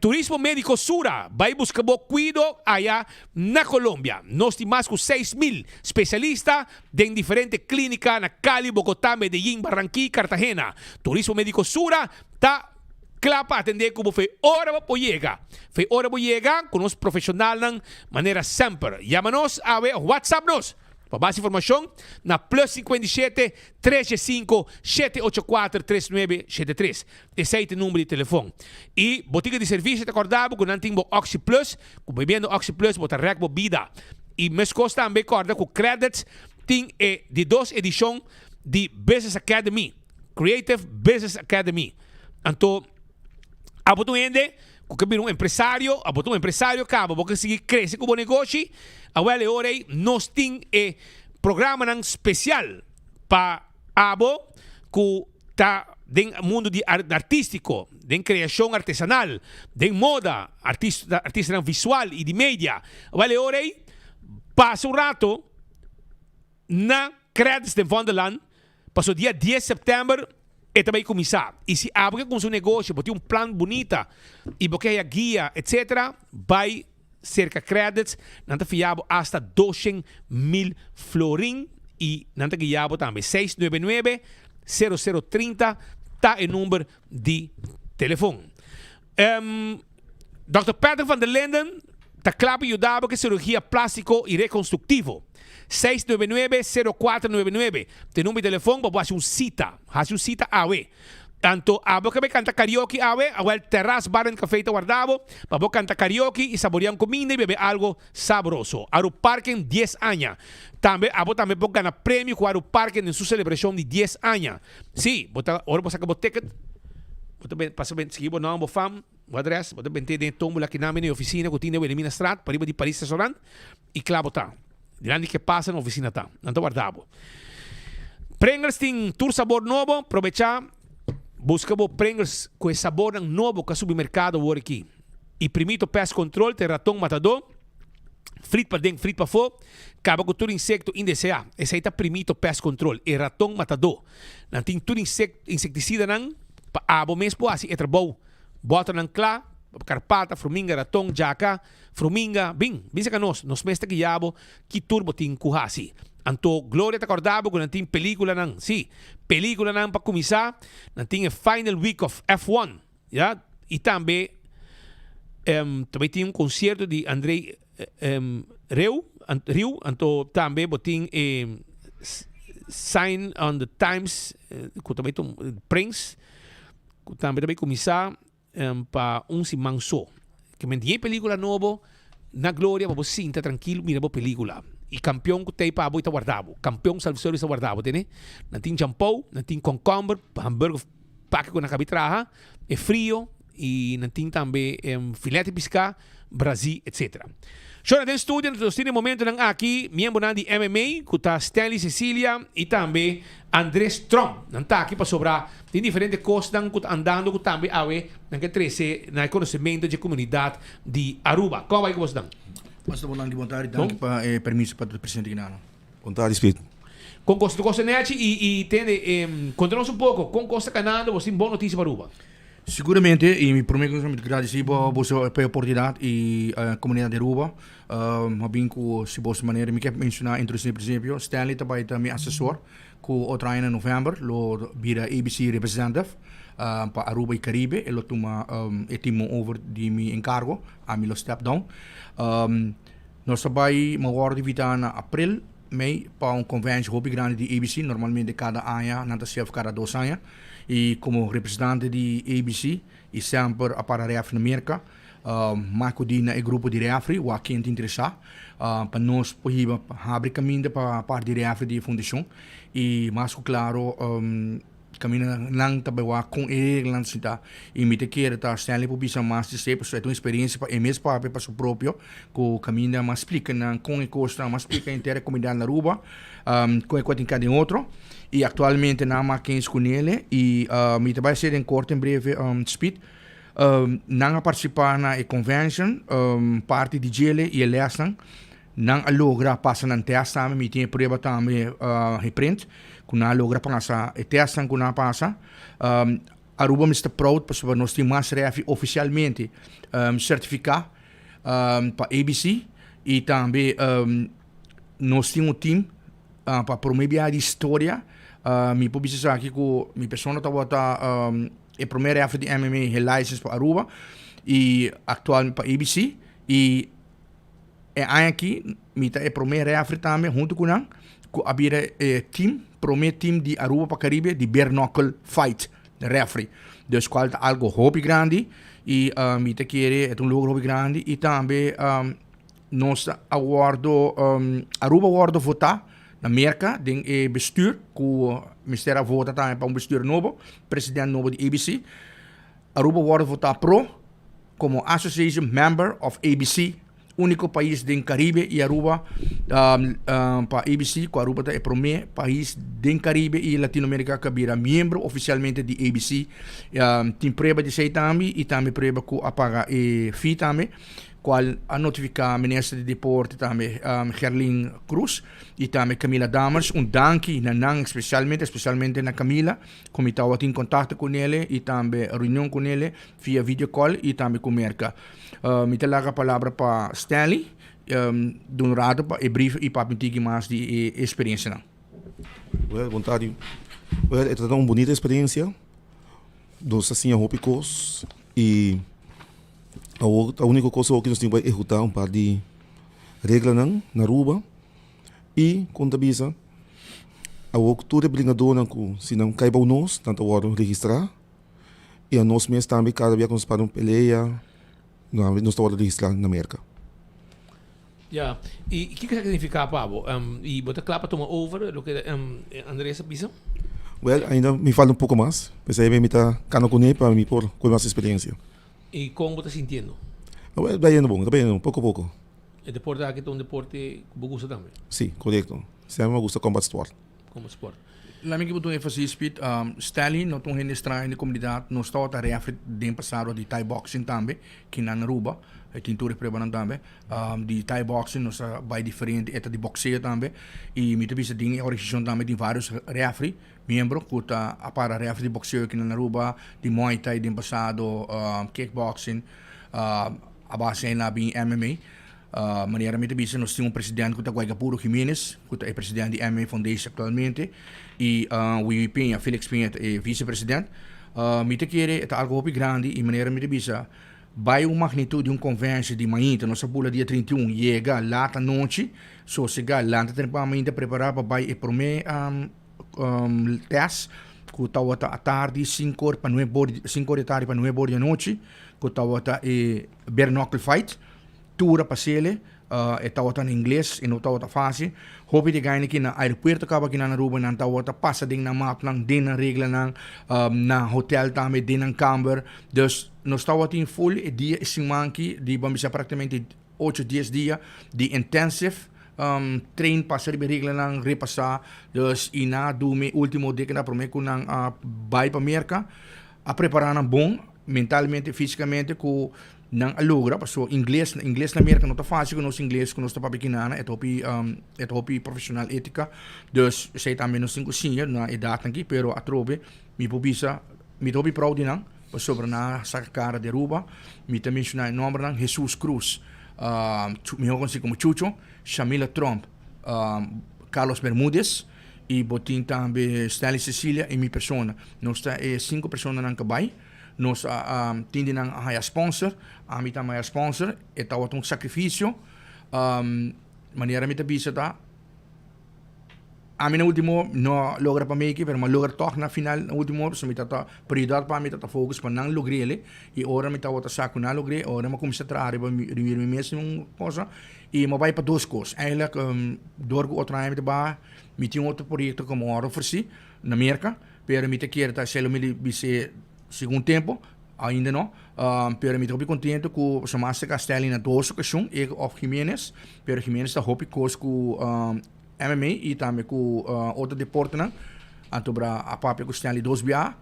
Turismo Medico Sura bai buska bo kuido aya na Colombia. Nos tin mas ku 6000 spesialista den diferente klinika na Cali, Bogotá, Medellín, Barranquilla i Cartagena. Turismo Medico Sura ta kla pa atendé ku bo fe ora bo por yega. Fe ora bo yega ku nos profeshonalnan manera semper. Yama nos awe òf WhatsApp nos. Pa mas informashon na plus 57 305 784 3973. Esei ta e number di telefon. I botika di servisio ta kòrda bo ku nan tin bo Oxi Plus, ku bebiendo Oxi Plus bo ta rèk bo bida. I meskos tambe kòrda ku Credits tin e di dos edishon. di Business Academy, Creative Business Academy. Anto abo ta un hende ku ke bira un empresario, abo ta un empresario kaba, bo ke sigui krese ku bo negoshi, awel e ora ei nos tin e programanan spesial pa abo ku ta den mundu di artístiko, den kreashon artesanal, den moda, artistanan visual i di media. Awel e ora ei pasa un rato na Credits den Vondelland, paso dia dies september e ta bay cuminsa. Y si abo ke cuminsa un negocio, bo tin un plan bunita y bo ke haya guia etc. Bay cerca Credits, nan ta fia bo hasta doshen mil florin y nan ta guia bo tambe. Seis nuebe nuebe, sero sero trinta ta e number di telefon. Dòkter Patrick van der Linden ta kla pa yuda bo ku e sirugia plástiko i rekonstruktivo. 699 0499 ta e number di telefon pa bo hasi un sita. Hasi un sita awe. Anto abo ke bai kanta karaoke awe, awel Terras Bar and Café ta warda bo pa bo kanta karaoke i saborea un kuminda i bebe algo sabroso. Aruparken dies aña. Tambe abo tambe por gana premio ku Aruparken den su selebrashon di dies aña. Sí, bo ta ora bo saka bo ticket, bo ta ben pasa ben sigui bo nòmber, bo fam, bo adrès, bo ta bent'é den e tómbola aki nan na e ofisina ku tin den Wilhelminastraat, pariba di Paris Restaurant, i kla bo ta. Dilanti ke pasa na ofisina ta. Nan ta warda bo. Pringles tin tur sabor nobo, probechá buska bo Pringles ku e sabornan nobo ku a subi merkado awor aki. I Primito Pest Control ta e raton matadó. Frit paden, frit pafó, kaba ku tur insekto indeseá. Esei ta Primito Pest Control, e raton matadó. Nan tin tur insektisidanan pa abo mes por hasi e trabou. Bòternan kla, karpata, fruminga, raton, djaka, fruminga, bin, bin saka nos. Nos mes ta guia bo ki tur bo tin ku hasi. Anto Gloria ta kòrda bo ku nan tin pelíkulanan, sí, pelíkulanan pa kuminsá. Nan tin e final week of F1. Ya, y tambe tambe tin un concierto di André Rieu, Rieu, anto tambe bo tin e Sign on the Times, cu tambe ta un Prince, cu tambe ta bay cuminsa pa un siman so. Ke men tin e pelicula nobo na Gloria pa bo sinta trankil mira bo pelicula. Y campeon cu t'ey pa bo y ta warda bo. Campeon self service ta warda bo, tene. Nan tin champou, nan tin concomber, hamburger. Paki ku nan kabi traha, e frio i nan tin tambe filete piská, brazí etc. Shona den studio nos tin e momentonan aki miembronan di MMA ku ta Stanley Cecilia i tambe Andres Tromp. Nan ta aki pasobra tin diferente kosnan ku ta andando ku tambe awe nan ke trese na e konosementu dje komunidat di Aruba. Kon bai ku bosnan? Basta bon danki bon tardi danki pa e permiso pa ta presente aki nan. Bon tardi Speed. Kon kos ta kosta nechi i i tende konta nos un poko kon kos ta kanando bo tin bon notisia pa Aruba. Siguramente i mi prome kos mi ta gradisi bo boso pa e oportunidat i komunidat di Aruba a bin ku si boso manera mi ke menshona introdusi na prinsipio Stanley ta bai ta mi asesor ku otro aña na november lo bira ABC representative pa Aruba i Caribe e lo tuma e timon over di mi enkargo ami lo step down. Nos ta bai mawor di bita na april, mei pa un convention hopi grandi di ABC. Normalmente cada aña nan ta sef cada dos aña. Y como representante di ABC y semper a para refri na Merca, m'a acudi na e grupo di refri wak ken ta interesa pa nos por hiba habri caminda pa parti di refri di e fundacion. Y mas cu claro. Kaminda nan ta bai wak kon e reglanan ta sinta. I mi ta kere ta Stanley por bisa mas di esei pasobra e ta un eksperensia pa e mes papia pa su propio ku kaminda mas splika nan kon e kosnan mas splika henter e komunidat na Aruba kon e kos tin ka den otro. I aktualmente nan a mak eens ku nele i mi ta bai hasi den korto en breve speed. Nan a partisipá na e convention parti di djele i e lèsnan. Nan a logra pasa nan test tambe, mi tin e prueba tambe geprint, ku nan a logra pasa e testnan ku nan a pasa. Aruba mester proud pasobra nos tin mas refi ofisialmente sertifiká pa ABC i tambe nos tin un team pa prome biaha di historia. Mi por bisa esaki ku mi persona tabata e prome refi di MMA he license pa Aruba i aktual pa ABC i E aña aki mi ta e prome refri tambe hunto cu nan cu a bira e team, prome team di Aruba pa Caribe di bare knuckle fight refri. Dus cual ta algo hopi grandi y mi ta kere e ta un logro hopi grandi y tambe nos a wordo, Aruba a wordo vota. na Merca den e bestuur cu mester a vota tambe pa un bestuur nobo, president nobo di ABC. Aruba wordo vota pro como Association Member of ABC, unico pais den Caribe y Aruba pa ABC cu Aruba ta e prome pais den Caribe y Latinoamerica cu a bira miembro oficialmente di ABC. Tin prueba di esey tambe y tambe prueba cu a paga e fee tambe. Cual a notifica Minister di Deporte tambe Gerlin Cruz y tambe Camila Dammers. Un danki na nan especialmente, especialmente na Camila cu mi tawatin contacto cu nele y tambe reunion cu nele via video call y tambe cu Merca. Mi ta laga palabra pa Stanley dun rato pa e brief y papia un tiki mas di e experiencianan. Well, bon tardi. Well, e ta un bunita experiencia. Nos a siña hopi cos y Awor ta úniko kos awor ku nos tin pa ehekutá un par di reglanan na Aruba i kon ta bisa awor tur e bringadónan ku si nan kai bou nos nan ta wòrdu registrá i anos mes tambe kada bia ku nos para un pelea nos ta wòrdu registrá na Merka. Ya, i kiko esaki signifiká pa bo? I bo ta kla pa tuma over loke Andres a bisa? Wèl, ainda mi falta un poko mas, p'esei mi ta kana kuné pa mi por kohe mas eksperensia. I kon bo ta sintiendo? Wèl, ta bayendo bon, ta bayendo bon, poko poko. E deporte aki ta un deporte ku bo gusta tambe? Si, korekto. Semper mi a gusta combat sport. Combat sport. Laat mi kiba un énfasis, Piet. Stanley no ta un hende straño den komunidat. Nos tabata refri den pasado di Thai boxing tambe, kinan na Aruba. E tin tur e pruebanan tambe. Di Thai boxing nos a bai diferente, e ta di boxeo tambe. I mi ta bisa den e organisashon tambe tin varios refri, miembro, ku ta a para refri di boxeo kinan na Aruba, di Muay Thai den pasado, kickboxing, a base ei a bin MMA. Manera mi ta bisa nos tin un president ku ta Guaygapuro Jimenez ku ta e president di MMA Foundation aktualmente i Wiwi Peña, Felix Peña ta e vice president. Mi ta kere e ta algo hopi grandi i manera mi ta bisa bai un magnitud di un convention di mainta nos a bula dia 31 yega lat anochi sosega lanta trempan mainta prepara pa bai e prome test ku tabata atardi sinku or pa nuebe or sinku or di atardi pa nuebe or di anochi ku tabata e bare knuckle fight. Tur a pasele, e tabata na ingles, e no tabata facil. Hopi di gaina ki na aeropuerto caba ki nan Aruba, nan tabata pasa den nan mapnan, den nan reglanan, na hotel tambe, den nan kamber. Dus nos tabatin full e dia, e siman ki, di ban bisa practicamente ocho, dies dia di intensive train pasa riba e reglanan, repasa. Dus y nan a dumi ultimo dekada prome cu nan a bay pa Merca, a prepara nan bon mentalmente, fisicamente cu Nan a logra paso ingles ingles na Merca no ta facil cu nos ingles cu nos ta papia kinana e ta hopi e ta hopi profesional etica dus esey tambe nos tin cu siña na edadnan aki pero atrobe mi por bisa mi ta hopi proud di nan pasobra nan a saca cara di Aruba mi ta menciona e nombernan Jesus Cruz miho conoci como Chucho Shamila Tromp Carlos Bermudez y bo tin tambe Stanley Cecilia y mi persona nos ta e cinco personanan cu bay. Nos a tin di nan a haya sponsor, ami tambe a haya sponsor, e tabata un sacrificio, manera mi ta bisa ta, ami na ultimo no a logra pa meki, pero mi a logra tog na final na ultimo, pasobra mi tabata prioridad pa mi tabata focus pa nan logr'e, y ora mi tabata sa cu nan a logr'e, ora mi a cuminsa traha riba mi mes un cosa, y mi a bay pa dos cos, eigenlijk dor cu otro aña mi ta baha, mi tin otro proyecto cu mi a worde ofreci na Merca, Pero mi ta kere ta hacielo mi bis'e segun tempo, ainda no, pero mi ta hopi contento cu pasobra mi a saca Stanley na dos ocasion, e of Jimenez, pero Jimenez ta hopi cos cu MMA y tambe cu otro deportenan, anto bra a papia cu Stanley dos biaha,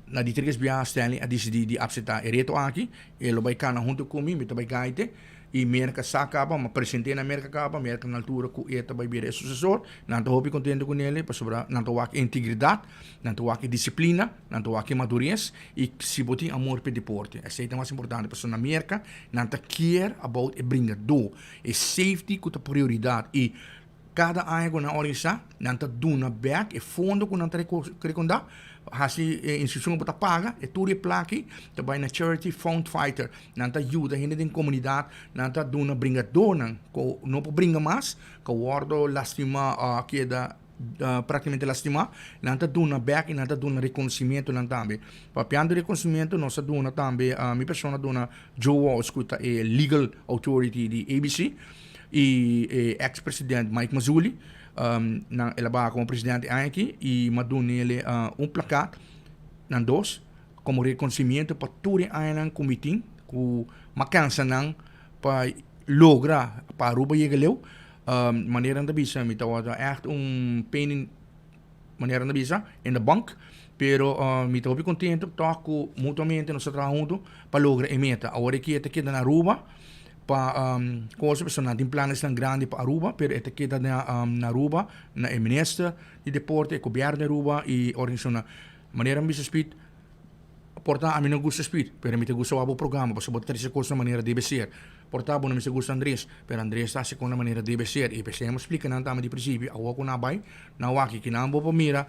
na di tres biaha Stanley a dicidi di acepta e reto aki, e lo bay cana hunto cu mi, mi ta bay gaite. I Merka sa kaba, ma present'é na Merka kaba, Merka na altura ku e ta bai bira e susesor. Nan ta hopi kontento ku nele pasobra nan ta wak e integridat, nan ta wak e disiplina, nan ta wak e madures i si bo tin amor pa e deporte. Esei ta mas importante pasobra na Merka nan ta kier about e bringadó, e safety ku ta prioridat i Kada aña ku nan organisá, nan ta duna bèk e fondo ku nan ta rekondá, hasi e inskripshon ku bo ta paga, e tur e plaki ta bai na Charity Fund Fighter. Nan ta yuda hende den komunidat, nan ta duna bringadónan ku no por bringa mas, ku a wòrdu lastimá òf a keda práktikamente lastimá, nan ta duna bèk i nan ta duna rekonosimentunan tambe. Papiando di rekonosimentu, nos a duna tambe, mi persona a duna Joe Walsh ku ta e legal authority di ABC, y e ex president Mike Mazzulli. Um, nan el a baha komo presidente aña aki i m'a dun'ele un plakat, nan dos, komo rekonosimiento pa tur e añanan ku mi tin, ku m'a kansa nan pa logra pa Aruba yega leu. Um, manera nan ta bisa mi tabata ègt un pain in, manera nan ta bisa, in the bunk, pero mi ta hopi kontento tòg ku mutuamente nos ta traha huntu pa logra e meta. Awor aki e ta keda na Aruba. Pa cosa pasobra nan tin planesnan grandi pa Aruba pero e ta keda na na Aruba na e minister di deporte e gobierno di Aruba y organisacionnan. Manera mi bisa Speed por ta ami no gusta Speed pero mi ta gusta wak bo programa pasobra bo ta trece cos na manera debe ser. Por ta bo no mester gusta Andres pero Andres ta haci cos na manera debe ser y p'esei mi splica nan tambe di principio awor cu nan a bay nan wak y kinan bo por mira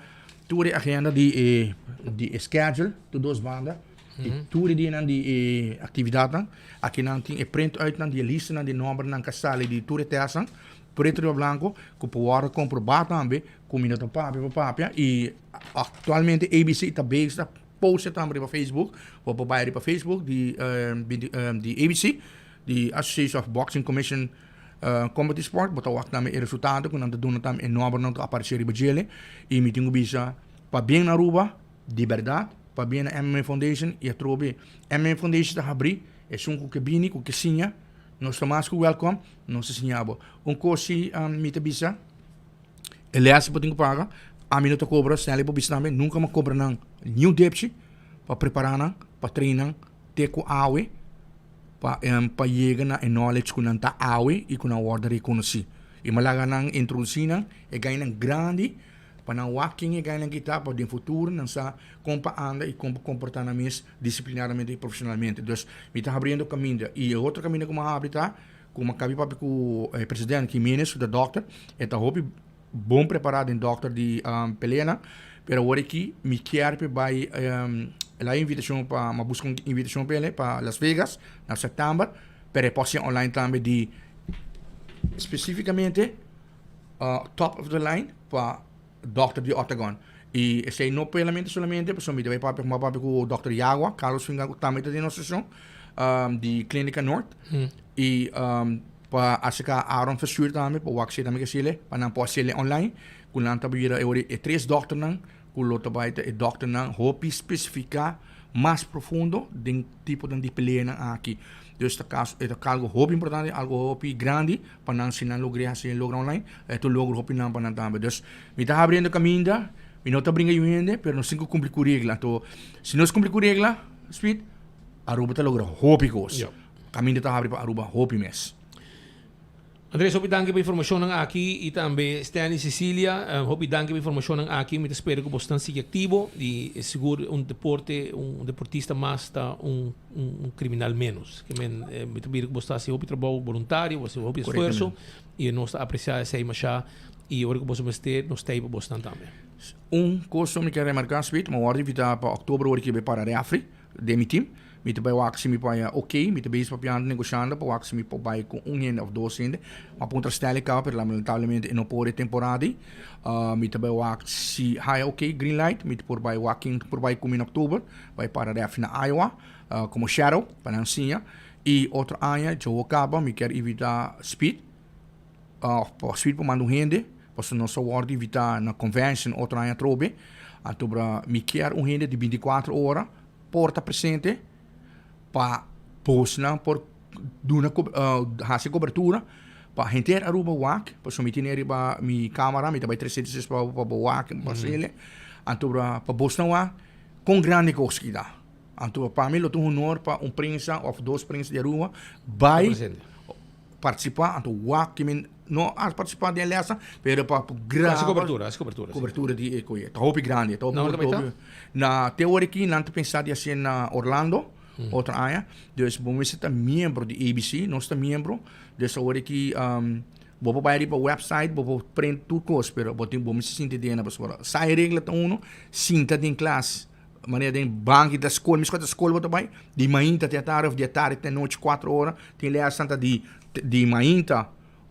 tur e agenda di e di e schedule tur dos banda. Di tur e dianan di e aktividatnan. Aki nan tin e print uitnan di e listanan di nòmbernan ku a sali di tur e tèstnan, pretu riba blanku, ku por wòrdu komprobá tambe ku mi no ta papia pa papia. I aktualmente ABC ta bezig ta post e tambe riba Facebook. Bo por bai riba Facebook di di ABC, di Association of Boxing Commission Combat Sport, bo ta wak tambe e resultado ku nan ta duna tambe e nòmbernan ku a aparesé riba djele. I mi tin ku bisa pabien na Aruba. Di bèrdat, pabia na MMA Foundation i atrobe MMA Foundation ta habrí, esun ku ke bini, ku ke siña, nos ta mas ku wèlkòm, nos ta siña bo. Un kos si mi ta bisa, e lès bo tin ku paga, ami no ta kobra, Stanley por bisa tambe, nunka mi a kobra nan niun depchi pa prepará nan, pa train nan te ku awe, pa pa yega na e knowledge ku nan ta awe i ku nan wòrdu rekonosí. I mi a laga nan introdusí nan e gainan grandi. Pa nan wak ken e gainan ki ta pa den futuro nan sa kon pa anda i kon pa komportá nan mes disiplinadamente i profeshonalmente. Dus mi ta habriendo kaminda. I e otro kaminda ku mi a habri ta ku mi a kabi papia ku e president Jimenez ku ta dòkter. E ta hopi bon prepará den dòkter di peleanan. Pero awor aki mi kier p'e bai el a invitashon pa mi a buska un invitashon p'e el pa Las Vegas na sèptèmber pero e por hasié online tambe di spesífikamente. top of the line pa dokter di Octagon. Y esey no pelamente solamente, pasobra mi ta bay papia, mi a papia cu dokter Yagua, Carlos Fingal cu tambe ta den nos sesión, di Clinica Noord. Y pa acerca Aaron Verschuur tambe, pa wak si e tambe ke haciele, pa nan por haciele online, cu nan ta bira e ora e tres dokternan cu lo ta bay ta e dokternan hopi specifica mas profundo den tiponan di peleanan aki. Dus ta caso, e ta algo hopi importante, algo hopi grandi pa nan si nan logr'é hasi e logra online, e ta un logro hopi nan pa nan tambe. Dus mi ta habriendo caminda, mi no ta bringa yu hende, pero nos tin cu cumpli cu regla. Anto si nos cumpli cu regla, Speed, Aruba ta logra hopi cos. Caminda ta habri pa Aruba hopi mes. Andres, hopi danki pa informashonnan aki i tambe Stanley Cecilia, hopi danki pa informashonnan aki. Mi ta spera ku bosnan sigui aktivo i sigur un deporte, un deportista mas ta un un kriminal ménos. Ke men mi ta mira ku bos ta hasi hopi trabou boluntario, bos ta hasi hopi esfuerso i nos ta apresiá esei mashá i ora ku boso mester nos ta ei pa bosnan tambe. Un kos mi ke remarká Sweet, mi a wòrdu invitá pa òktober ora ki bai para rèfri den mi tim. Mi ta bai wak si mi por haña ok, mi ta bezig papiando, negoshando pa wak si mi por bai ku un hende òf dos hende. Mi a puntra Stanley kaba pero lamentablemente e no por e temporada ei. Mi ta bai wak si haña ok, green light, mi ta por bai wak ken por bai ku mi na oktober, bai para ref na Iowa komo shadow pa nan siña. I otro aña djowo kaba mi kier invita Speed, òf pa Speed por manda un hende, pasobra nos a wòrdu invitá na convention otro aña atrobe. Anto mi kier un hende di bintikuater ora. por ta presente pa bosnan por duna hasi cobertura pa henter Aruba wak pasobra mi tene riba mi camera mi ta bay 360 pa bo wak pa sele anto pa bosnan wak con grandi cos ki ta anto pa mi lo ta un honor pa un prensa of dos prensa di Aruba bay participa anto wak ki men no a participa den e lesa pero pa graba Hasi cobertura, hasi cobertura. Cobertura di e koe. Ta hopi grandi, ta hopi Na unda hopi ta hopi. Na te ora aki nan ta pensa di hasi na Orlando otro aña. Dus bo mester ta miembro di ABC, nos ta miembro. Dus awor aki bo por bai riba website, bo por print tur kos, pero bo tin bo mester sinti den pasobra sa e regla ta uno, sinta den klas manera den banki ta skol, mi skol ta skol bo ta bai di mainta te atardi of di atardi te anochi kuater ora, tin lesnan ta di di mainta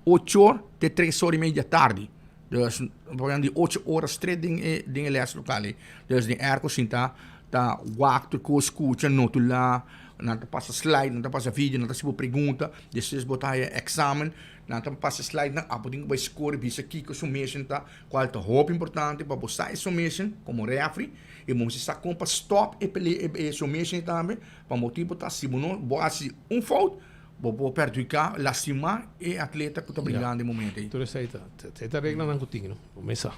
ocho or te tres or y media tardi. Dus por di ocho ora straight den e den e les local ei. Dus den airco sinta ta wak tur cos scucha notula. Nan ta pasa slide, nan ta pasa video, nan ta hasi bo pregunta, despues bo ta haya examen, nan ta pasa slide nan, abo tin ku bai score bisa kiko submission ta, kual ta hopi importante pa bo sa e submission komo refri, i bo mester sa kon pa stop e pelea e submission tambe, pa motibu ta si bo no bo hasi un fout, bo por perhudiká, lastimá e atleta ku ta bringando e momento ei. Tur esei ta esei ta reglanan ku tin, no? Bo mes sa.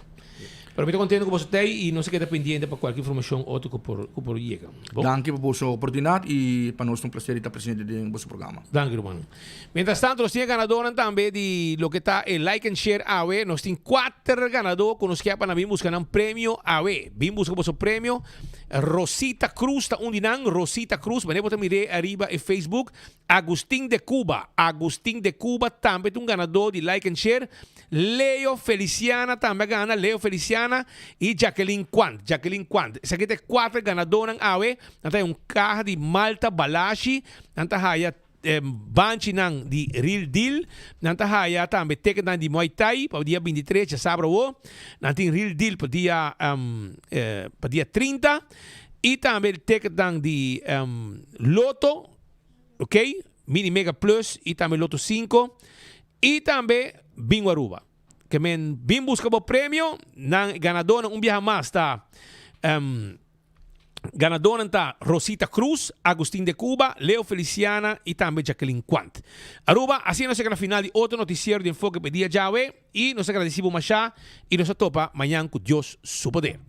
Pero mi ta contento cu boso t'ey y nos a keda pendiente pa cualkier informacion otro cu por cu por yega. Bon. Danki pa boso oportunidad y pa nos ta un placer di ta presente den boso programa. Danki ruman. Mientras tanto nos tin e ganadornan tambe di loke ta e like and share awe. Nos tin cuater ganador cu nos kier pa nan bin busca nan premio awe. Bin busca boso premio. Rosita Cruz ta un di nan. Rosita Cruz, manera bo ta mir'é ariba e Facebook. Agustin de Cuba, Agustin de Cuba tambe ta un ganador di like and share. Leo Feliciana tambe a gana, Leo Feliciana y Jacqueline Quant, Jacqueline Quant. Esaki ta e cuater ganadornan awe. Nan ta haya un caha di Malta Balashi, nan ta haya banchinan di Real Deal, nan ta haya tambe ticketnan di Muay Thai pa dia 23, djasabra awo. Nan tin Real Deal pa dia pa dia 30 y tambe ticketnan di Lotto. Ok, Mini Mega Plus y tambe Lotto 5 y tambe Bingo Aruba. Ke men bin busca bo premio, nan ganadornan un biaha mas ta um, ganadornan ta Rosita Cruz, Agustin de Cuba, Leo Feliciana y tambe Jacqueline Quant. Aruba, asina nos yega na final di otro noticiero di Enfoke pa e dia djawe y nos ta gradeci bo masha y nos ta topa mañan cu Dios su poder.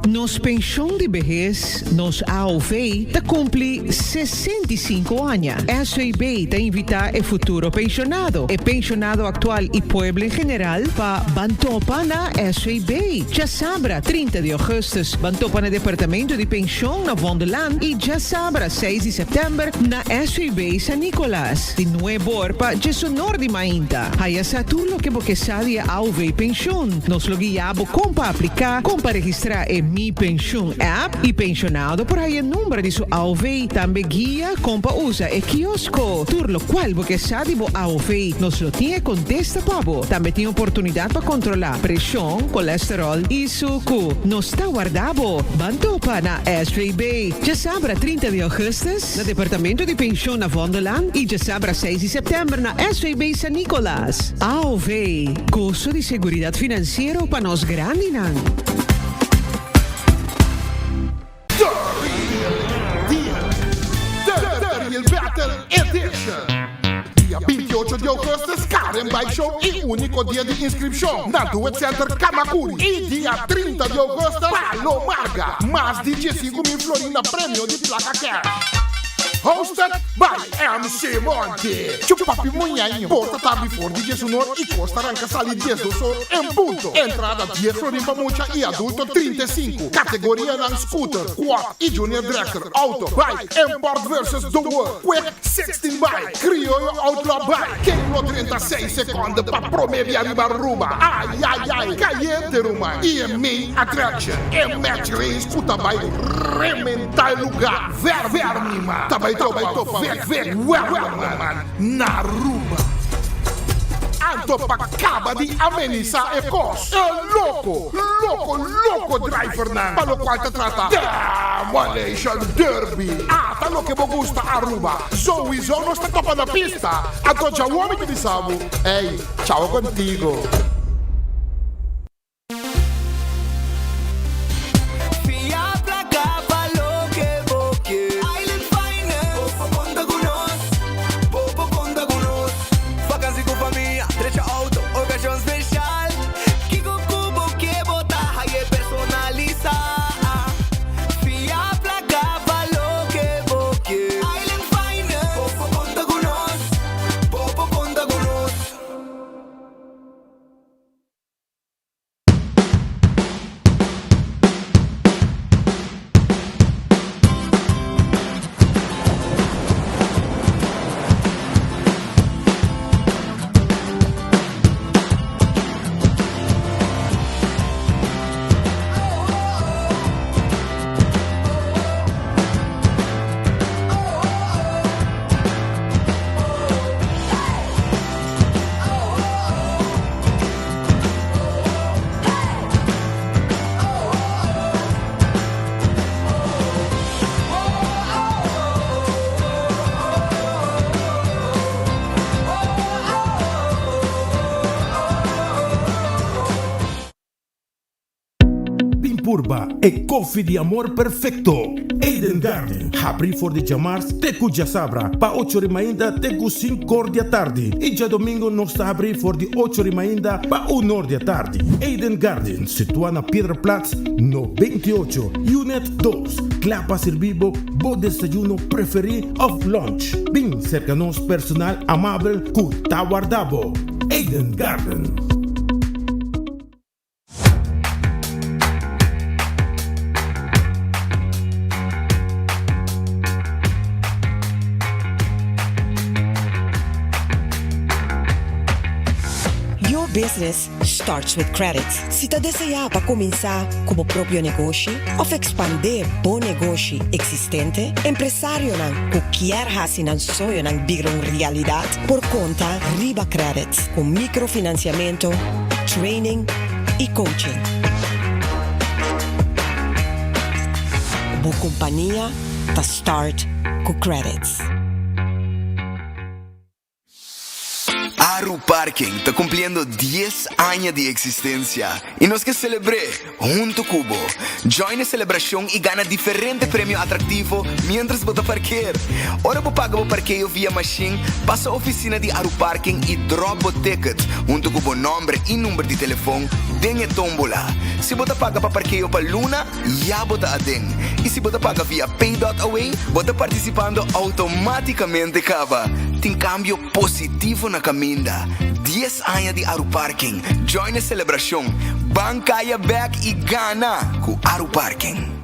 Nos penshon di behes, nos AOV, ta kumpli 65 aña. SVB ta invitá e futuro penshonado, e penshonado aktual i pueblo en general pa ban topa na SVB. Djasabra 30 di ògùstùs ban topa na Departamento di Penshon na Vondellaan i djasabra 6 di sèptèmber na SVB San Nicolas di nueb'or pa djesonor di mainta. Haya sa tur loke bo ke sa di e AOV Penshun. Nos lo guia bo kon pa apliká, kon pa registrá e Mi Penshun app i penshonado por haya number di su AOV. Tambe guia kon pa usa e kiosko. Tur lokual bo ke sa di bo AOV, nos lo tin e kontesta pa bo. Tambe tin oportunidat pa kontrolá preshon, kolesteròl i suku. Nos ta warda bo. Ban topa na SVB. Djasabra 30 di augustus na Departamento di Penshon na Vondellaan i djasabra 6 di sèptèmber na SVB San Nicolas. AOV, goso di seguridat finansiero pa nos grandinan. The Real Deal, The Real Battle Edition. Dia 28 di augustus Karen Bike Show y unico dia di inscripcion na Duet Center Camacuri y dia 30 di augustus Palo Marga. Mas di 15 mil florin na premio di placa cash. Hosted by MC Monty. Chupapi Muñaño. Porta ta before di diesunor y cos ta ranca sali diesdos or en punto. Entrada dies florin pa mucha y adulto 35. Categorianan scooter, quad y junior dragster, auto, bike, import versus the world, quick 16 bike, crioyo outlaw bike. Ken lo drenta seis seconde pa prome bia riba Aruba? Ay ay ay, cayente ruman. Y e main attraction, e match race cu ta bay rementa e lugar. Vermi man ta bay topa Vic Vic Werleman na Aruba. Anto pa caba di amenisa e cos, e loco, loco, loco drivernan pa locual ta trata Demolition Derby. Ata loke bo gusta Aruba, souiso nos ta topa na pista, anto djawo mi ta bisa bo, ey, chao contigo. Fia placa pa loke bo ke. Island Finance. Bo por conta cu nos. Bo por conta cu nos. Vakantie cu famia, drecha auto, ocasion special. Kico cu bo ke bo ta haye personalisa. Fia placa pa loke bo ke. Island Finance. Bo por conta cu nos. Bo por conta cu nos. Purba e koffie di amor perfekto. Eden Garden, habrí for di djamars te ku djasabra pa ocho ri mainta te ku sinkor di atardi i djadomingo nos ta habrí for di ocho ri mainta pa unor di atardi. Eden Garden, situá na Piedraplaats no 28, Unit dos, kla pa sirbi bo bo desayuno preferí òf lunch. Bin serka nos personal amabel ku ta warda bo. Eden Garden. Your business starts with credit. Si ta deseá pa kuminsá ku bo propio negoshi òf ekspandé bo negoshi eksistente, empresarionan ku kier hasi nan soñonan bira un realidat por konta riba Credit ku mikrofinansiamentu, training i coaching. Bo kompania ta start ku Credits. Aru Parking ta cumpliendo dies aña di existencia y nos ke celebr'é hunto cu bo. Join e celebracion y gana diferente premio atractivo mientras bo ta parkeer. Ora bo paga bo parkeo via machine, pasa oficina di Aru Parking y drop bo ticket hunto cu bo nomber y number di telefon den e tombola. Si bo ta paga pa parkeo pa luna, ya bo ta aden. Y si bo ta paga via Pay.away, bo ta participando automaticamente caba. Tin cambio positivo na caminda. Dies aña di Aruparking. Join e celebracion. Ban caya bek y gana cu Aruparking.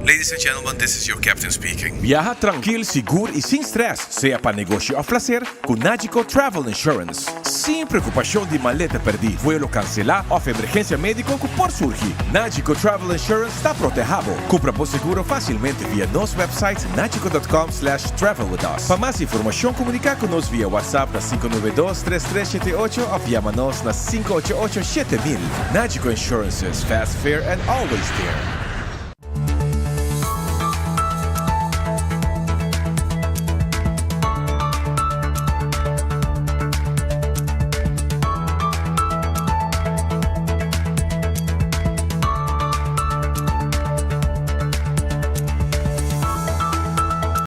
Ladies and gentlemen, this is your captain speaking. Biaha trankil, sigur i sin stress, sea pa negoshi òf plaser, ku Nagico Travel Insurance. Sin preokupashon di maleta pèrdí, vuelo kanselá òf emergensia médiko ku por surgi, Nagico Travel Insurance ta protehá bo. Kumpra bo seguro fásilmente via nos website nagico.com slash travel with us. Pa mas informashon komuniká ku nos via WhatsApp na 592 3378 òf yama nos na 588 7000. Nagico Insurances, fast, fair and always there.